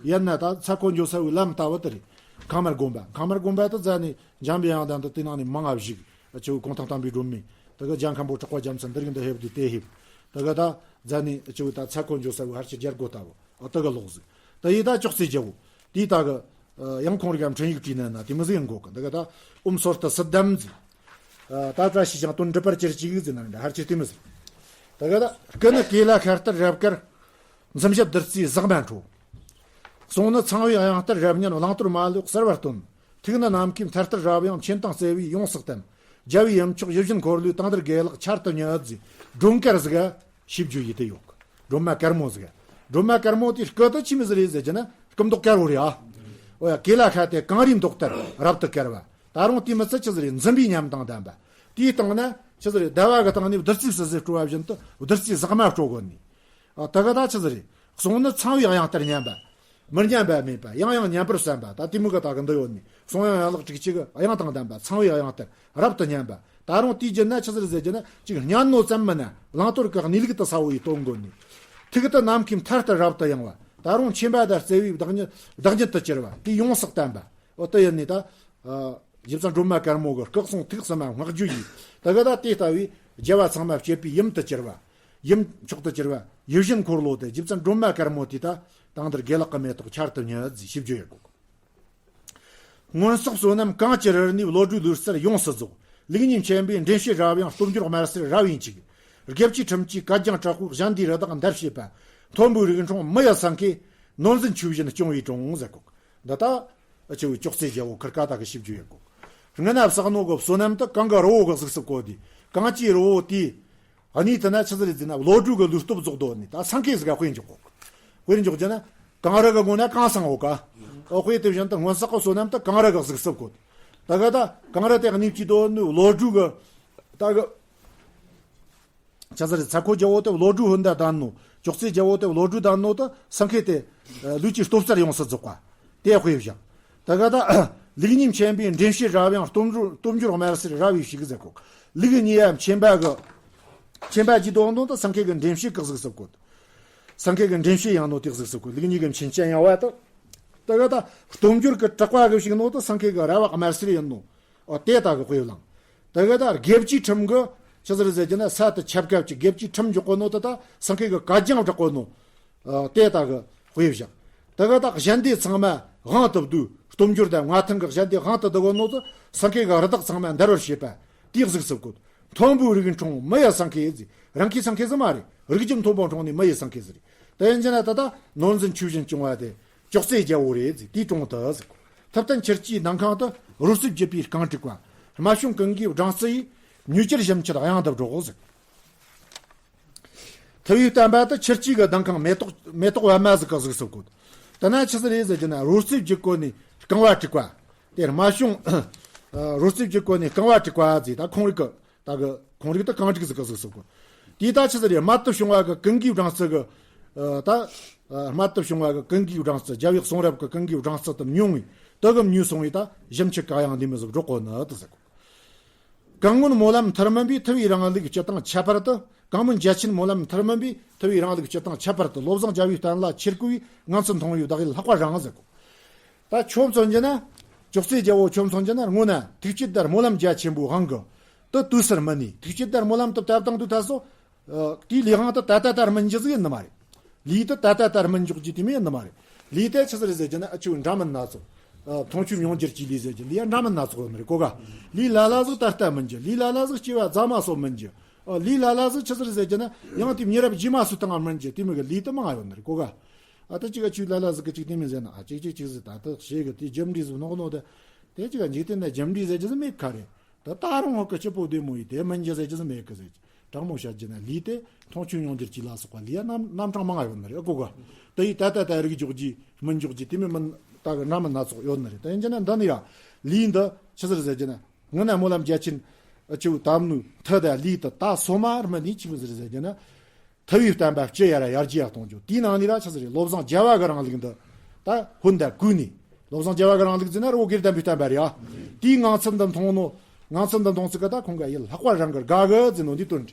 ཡིན་ན་ད་ཚ་ཁོ་འགྱོ་ས་བའི་ལམ་ལྟ་བུ་དེ་རེད། ངང་མར་དགོན་པ་ངང་མར་དགོན་པ་དེ་རྫ་ནས་འཇམ་པའི་དབྱངས་དང་དེ་དེ་ནང་ནས་མང་ང་བཞུགས། ཨ་ཅོ་གུང་ཐང་བསྟན་པའི་སྒྲོན་མེ། ད་གི་ལྗང་མཁན་པོ་གྲགས་པ་རྒྱལ་མཚན་འདི་རིགས་འདི་ཕེབས་དུས་དེ་ཕེབས། ད་གི་ད་རྫ་ནས་ཨ་ཅོ་ད་ཚ་ཁོ་འགྱོ་ས་བའི་ཧར་ཆེ་རྒྱལ་སྒོ་ལྟ་བུ་ཨ་ད་གི་ལོག་ཟིག་ད་ཡི་ད་ཅོག་ཙེ་རྒྱལ་པོ། དེའི་ད་གི། ཡང་ཁོང་རིག་གམ་འཕྲིན་ཡིག་བྲིས་ནས་ན་དེ་མི་ཟིག་ཡང་གོ་གི། འདི་ག་ད་ཨོཾ་སོར་ཏུ་སིདྡྷཾ་ཟེར། ད་བཀྲ་ཤིས་ཤིང་དོན་འགྲུབ་པར་གྱུར་ཅིག་ཟེར་ན་འདྲ་ཧར་ཆེ་དེ་མི་ཟིག་ད་ག་ད་སྐུ་ནི་ཀེ་ལ་ཤ་ལྟར་རབ་དཀར། འཛུམ་ཞལ་བདུད་རྩིའི་ཟེགས་མ་འཕྲོ། གསུང་ནི་ཚངས་པའི་དབྱངས་ལྟར་རབ་སྙན། བླང་དོར་མ་ལུས་གསལ་བར་སྟོན། ཐུགས་ནི་ནམ་མཁའི་མཐའ་ལྟར་རབ་ཡངས། མཆན་དང་བརྩེ་བས་ཡོངས་སུ་བསྟན། རྒྱལ་བའི་ཡུམ་མཆོག་ཡིད་བཞིན་འཁོར་ལོའི། དང་འདིར་དགེ་ལེགས་ཆར་དུ་ཉིལ་ཟེར། སྒྲོལ་དཀར་ཟིག་ག་ཞིབ་བརྗོད་ཡེ་དེ་ཡོད། སྒྲོལ་མ་དཀར་མོ་ཟིག་ག་སྒྲོལ་མ་དཀར་མོ་དེའི་སྐུ་དུ་ཆི་མོ་ཟིག་རེད་ཟེར་གྱི་ན་སྐུ་མདོག་དཀར་བོ་རེད་ཨ། འོ་ཡ། གོས་ལ་ཤ་དེ་གངས་རིའི་མདོག་ལྟར་རབ་ཏུ་དཀར་བ། ད་རུང་དེ་མི་ཚད་ཆི་ཟིག་རེད། འཛུམ་པའི་ཉམས་དང་ལྡན་པ། དེའི་སྟེང་ན་ཆི་ཟིག་རེད། ཟླ་བ་གི་སྟེང་ནས་བདུད་རྩིའི་བསིལ་ཟེར་སྤྲོ་བ་བཞིན་དུ་བདུད་རྩིའི་ཟེགས་མ་སྤྲོ་གོ་ནི། ཨ། ད་ག་ད་ཆི་ཟིག་རེད། གསུང་ནི་ཚངས་པའི་དབྱངས་ལྟར་སྙན་པ། མི་སྙན་པ་མེད་པ། ཡང་ཡང་སྙན་པར་གསན་པ། ད་དེ་མོ་གི་ད་གི་འདི་ཡོད་ནི། གསུང་དབྱངས་ཡན་ལག་དྲུག་ཅུ་གི་དབྱངས་དང་ལྡན་པ། ཚངས་པའི་དབྱངས་ལྟར་རབ་ཏུ་སྙན་པ། ད་རུང་དེའི་རྒྱུད་ན་ཆི་ཟིག་རེད་ཟེར་རྒྱུ་ན། ཅིག་སྙན་ནོ་ཙམ་མིན་ན་བླང་དོར་གྱི་གནས་ལུགས་དེ་གསལ་བོ་ཡེ་སྟོན་གོ་ནི། ཐུགས་དུ་ནམ་མཁའི་མཐའ་ལྟར་རབ་ཏུ་ཡངས་པ། ད་རུང་མཆིན་པ་དང་བརྩེ་བས་བདག་ཉིད་བདག་ཉིད་དུ་གྱུར་པ། དེ་ཡོངས་སུ་བསྟན་པ། འོ་དེ་ཡིན་ནི་ད། ཨ། རྗེ་བཙུན་སྒྲོལ་མ་དཀར་མོ་གི་སྐུ་གསུང་ཐུགས་སུ་མ་བསྔགས་བརྗོད་ཡིས། ད་ག་ད་དེ་ལྟ་བུའི་རྒྱལ་བ་ཚང་མ་སྤྱད་པའི་ཡུམ་དུ་གྱུར་པ། ཡུམ་མཆོག་ཏུ་གྱུར་པ་ཡིད་བཞིན་འཁོར་ལོ་དེ། རྗེ་བཙུན་སྒྲོལ་མ་དཀར་མོ་དེ་ད་དང་འདིར་དགེ་ལེགས་ཀྱི་མེ་ཏོག་ཆར་དུ་ཉིལ་ཟེར་ཞིབ་བརྗོད་ཡེ་གོ། སྔོན་བསགས་བསོད་ནམས་གང་ཅི་རིགས་ནས། བློ་གྲོས་ལུས་རྩལ་ཡོངས་སུ་རྫོགས། ལུགས་གཉིས་མཁྱེན་པའི་འདྲེན་བྱེད་རབ་ཡངས། སྟོབས་འབྱོར་དམར་སེར་རབ་ཡིན་གཅིག། དགེ་བཅུའི་ཁྲིམས་ཀྱིས་གད་རྒྱངས་དྲག་པོས། གཞན་སྡེའི་རི་དྭགས་འདར་བྱེད་པ། མཐོན་པོའི་རིགས་འཁྲུངས་མི་ཡི་སེང་གེ། ནོར་འཛིན་ཆོས་བཞིན་སྐྱོང་བའི་དྲུང་ཟེར་གོ། འདི་ལྟ། ཨ། ཆེ་བའི་ཅོག་ཙེ་རྒྱལ་པོ་ཁིར་ཀ་ད་གི་ཞིབ་བརྗོད་ཡེ་གོ། སྔོན་ན་བསགས་ནོ་གི་བསོད་ནམས་དེ་གངས་ཀྱི་རི་བོ་གི་གཟུགས་སུ་བཀོད་དེ། གངས་ཀྱི་རི་བོ་དེ། ཨ་ནི་དེ་ན་ཆི་ཟིག་རེད་ཟེར་ན། བློ་གྲོས་གི་ལུས་སྟོབས་རྫོགས་དོ་ནི་ད་སེང་གེ་ཟིག་ག་དཔེ་འཇོག་གོ། དཔེ་འཇོག་རྒྱུ་ན། གངས་རི་གི་ངོས་ན་གངས་སེང་ཡོད་ཀ། ཨོ། དཔེ་དེ་བཞིན་དུ་སྔོན་བསགས་གི་བསོད་ནམས་དེ་གངས་རི་གི་གཟུགས་སུ་བཀོད། ད་ག་ད་གངས་རི་དེ་གནས་ཀྱི་དོ་ནི་བློ་གྲོས་གི། ད་གི། ཆི་ཟིག་རེད། ཚ་ཁོ་རྒྱལ་པོ་དེ་བློ་གྲོས་ཧོན་ད་ལྡན་ནོ། ཅོག་ཙེ་རྒྱལ་པོ་དེ་བློ་གྲོས་ལྡན་ནོ་དེ་སེང་གེ་དེ། ཨ། ལུས་ཀྱི་སྟོབས་རྩལ་ཡོངས་སུ་རྫོགས་པ། དེ་དཔེ་བཞག། ད་ག་ད། ལུགས་གཉིས་མཁྱེན་པའི་འདྲེན་བྱེད་རབ་ཡངས། སྟོབས་འབྱོར། སྟོབས་འབྱོར་དམར་སེར་རབ་ཡིན་གཅིག་ཟེར་གོ། ལུགས་གཉིས་ཡ་མཁྱེན་པ་གི། མཁྱེན་པ་ཇི་ལྟ་བུ་འདོད་དེ་སེང་གེ་གི་འདྲེན་བྱེད་གི་གཟུགས་སུ་བཀོད། སེང་གེ་གི་འདྲེན་བྱེད་ཡང་ནོ་དེ་གཟུགས་སུ་བཀོད། ལུགས་གཉིས་ཀྱི་མཁྱེན་ཅན་ཡང་བ་དེ། ད་ག་ད་སྟོབས་འབྱོར་གྱི་དྲེགས་པ་གི་ཞིག་ནོ་དེ་སེང་གེ་གི་རལ་པ་དམར་སེར་ཡིན་ནོ། ཨོ། དེ་ལྟ་གི་དཔེ་བླངས། ད་ག་ད་དགེ་བཅུའི་ཁྲིམས་གི་ཆི་ཟིག་རེད་ཟེར་རྒྱུ་ན། ས་དེ་ཆབ་ཁབ་ཀྱི་དགེ་བཅུའི་ཁྲིམས་འཇོག་གོ་ནོ་དེ་ད་སེང་གེ་གི་གད་རྒྱངས་བསྒྲག་གོ་ནོ། ཨོ། དེ་ལྟ་གི་དཔེ་བཞག། ད་ག་ད་གཞན་སྡེ་ཚང་མ་དབང་དུ་བསྡུས། སྟོབས་འབྱོར་དང་མངའ་ཐང་གི་གཞན་སྡེ་དབང་དུ་བསྡུ་གོ་ནོ་དེ་སེང་གེ་གི་རི་དྭགས་ཚང་མ་འདར་བར་བྱེད་པ། དེའི་གཟུགས་སུ་བཀོད། མཐོན་པོའི་རིགས་འཁྲུངས་མི་ཡི་སེང་གེ་ཟེར། རང་གི་སེང་གེ་ཟིག་མ་རེད། རིགས་རྒྱུད་མཐོན་པོ་འཁྲུངས་ནི་མི་ཡི་སེང་གེ་ཟིག་རེད། དེ་ཡིན་རྒྱུ་ན་ད་ལྟ་ནོར་འཛིན་ཆོས་བཞིན་སྐྱོང་བ་དེ། ཅོག་ཙེ་རྒྱལ་པོ་རེད་ཟེར། དེའི་དྲུང་དུ་ཟེར། ཐུབ་བསྟན་ཆུ་སྐྱེས་ལྡིང་ཁང་དུ། རོལ་རྩེད་བགྱིས་པའི་རྐང་བྲེག་པ། རྨད་བྱུང་ཀུན་དགའི་སྦྲང་རྩི་ཡིས། མྱོས་བྱེད་ཞིམ་མཆོད་དབྱངས་དུ་སྒྲོག་ཟེར། ཐུབ་པའི་བསྟན་པ་དེ་ཆུ་སྐྱེས་ཀྱི་ལྡིང་ཁང་། མེ་ཏོག་མེ་ཏོག་པད་མ་ཟིག་གི་གཟུགས་སུ་བཀོད། དེ་ན་ཆི་ཟིག་རེད་ཟེར་རྒྱུ་ན། རོལ་རྩེད་བགྱིས་གོ་ནི་རྐང་བ་བྲེག་པ། དེ་རྨད་བྱུང་། རོལ་རྩེད་བགྱིས་གོ་ནི་རྐང་བ་བྲེག་པ་ཟེར། ད་ཁོང་རིགས་ཀྱི། ད་གི་ཁོང་རིགས་དེ་རྐང་བྲེག་ཟིག་གི་གཟུགས་སུ་བཀོད། དེ་ད་ཆི་ཟིག་རེད། རྨད་དུ་བྱུང་བ་གི་ཀུན་དགའི་སྦྲང་རྩི་གི། ཨ། ད། ཨ། རྨད་དུ་བྱུང་བ་གི་ཀུན་དགའི་སྦྲང་རྩི། རྒྱལ་བའི་གསུང་རབ་ཀྱི་ཀུན་དགའི་སྦྲང་རྩི་དེ་མྱོས་ངེ་དེ་གི་མྱོས་སོང་བས་ད་ཞིམ་མཆོད་ཀྱི་དབྱངས་ལྡེམ་མོ་ཟིག་སྒྲོག་གོ་ནི་དེ་ཟེར་གོ། གང་སྔོན་སྨོན་ལམ་མཐར་སྨིན་པའི། ཐུབ་པའི་རིང་ལུགས་སྤྱི་དང་ཁྱད་པར་དུ། གང་སྨོན་རྒྱ་ཆེན་སྨོན་ལམ་མཐར་སྨིན་པའི། ཐུབ་པའི་རིང་ལུགས་སྤྱི་དང་ཁྱད་པར་དུ། བློ་བཟང་རྒྱལ་པོའི་བསྟན་ལ་ཆོས་བསྐུལ་བའི། ངང་ཚུལ་མཐོང་བའི་བདག་ཡིད་ལྷག་པར་རངས་ཟེར་གོ། ད་ཆོས་མཚོན་རྒྱུ་ན། ཅོག་ཙེ་རྒྱལ་པོ་ཆོས་མཚོན་རྒྱུ་ན། སྔོན་ན་ཐུགས་བསྐྱེད་དང་སྨོན་ལམ་རྒྱ་ཆེན་པོའི་དབང་གིས་དེ་དུས་སུ་སྨིན་ནས། ཐུགས་བསྐྱེད་དང་སྨོན་ལམ་དེ་བཏབ་བཏང་དུས་ད་སོ། ཨ། དེའི་ལས་དབང་དེ་ད་ལྟ་ལྟར་སྨིན་རྒྱུ་ཟིག་ཡིན་ནི་མ་རེད། ལས་དེ་ད་ལྟ་ལྟར་སྨིན་འཇོག་རྒྱུ་དེ་མོ་ཡིན་ནི་མ་རེད། ལས་དེ་ཆི་ཟིག་རེད་ཟེར་རྒྱུ་ན། ཨ། ཆེ་བའི་འདྲ་མིན་སྣ་ཚོགས། ཨ། མཐོང་ཆོས་མྱོང་འགྱུར་གྱི་ལས་ཟེར་རྒྱུ། ལས་ཡང་འདྲ་མིན་སྣ་ཚོགས་ཡོད་ནི་རེད་གོ་ག། ལས་ལ་ལ་ཟིག་ད་ལྟ་སྨིན་རྒྱུ། ལས་ལ་ལ་ཟིག་སྐྱེ་བ་རྫ་མ་སོགས་སྨིན་རྒྱུ། ཨ། ལས་ལ་ལ་ཟིག་ཆི་ཟིག་རེད་ཟེར་རྒྱུ་ན། ཡང་དེ་མྱི་རབས་རྗེས་མ་སུ་དང་སྨིན་རྒྱུ། དེ་མོ་གི་ལས་དེ་མང་ང་ཡོད་ནི་རེད་གོ་ག། ཨ། ད་ཅིག་ག་ཆོས་ལ་ལ་ཟིག་གི་ཅིག་དེ་མོ་ཟེར་ན། ཨ། ཅིག་ཅིག་ཅིག་ཟིག་ད་ལྟ་ཞེ་གི་དེ་རྒྱུ་འབྲས་ཟིག་ནོག་ནོག་དེ། དེ་ཅིག་ག་འཇིག་རྟེན་ན་རྒྱུ་འབྲས་ཟེར་རྒྱུ་ཟིག་མེད་ག་རེད། ད་ད་རུང་ཧོ་གི་སྐྱིད་པོ་བདེ་མོ་ཡིན། དེ་སྨིན་རྒྱུ་ཟེར་རྒྱུ་ཟིག་མེད་གི་ཟེར། དྲང་མོ་བཤད་རྒྱུ་ན། ལས་དེ་མཐོང་ཆོས་མྱོང་འགྱུར་གྱི་ལ་སོགས་པ་ལས་ཡ་རྣམ་རྣམ་གྲངས་མང་ང་ཡོད་ནི་རེད། ཨ། གོ་ག། དེ་ཡི་ད་ལྟ་ལྟར་རིག་འཇོག་རྒྱུ། སྨིན་འཇོག་རྒྱུ་དེ་མོ་མིན། ད་གི་འདྲ་མིན་སྣ་ཚོགས་ཡོད་ནི་རེད། དེ་ཡིན་རྒྱུ་ན་འདི་ནི་ཡ། ལས་འདི་ཆི་ཟིག་རེད་ཟེར་རྒྱུ་ན། སྔོན་ན་སྨོན་ལམ་རྒྱ་ཆེན་ཨ་ཆེ་བོ་བཏབ་ནོའི་མཐུ་དང་ལས་དེ་ད་སོ་མ་སྨིན་ནས་ཆི་མོ་ཟིག་རེད་ཟེར་རྒྱུ་ན། ཐུབ་པའི་བསྟན་པ་སྤྱི་ཡར་ཡར་རྒྱས་གཏོང་རྒྱུ། དེའི་ནང་ནས་ར་ཆི་ཟིག་རེད། བློ་བཟང་རྒྱལ་བ་གི་རིང་ལུགས་འདི་ད་ཧོན་ད་བཀོད་ནས། བློ་བཟང་རྒྱལ་བ་གི་རིང་ལུགས་ཟེར་ན་རི་བོ་དགེ་ལྡན་པའི་བསྟན་པ་རེད་ཨ། དེའི་ངང་ཚུལ་འདི་མཐོང་ནོ། ངང་ཚུལ་འདི་མཐོང་ཚུལ་གི་ད་ཁོང་གི་ཡིད་ལྷག་པར་རངས་གི་དགའ་གི་ཟེར་ནོ་འདི་དོན་རེད།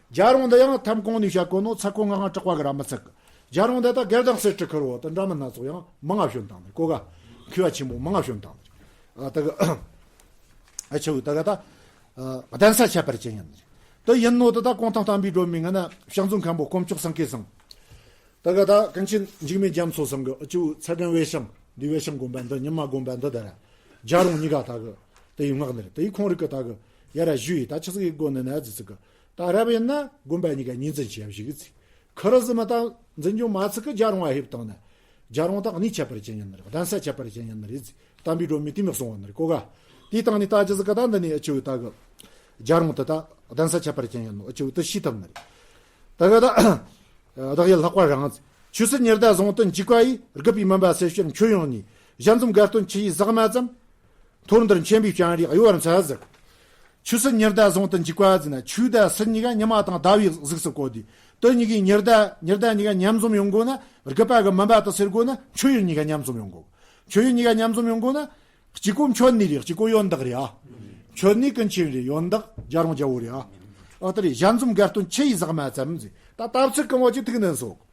རྒྱལ་རོང་འདི་ཡང་ཐམ་གོང་ནས་བཤད་གོ་ནོ། ཚ་ཁོ་ང་ང་དྲག་པ་གི་ར་མི་ཚིག་གི། རྒྱལ་རོང་འདི་ད་དགེ་ལྡན་གསེར་ཁྲི་ཁུར་བོ་དེ་འདྲ་མིན་སྣ་ཚོགས་ཡང་མང་ང་བྱོན་བཏང་ནི་གོ་ག། མཁས་པ་ཆེན་པོ་མང་ང་བྱོན་བཏང་ནི་རེད། ཨ། ད་གི། ཨ་ཆེ་བོ་ད་ག་ད། ཨ། གདན་ས་ཁྱད་པར་ཅན་ཡིན་ནི་རེད། དེ་ཡིན་ནོ་དེ་ད་གུང་ཐང་བསྟན་པའི་སྒྲོན་མེ་ང་ན་ཕྱག་མཛོད་མཁན་པོ་དཀོན་མཆོག་སེང་གེ་ཚང་། ད་ག་ད་ཀུན་མཁྱེན་འཇིགས་མེད་རྒྱ་མཚོ་ཚང་གི་ཨ་ཆེ་བོ་ཚ་རྒན་བེ་ཤང་འདི། བེ་ཤང་དགོན་པ་འདི། ཉི་མ་དགོན་པ་འདི། ད་ར་རྒྱལ་རོང་གཉིས་ཀ་ད་གི་དེ་ཡི་ངག་ནི་རེད། དེ་ཡི་ཁོང་རིགས་གི་ད་གི་ཡ་ར་ཞུས་ཡི། ད་ཆི་ཟིག་ཡི་དགོ་ནི་ན་ཟི་ཚིག་གི། ད་རབ་ཡིན་ན་དགོན་པ་གཉིས་ཀ་གཉིས་འཛིན་བྱས་ཞིག་གི་ཚིག། ཁུ་རུ་ཟི་མ་ད་འཛིན་སྐྱོང་མ་ཚིག་གི་རྒྱལ་རོང་བ་ཧེབ་བཏང་ན། རྒྱལ་རོང་དག་གནས་ཁྱད་པར་ཅན་ཡིན་ནི་རེད། གདན་ས་ཁྱད་པར་ཅན་ཡིན་ནི་རེད། བསྟན་པའི་སྒྲོན་མེ་དེ་མི་གསུང་བ་ནི་རེད་གོ་ག། དེའི་སྟེང་ནས་ལྟ་རྒྱུ་ཟིག་ག་ད་འདི་ནས་ཨ་ཆུ་ད་གི་རྒྱལ་རོང་དུ་ད་གདན་ས་ཁྱད་པར་ཅན་ཡིན་ནོ་ཨ་ཆུ་དུ་ཤེས་ཐུབ་ནི་རེད། ད་གི་ད་བདག་ཡུལ་ལྷག་པ་རང་། ཆོས་སྲིད་ཉི་ཟླ་ཟུང་དུ་འཇུག་པ་ཡིས། རྒུད་པའི་མུན་པ་སེལ་ཕྱིར་མཆོད་ཡོང་ནས། ཞལ་འཛོམས་དགའ་སྟོན་ཆུ་ཡི་ཟེགས་མ་ཙམ། མཐོར་འདིར་མཁྱེན་པའི་སྤྱན་རས་གཡོ་བར་མཛད་ཟེར། ཆོས་སྲིད་ཉི་ཟླ་ཟུང་དུ་འཇུག་པ་ཟེར་ན་ཆོས་དང་སྲིད་གཉིས་ཀ་ཉི་མ་དང་ཟླ་བའི་གཟུགས་སུ་བཀོད་དེ། དེ་གཉིས་ཀའི་ཉི་ཟླ་ཉི་ཟླ་གཉིས་ཀ་མཉམ་འཛོམས་ཡོང་དགོས་ན། རྒུད་པ་གི་མུན་པ་དེ་སེལ་དགོས་ན་མཆོད་ཡོན་གཉིས་ཀ་མཉམ་འཛོམས་ཡོང་དགོས། མཆོད་ཡོན་གཉིས་ཀ་མཉམ་འཛོམས་ཡོང་དགོས་ན། གཅིག་པོ་མཆོད་ནི་རེད། གཅིག་པོ་ཡོན་བདག་རེད་ཨ། མཆོད་ནི་ཀུན་མཁྱེན་རེད། ཡོན་བདག་རྒྱལ་རོང་རྒྱལ་བོ་རེད་ཨ། ཨ་དེ་རེད། ཞལ་འཛོམས་དགའ་སྟོན་ཆུ་ཡི་ཟེགས་མ་ཙམ་ཟེར། ད་ལྟ་ཚིག་གང་བོ་ཅིག་ཐུག་ནན་སོགས།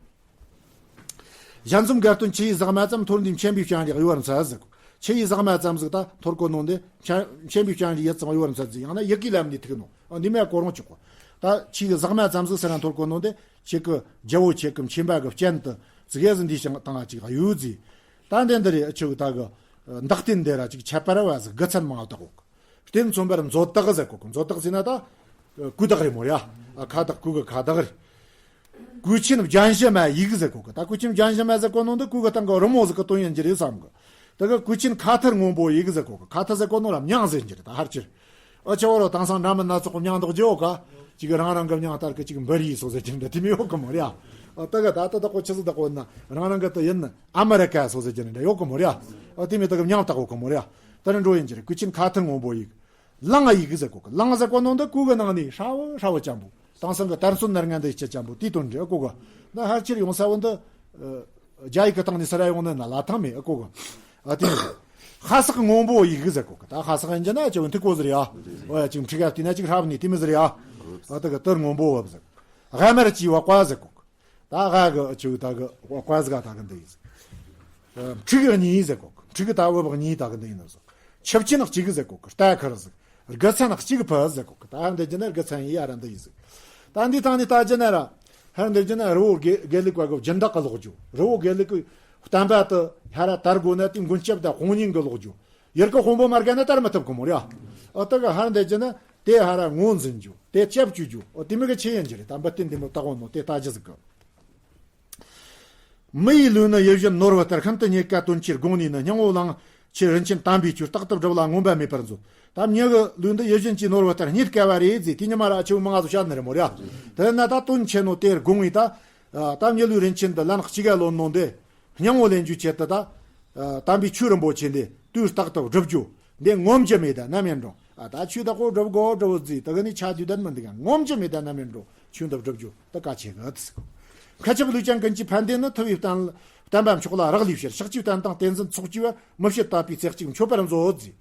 ཞལ་འཛོམས་དགའ་སྟོན་ཆུ་ཡི་ཟེགས་མ་ཙམ། མཐོར་འདི་མཁྱེན་པའི་སྤྱན་རས་གཡོ་བར་མཛད་ཟེར། ཆུ་ཡི་ཟེགས་མ་ཙམ་ཟིག་ད་མཐོར་གོ་ནོ་འདི་མཁྱེན་མཁྱེན་པའི་སྤྱན་རས་ཡིད་ཙམ་གཡོ་བར་མཛད་ཟེར། ཡང་ན་ཡི་གེའི་ལམ་ནས་ཐུག་ནོ། ཨ་འདི་མེད་གོ་རུང་ཆོག་གོ། ད་ཆུ་ཡི་ཟེགས་མ་ཙམ་ཟིག་ཟེར་ན་མཐོར་གོ་ནོ་འདི་ཁྱེད་ཀྱི་རྒྱལ་བོ་ཁྱེད་ཀྱི་མཁྱེན་པ་གི་སྤྱན་དུ་ཙིག་གེ་ཟིག་འདི་ཞིང་དང་ཅིག་གཡོ་ཟེར། ད་འདི་འདི་རེད། ཨ་ཆུ་ད་གི་འདག་རྟེན་འདི་ར་ཅིག་ཁྱད་པར་བ་ཟིག་དགེ་མཚན་མང་དག་གོ། རྟེན་མཚོན་པར་མཛོད་དག་ཟེར་གོ་གི། མཛོད་དག་ཟེར་ན་ད་ཨ་སྐུ་དག་རེད་མོ་ར། ཨ་ཁ་དག་སྐུ་གི་ཁ་དག་རེད། སྐུ་ཆེན་རྒྱན་ཞུ་མ་ཡིག་ཟེར་གོ་གི། ད་སྐུ་ཆེན་རྒྱན་ཞུ་མ་ཟེར་གོ་ནོ་འདི་སྐུ་གི་སྟེང་གི་རི་མོ་ཟིག་གི་དོན་ཡིན་གྱི་རེད་བསམ་གི། ད་གི་སྐུ་ཆེན་ཁ་ཐུར་སྔོན་པོ་ཡིག་ཟེར་གོ་གི། ཁ་ཐུར་ཟེར་གོ་ནོ་ལ་མྱིང་ཟེར་གྱི་རེད། ད་ཧར་ཆེར་ཨ་ཆེ་བོ་རོ་དེང་སང་འདྲ་མིན་སྣ་ཚོགས་གི་མྱིང་འདོགས་རྒྱུ་ཡོད་ག། ཅིག་རང་རང་གི་མྱིང་ལྟར་གི་ཅིག་འབུར་ཡིག་སོགས་ཟེར་གྱི་འདྲ་དེ་མི་ཡོད་གི་མོ་ར། ཨ་ད་གི་ད་ད་ད་གོ་ཆི་ཟིག་ད་གོ་ན་རང་རང་གི་དེ་ཡིན་ཨ་མེ་རི་ཀ་སོགས་ཟེར་གྱི་འདྲ་ཡོད་གི་མོ་ར། ཨ་དེ་མི་ད་གི་མྱིང་བཏགས་གོ་གི་མོ་ར། ད་རིན་འགྲོ་ཡིན་གྱི་རེད། སྐུ་ཆེན་ཁ་ཐུར་སྔོན་པོ་ཡིག་གླང་ཡིག་ཟེར་གོ་གི། གླང་ཟེར་གོ་ནོ་འདི་གོས་གི་ནང་ནས་ཧྲ་བོ་ཧྲ་བོ་ཅན་པོ། དེང་སང་གི་དར་ཚོན་ནར་ངན་འདི་སྤྱི་ཅན་པོ་དེའི་དོན་རེད། ཨ་གོ་གི། ན་ཧར་ཆེར་ཡོང་ས་བོ་འདི་ཨ་རྒྱ་ཡིག་གི་སྟེང་ནས་སི་ར་ཡོང་ནི་ན་ལ་ཐང་མེད། ཨ་གོ་གི། ཨ་དེ་ཧ་སག་སྔོན་པོ་ཡིག་ཟེར་གོ་གི། ད་ཧ་སག་ཡིན་གྱི་ན་ཅི་བོ་འཐུ་གོ་ཟེར་ཡ། ཨོ་ཡ་ཅིག་འཁྲིག་ག་བལྟས་ན་ཅིག་ཧྲ་བ་ནི་དེ་མི་ཟེར་ཡ། ཨ་ད་གི་དར་སྔོན་པོ་བབ་ཟེར། ཧ་མར་ཅི་བ་ཀ་ཟེར་གོ་གི། ད་ཧ་གི་ཨ་ཆུ་ད་གི་ཀ་ཟིག་ག་ད་གི་འདི་ཡིན་ཟིག་ཨ་ཕྲུ་གུ་གཉིས་ཟེར་གོ་གི། ཕྲུ་གུ་ད་བུ་བ་གཉིས་ད་གི་འདི་ཡིན་ཟིག་ཆབ་ཆེན་གཅིག་གི་ཟེར་གོ་གི། རྟ་ཁར་ཟིག་རྒུད་ཚན་གཅིག་གི་ཕུ་ཟེར་གོ་གི། ད་འདི་རྒྱུ་ན་རྒུད་ཚན་ཡི་ཡ་ར་འདི་ཡིན་ཟིག་ད་འདི་ཐང་ནི་ད་རྒྱུ་ན་ར་ཧར་འདི་རྒྱུ་ན་རི་བོ་དགེ་དགེ་ལུགས་པ་གི་སྦྱིན་བདག་གི་ལོག་རྒྱུ། རི་བོ་དགེ་ལུགས་གི་བསྟན་པ་དུ་ཧ་ར་དར་དགོས་ན་དེ་མགོན་སྐྱབས་དང་དཔུང་གཉེན་གི་ལོག་རྒྱུ། ཡུལ་གི་དཔོན་པོ་མ་དགའ་ན་དར་མི་ཐུབ་གི་མོ་ར། ཨ་ད་གི་ཧར་འདི་རྒྱུ་ན་དེ་ཧ་ར་ངོས་འཛིན་རྒྱུ། དེ་སྐྱབས་བཅོལ་རྒྱུ། ཨོ་དེ་མི་གི་ཆེ་ཡིན་གྱི་རེད། ད་འབུལ་རྟེན་དེ་མི་བཏགས་འོང་ནོ་དེ་ལྟ་རྒྱུ་ཟིག་གི། མི་ཡི་ལུས་ནི་ཡིད་བཞིན་ནོར་བུ་ལྟར། ཤིན་ཏུ་རྙེད་དཀའ་དོན་ཆེར་དགོངས་ནས་ནི། སྙིང་པོ་བླངས་ཕྱིར་རིན་ཆེན་དམ་པའི་ཆོས། རྟག་ཏུ་བསྒྲུབ་ལ་ངོམས་པ་མེད་པར་མཛོད། ད་མྱི་གི་ལུས་འདི་ཡིད་བཞིན་གྱི་ནོར་བུ་ལྟར་རྙེད་དཀའ་བ་རེད་ཟེར། དེ་ཉི་མ་ར་ཨ་ཆུ་མང་ང་ཚོ་བཤད་ནི་རེད་མོ་ར། དེ་ན་ད་དོན་ཆེ་ནོ་དེར་དགོངས་ངེས་ད། ད་མྱི་ལུས་རིན་ཆེན་འདི་ལན་གཅིག་ག་ལོན་ནོ་འདི། སྙིང་པོ་ལེན་རྒྱུའི་ཆེད་དུ་ད། ཨ་དམ་པའི་ཆོས་རིན་པོ་ཆེ་འདི་དུས་རྟག་ཏུ་བསྒྲུབ་རྒྱུ། འདི་ངོམས་རྒྱུ་མེད་ད་ནམ་ཡང་འགྲོ། ཨ་ད་ཆོས་དག་གོ་སྒྲུབ་དགོ་སྒྲུབ་ཟིག་ད་ག་ནི་ཆ་དུས་ད་མི་འདུག་ངོམས་རྒྱུ་མེད་ད་ནམ་ཡང་འགྲོ། ཆོས་འདི་བསྒྲུབ་རྒྱུ་ད་གལ་ཆེ་གི་ཟེར། མཁའ་ཁྱབ་ལུས་ཅན་ཀུན་གྱི་ཕན་བདེ་ནི། ཐུབ་པའི་བསྟན་བསྟན་པ་མཆོག་ལ་རག་ལས་ཕྱིར། ཕྱག་བཅུའི་རྟེན་དང་བསྟན་འཛིན་ཚོགས་བཅས་པ། མི་ཕྱེད་དད་པའི་རྩེ་གཅིག་མཆོད་པར་མཛོད་ཟེར།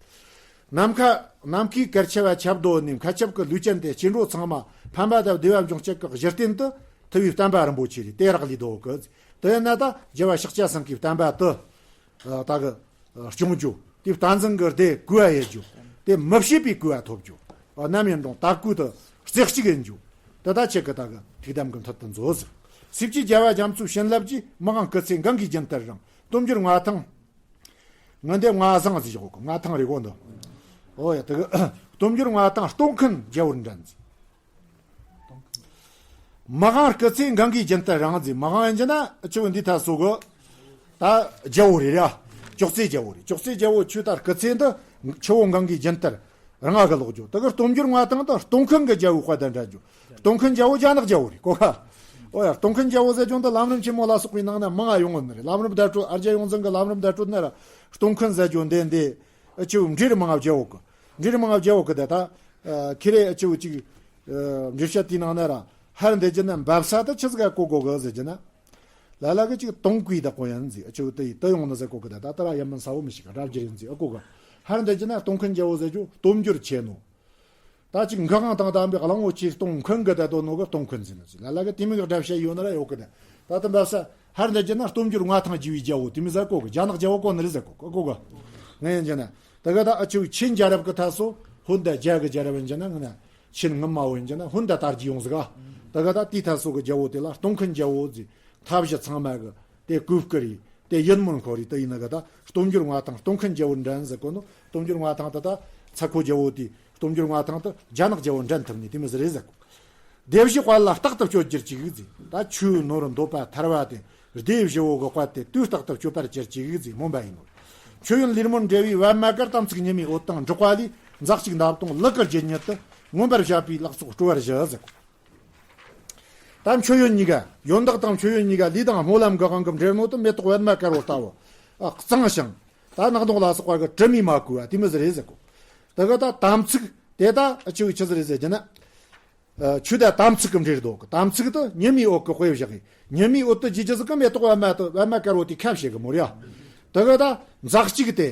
ནམ་མཁའ་ནམ་མཁའི་གར་ཆེ་བ་ཁྱབ་རྡོ་ནས། མཁའ་ཁྱབ་ཀྱི་ལུས་ཅན་དེ་སྐྱེ་འགྲོ་ཚང་མ་ཕན་པ་དང་བདེ་བ་འབྱུང་བྱེད་ཀྱི་གཞི་རྟེན་དུ་ཐུབ་པའི་བསྟན་པ་རིན་པོ་ཆེ་རེད། དེ་རག་ལས་དོ་གི། དེ་ཡིན་ན་ད་རྒྱལ་བ་ཤཱཀྱ་སེང་གེའི་བསྟན་པ་དུ། ད་གི་སྐྱོང་རྒྱུ། དེ་བསྟན་འཛིན་གྱི་སྡེ་གོ་བ་ཡེད་རྒྱུ། དེ་མི་ཕྱེད་པའི་གོ་བ་ཐོབ་རྒྱུ། ནམ་ཡང་འགྲོ་དར་གོས་དུ་རྩེ་གཅིག་ཡིན་རྒྱུ། དེ་ད་ཁྱེད་ཀྱི་ད་གི་ཐུགས་དམ་གྱི་མཐིལ་དུ་མཛོད་ཟེར། སྲིད་ཀྱི་རྒྱལ་བ་རྒྱ་མཚོའི་བྱིན་རླབས་ཀྱིས། མི་དབང་སྐུ་ཚེ་གང་གི་རྒྱུན་ལྟར་རིང་། སྟོབས་འབྱོར་མངའ་ཐང་། ངན་འདས་མངའ་བཟང་ཟེར་བཞག་གོ། མངའ་ཐང་རེད་གོ་འདི། ཨོ་ཡ་དེ་གི་སྟོབས་འབྱོར་མངའ་ཐང་སྟོང་མཁན་རྒྱལ་པོར་འགྲན་ཟེར། མི་དབང་སྐུ་ཚེ་གང་གི་རྒྱུན་ལྟར་རིང་ཟེར། མི་དབང་ཡིན་གྱི་ན་ཆུ་བོ་འདི་ཐ་སོ་གི། ད་རྒྱལ་པོ་རེད་ར། ཅོག་ཙེ་རྒྱལ་པོ་རེད། ཅོག་ཙེ་རྒྱལ་པོ་ཆུ་ད་སྐུ་ཚེ་འདི་ཆུ་བོ་གང་གི་རྒྱུན་ལྟར་རིང་ང་གི་ལོག་རྒྱུ། དེ་གི་སྟོབས་འབྱོར་མངའ་ཐང་དུ་སྟོང་མཁན་གི་རྒྱལ་པོའི་དཔལ་དང་འགྲན་རྒྱུ། སྟོང་མཁན་རྒྱལ་པོ་རྒྱ་ནག་རྒྱལ་པོ་རེད་གོ་ཁ། ཨོ་ཡ་སྟོང་མཁན་རྒྱལ་པོ་ཟེར་རྒྱུ་འདི་ལམ་རིམ་ཆེན་མོ་ལ་སོགས་པའི་ནང་ན་མང་ང་ཡོང་ངོ་ནི་རེད། ལམ་རིམ་བརྡ་སྤྲོད་ཨ་རྒྱ་ཡོངས་འཛིན་གི་ལམ་རིམ་བརྡ་སྤྲོད་ན་ར་སྟོང་མཁན་ཟེར་རྒྱུ་འདི་འདི། ཨ་ཆུ་འབྲིར་མང་ང་རྒྱལ་པོ་གི། འབྲིར་མང་ང་རྒྱལ་པོ་གི་དེ་ད། ཨ་ཁི་རེ་ཨ་ཆུ་ཅིག་ཨ་འབྲི་བཤད་དེའི་ནང་ན་ར་ཧར་འདི་རྒྱུ་ན་འབབ་ས་ད་ཆི་ཟིག་ག་གོ་གོ་གི་ཟེར་རྒྱུ་ན། ལ་ལ་གི་ཅིག་སྟོང་གུས་ད་གོ་ཡན་ཟིག་ཨ་ཆུ་དེ་ཡི་དེ་ཡོང་ནི་ཟེར་གོ་གི་ད་ད་ད་ར་ཡ་མིན་ས་བོ་མི་ཤིག་རབ་རྒྱུ་ཡིན་ཟིག་ཨ་གོ་གི། ཧར་འདི་རྒྱུ་ན་སྟོང་མཁན་རྒྱལ་པོ་ཟེར་རྒྱུ་སྟོབས་འབྱོར་ཆེ་ནོ། ད་ཅིག་འགག་དབང་དང་ལྡན་པའི་གླང་པོ་ཆེ་སྟོང་མཁན་གི་ད་དོ་ནོ་གི་སྟོང་མཁན་ཟེར་ནི་ཟིག་ལ་ལ་གི་དེ་མིན་གི་སྒྲ་བཤད་ཡོད་ན་ར་ཡོད་གི་ད། ད་དུ་འབབ་ས་ཧར་འདི་རྒྱུ་ན་སྟོབས་འབྱོར་མངའ་ཐང་རྒྱས་པའི་རྒྱལ་པོ་དེ་མིན་ཟེར་གོ་གི། རྒྱ་ནག་རྒྱལ་པོ་གོ་ནི་རེད་ཟེར་གོ་གི་གོ་གི། ང་ཡིན་རྒྱུ་ན། ད་གི་ད་ཨ་ཆུ་ཆིན་རྒྱལ་རབས་གི་ད་སོ་ཧུན་ད་རྒྱ་གི་རྒྱལ་རབས་ཡིན་རྒྱུ་ན་ང་ན་ཆིན་ངི་མ་བོ་ཡིན་རྒྱུ་ན་ཧུན་ད་དར་རྒྱས་ཡོང་ཟིག་ག། ད་གི་ད་དེའི་ད་སོ་གི་རྒྱལ་པོ་དེ་ལ་སྟོང་མཁན་རྒྱལ་པོ་ཟེར། མཐའ་བཞི་ཚང་མ་གི་དེ་གོས་སྐུ་རེད། དེ་ཡིད་སྨོན་འཁོར་རེད། དེ་ཡིན་ན་གི་ད་སྟོབས་འབྱོར་མངའ་ཐང་སྟོང་མཁན་རྒྱལ་པོར་འགྲན་ཟེར་གོ་ནོ། སྟོབས་འབྱོར་མངའ་ཐང་ད་ད་ཚ་ཁོ་རྒྱལ་པོ་དེ་སྟོབས་འབྱོར་མངའ་ཐང་ད་རྒྱ་ནག་རྒྱལ་པོར་འགྲན་ཐུབ་ནི་དེ་མི་ཟེར་རེད་ཟེར་གོ། སྡེ་བཞི་དཔལ་ལ་རྟག་ཏུ་སྤྱོད་གྱུར་ཅིག་ཟེར། ད་ཆོས་ནོར་འདོད་པ་ཐར་བ་དེ་ སྡེ་བཞི་བོ་གི་དཔལ་དེ་དུས་རྟག་ཏུ་སྤྱོད་པར་གྱུར་ཅིག་ཟེར་སྨོན་པ་ཡིན་ནོ། མཆོད་ཡོན་ལེགས་སྨོན་འབྲེལ་བའི་པདྨ་གར་དམ་ཚིག་ཉི་མའི་འོད་དང་འགྲོགས་པ་ལས། འཛག་གཅིག་འདབ་སྟོང་ལུ་གུ་རྒྱུད་ཉིད་དུ། མངོན་པར་བྱ་བའི་ལག་ཚོགས་སྤྲོ་བར་བཞེས་ཟེར། ད་མཆོད་ཡོན་གཉིས་ཀ། ཡོན་བདག་དང་མཆོད་ཡོན་གཉིས་ཀ་ལུས་དང་སྨོན་ལམ་གྱི་དབང་གིས་འབྲེལ་ནོ་དེ་མེ་ཏོག་པདྨ་དཀར་པོ་ལྟ་བུ། ཨ། གཙང་ཞིང་། ད་ནག་དུང་ལ་སོགས་པ་གིས་དྲི་མས་མ་གོས་པ་དེ་མོ་ཟིག་རེད་ཟེར་གོ། དེ་གི་ད་དམ་ཚིག་དེ་ད་ཨ་ཆི་ཆི་ཟིག་རེད་ཟེར་རྒྱུ་ན། ཨ། ཆོས་དང་དམ་ཚིག་གིས་འབྲེལ་འདུག། དམ་ཚིག་དེ་ཉི་མའི་འོད་ཀྱིས་དཔེ་བཞག་གི། ཉི་མའི་འོད་དེ་རྒྱུ་རྒྱུ་ཟིག་གིས་མེ་ཏོག་པདྨ་དེ། པདྨ་དཀར་པོ་དེ་ཁ་བྱེད་གི་མོ་ར། དེ་གི་ད་འཛག་གཅིག་དེ།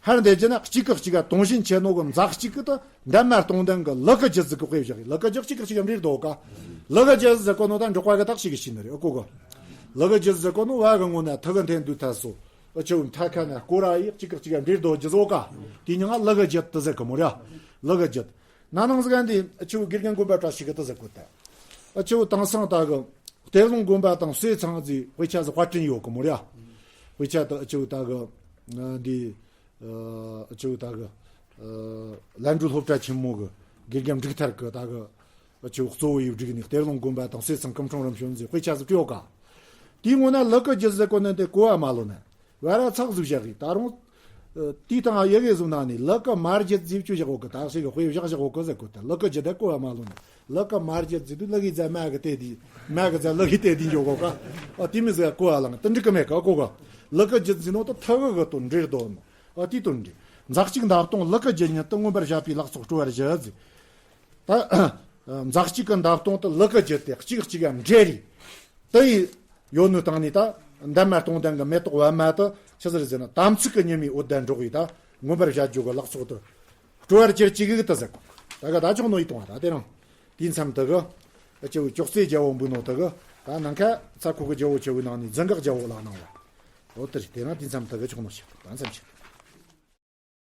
ཧར་འདེད་རྒྱུ་ན་གཅིག་གིས་གཅིག་ག་དུང་ཞེན་ཆེ་ནོ་གི་འཛག་གཅིག་གི་དེ་འདབ་མ་སྟོང་ལྡན་གི་ལུ་གུ་རྒྱུད་ཟིག་གིས་དཔེ་བཞག་གི། ལུ་གུ་རྒྱུད་གཅིག་གིས་གཅིག་ག་འབྲེལ་འདུག་ག། ལུ་གུ་རྒྱུད་ཟེར་གོ་ནོ་ད་འགྲོགས་པ་གི་དག་ཞིག་གི་ཤེས་ནི་རེད། ཨ་གོ་གི། ལུ་གུ་རྒྱུད་ཟེར་གོ་ནོ་བ་གི་ངོ་ན་ཐུ་གི་འཐེན་དུས་ཐ་སོ། ཨ་ཆི་མཐའ་ཁ་ན་སྐོར་ར་ཡིག་གཅིག་གིས་གཅིག་ག་འབྲེལ་འདུག་རྒྱུ་ཟོ་ག། དེ་ཉིད་ང་ལུ་གུ་རྒྱུད་དེ་ཟེར་གི་མོ་ར། ལུ་གུ་རྒྱུད། ན་ནིང་ཟིག་ག་འདི་ཨ་ཆི་དགེ་རྒན་དགོན་པ་བཀྲ་ཤིས་གིས་དེ་ཟེར་གོ་ད། ཨ་ཆི་དེང་སང་ད་གི་གཏེར་ལུང་དགོན་པ་དང་བསེ་ཚང་ཟིག་དཔེ་ཆ་ཟིག་དཔར་སྐྲུན་ཡོད་གི་མོ་ར། དཔེ་ཆ་དེ་ཨ་ཆི་ད་གི་འདི། ཨ་ཆི་ད་གི། ཨ་ལན་གྲུ་སློབ་གྲྭ་ཆེན་མོ་གི་དགེ་རྒན་འབྲུག་ཐར་གིས་ད་གི་ཨ་ཆི་གཙོ་བོ་ཡིས་བསྒྲིགས་ནས་གཏེར་ལུང་དགོན་པ་དང་བསེ་ཚང་སྐུ་ཕྲེང་རིམ་བྱོན་ཟིག་དཔེ་ཆ་ཟིག་བྲིས་ཡོད་ག། དེའི་ངོ་ན་ལུ་གུ་རྒྱུད་ཟེར་གོ་ནི་དེ་གོ་བ་མ་ལོན་ནི། བ་ར་ཚག་ཟིག་བཞག་གི། ད་རུང་། ཨ། དེའི་སྟེང་ཡི་གེ་ཟིག་ནང་ནས་ལུ་གུ་མ་རྒྱུད་ཟེར་བཅོས་བཞག་ཡོད་གི། ད་ཞིག་གི་དཔེ་བཞག་བཞག་ཡོད་གི་ཟེར་གོ་ད། ལུ་གུ་རྒྱུད་དེ་གོ་བ་མ་ལོན་ནི། ལུ་གུ་མ་རྒྱུད་ཟེར་དུས་ལུ་གུའི་རྫས་མ་གི་དེ་དེ། མ་གི་རྫས་ལུ་གུའི་དེ་དེ་འཇོག་གོ་ག། ཨ། དེ་མོ་ཟིག་གོ་བ་ལང་དེ་འགྲིག་གི་མེད་ག། གོ་ག། ལུ་གུ་རྒྱུད་ཟེར་ནོ་དེ་ཐུ་གི་གི་དོན་འབྲེལ་འདུག་ནོ། ཨ། དེའི་དོན་འགྲིག། འཛག་གཅིག་འདབ་སྟོང་ལུ་གུ་རྒྱུད་ཉིད་དུ། མངོན་པར་བྱ་བའི་ལག་ཚོགས་སྤྲོ་བར་བཞེས་ཟེར། ད་འཛག་གཅིག་གི་འདབ་སྟོང་དེ་ལུ་གུ་རྒྱུད་དེ་གཅིག་གཅིག་ག་འབྲེལ་རེད། དེ་ཡི་ཡོད་ནོ་སྟེང་ནས་ད་འདབ་མ་སྟོང་ལྡན་གི་མེ་ཏོག་པདྨ་དེ་ཆི་ཟིག་རེད་ཟེར་ན། དམ་ཚིག་གི་ཉི་མའི་འོད་དང་འགྲོགས་པའི་ད་མངོན་པར་བྱ་རྒྱུ་གི་ལག་ཚོགས་དེ་སྤྲོ་བར་གྱུར་ཅིག་གི་དེ་ཟེར་གོ། ད་གི་ད་ཅོག་ནོ་ཡི་གཏོང་བ་ད་དེ་རིང་དེའི་མཚམས་དེ་གི་ཨ་ཆི་ཅོག་ཙེ་རྒྱལ་པོ་འབུལ་ནོ་དེ་གི་ད་ནམ་མཁའ་ས་ཁུག་གི་རྒྱལ་པོ་ཆེ་བོའི་ནང་ནས་ཛེ་འགག་རྒྱལ་པོ་ལ་གནང་བ། འོ་དེ་རེད། དེ་རིང་དེའི་མཚམས་དེ་གི་ཅོག་ནོ་ཞིག་ད་མཚམས་ཞིག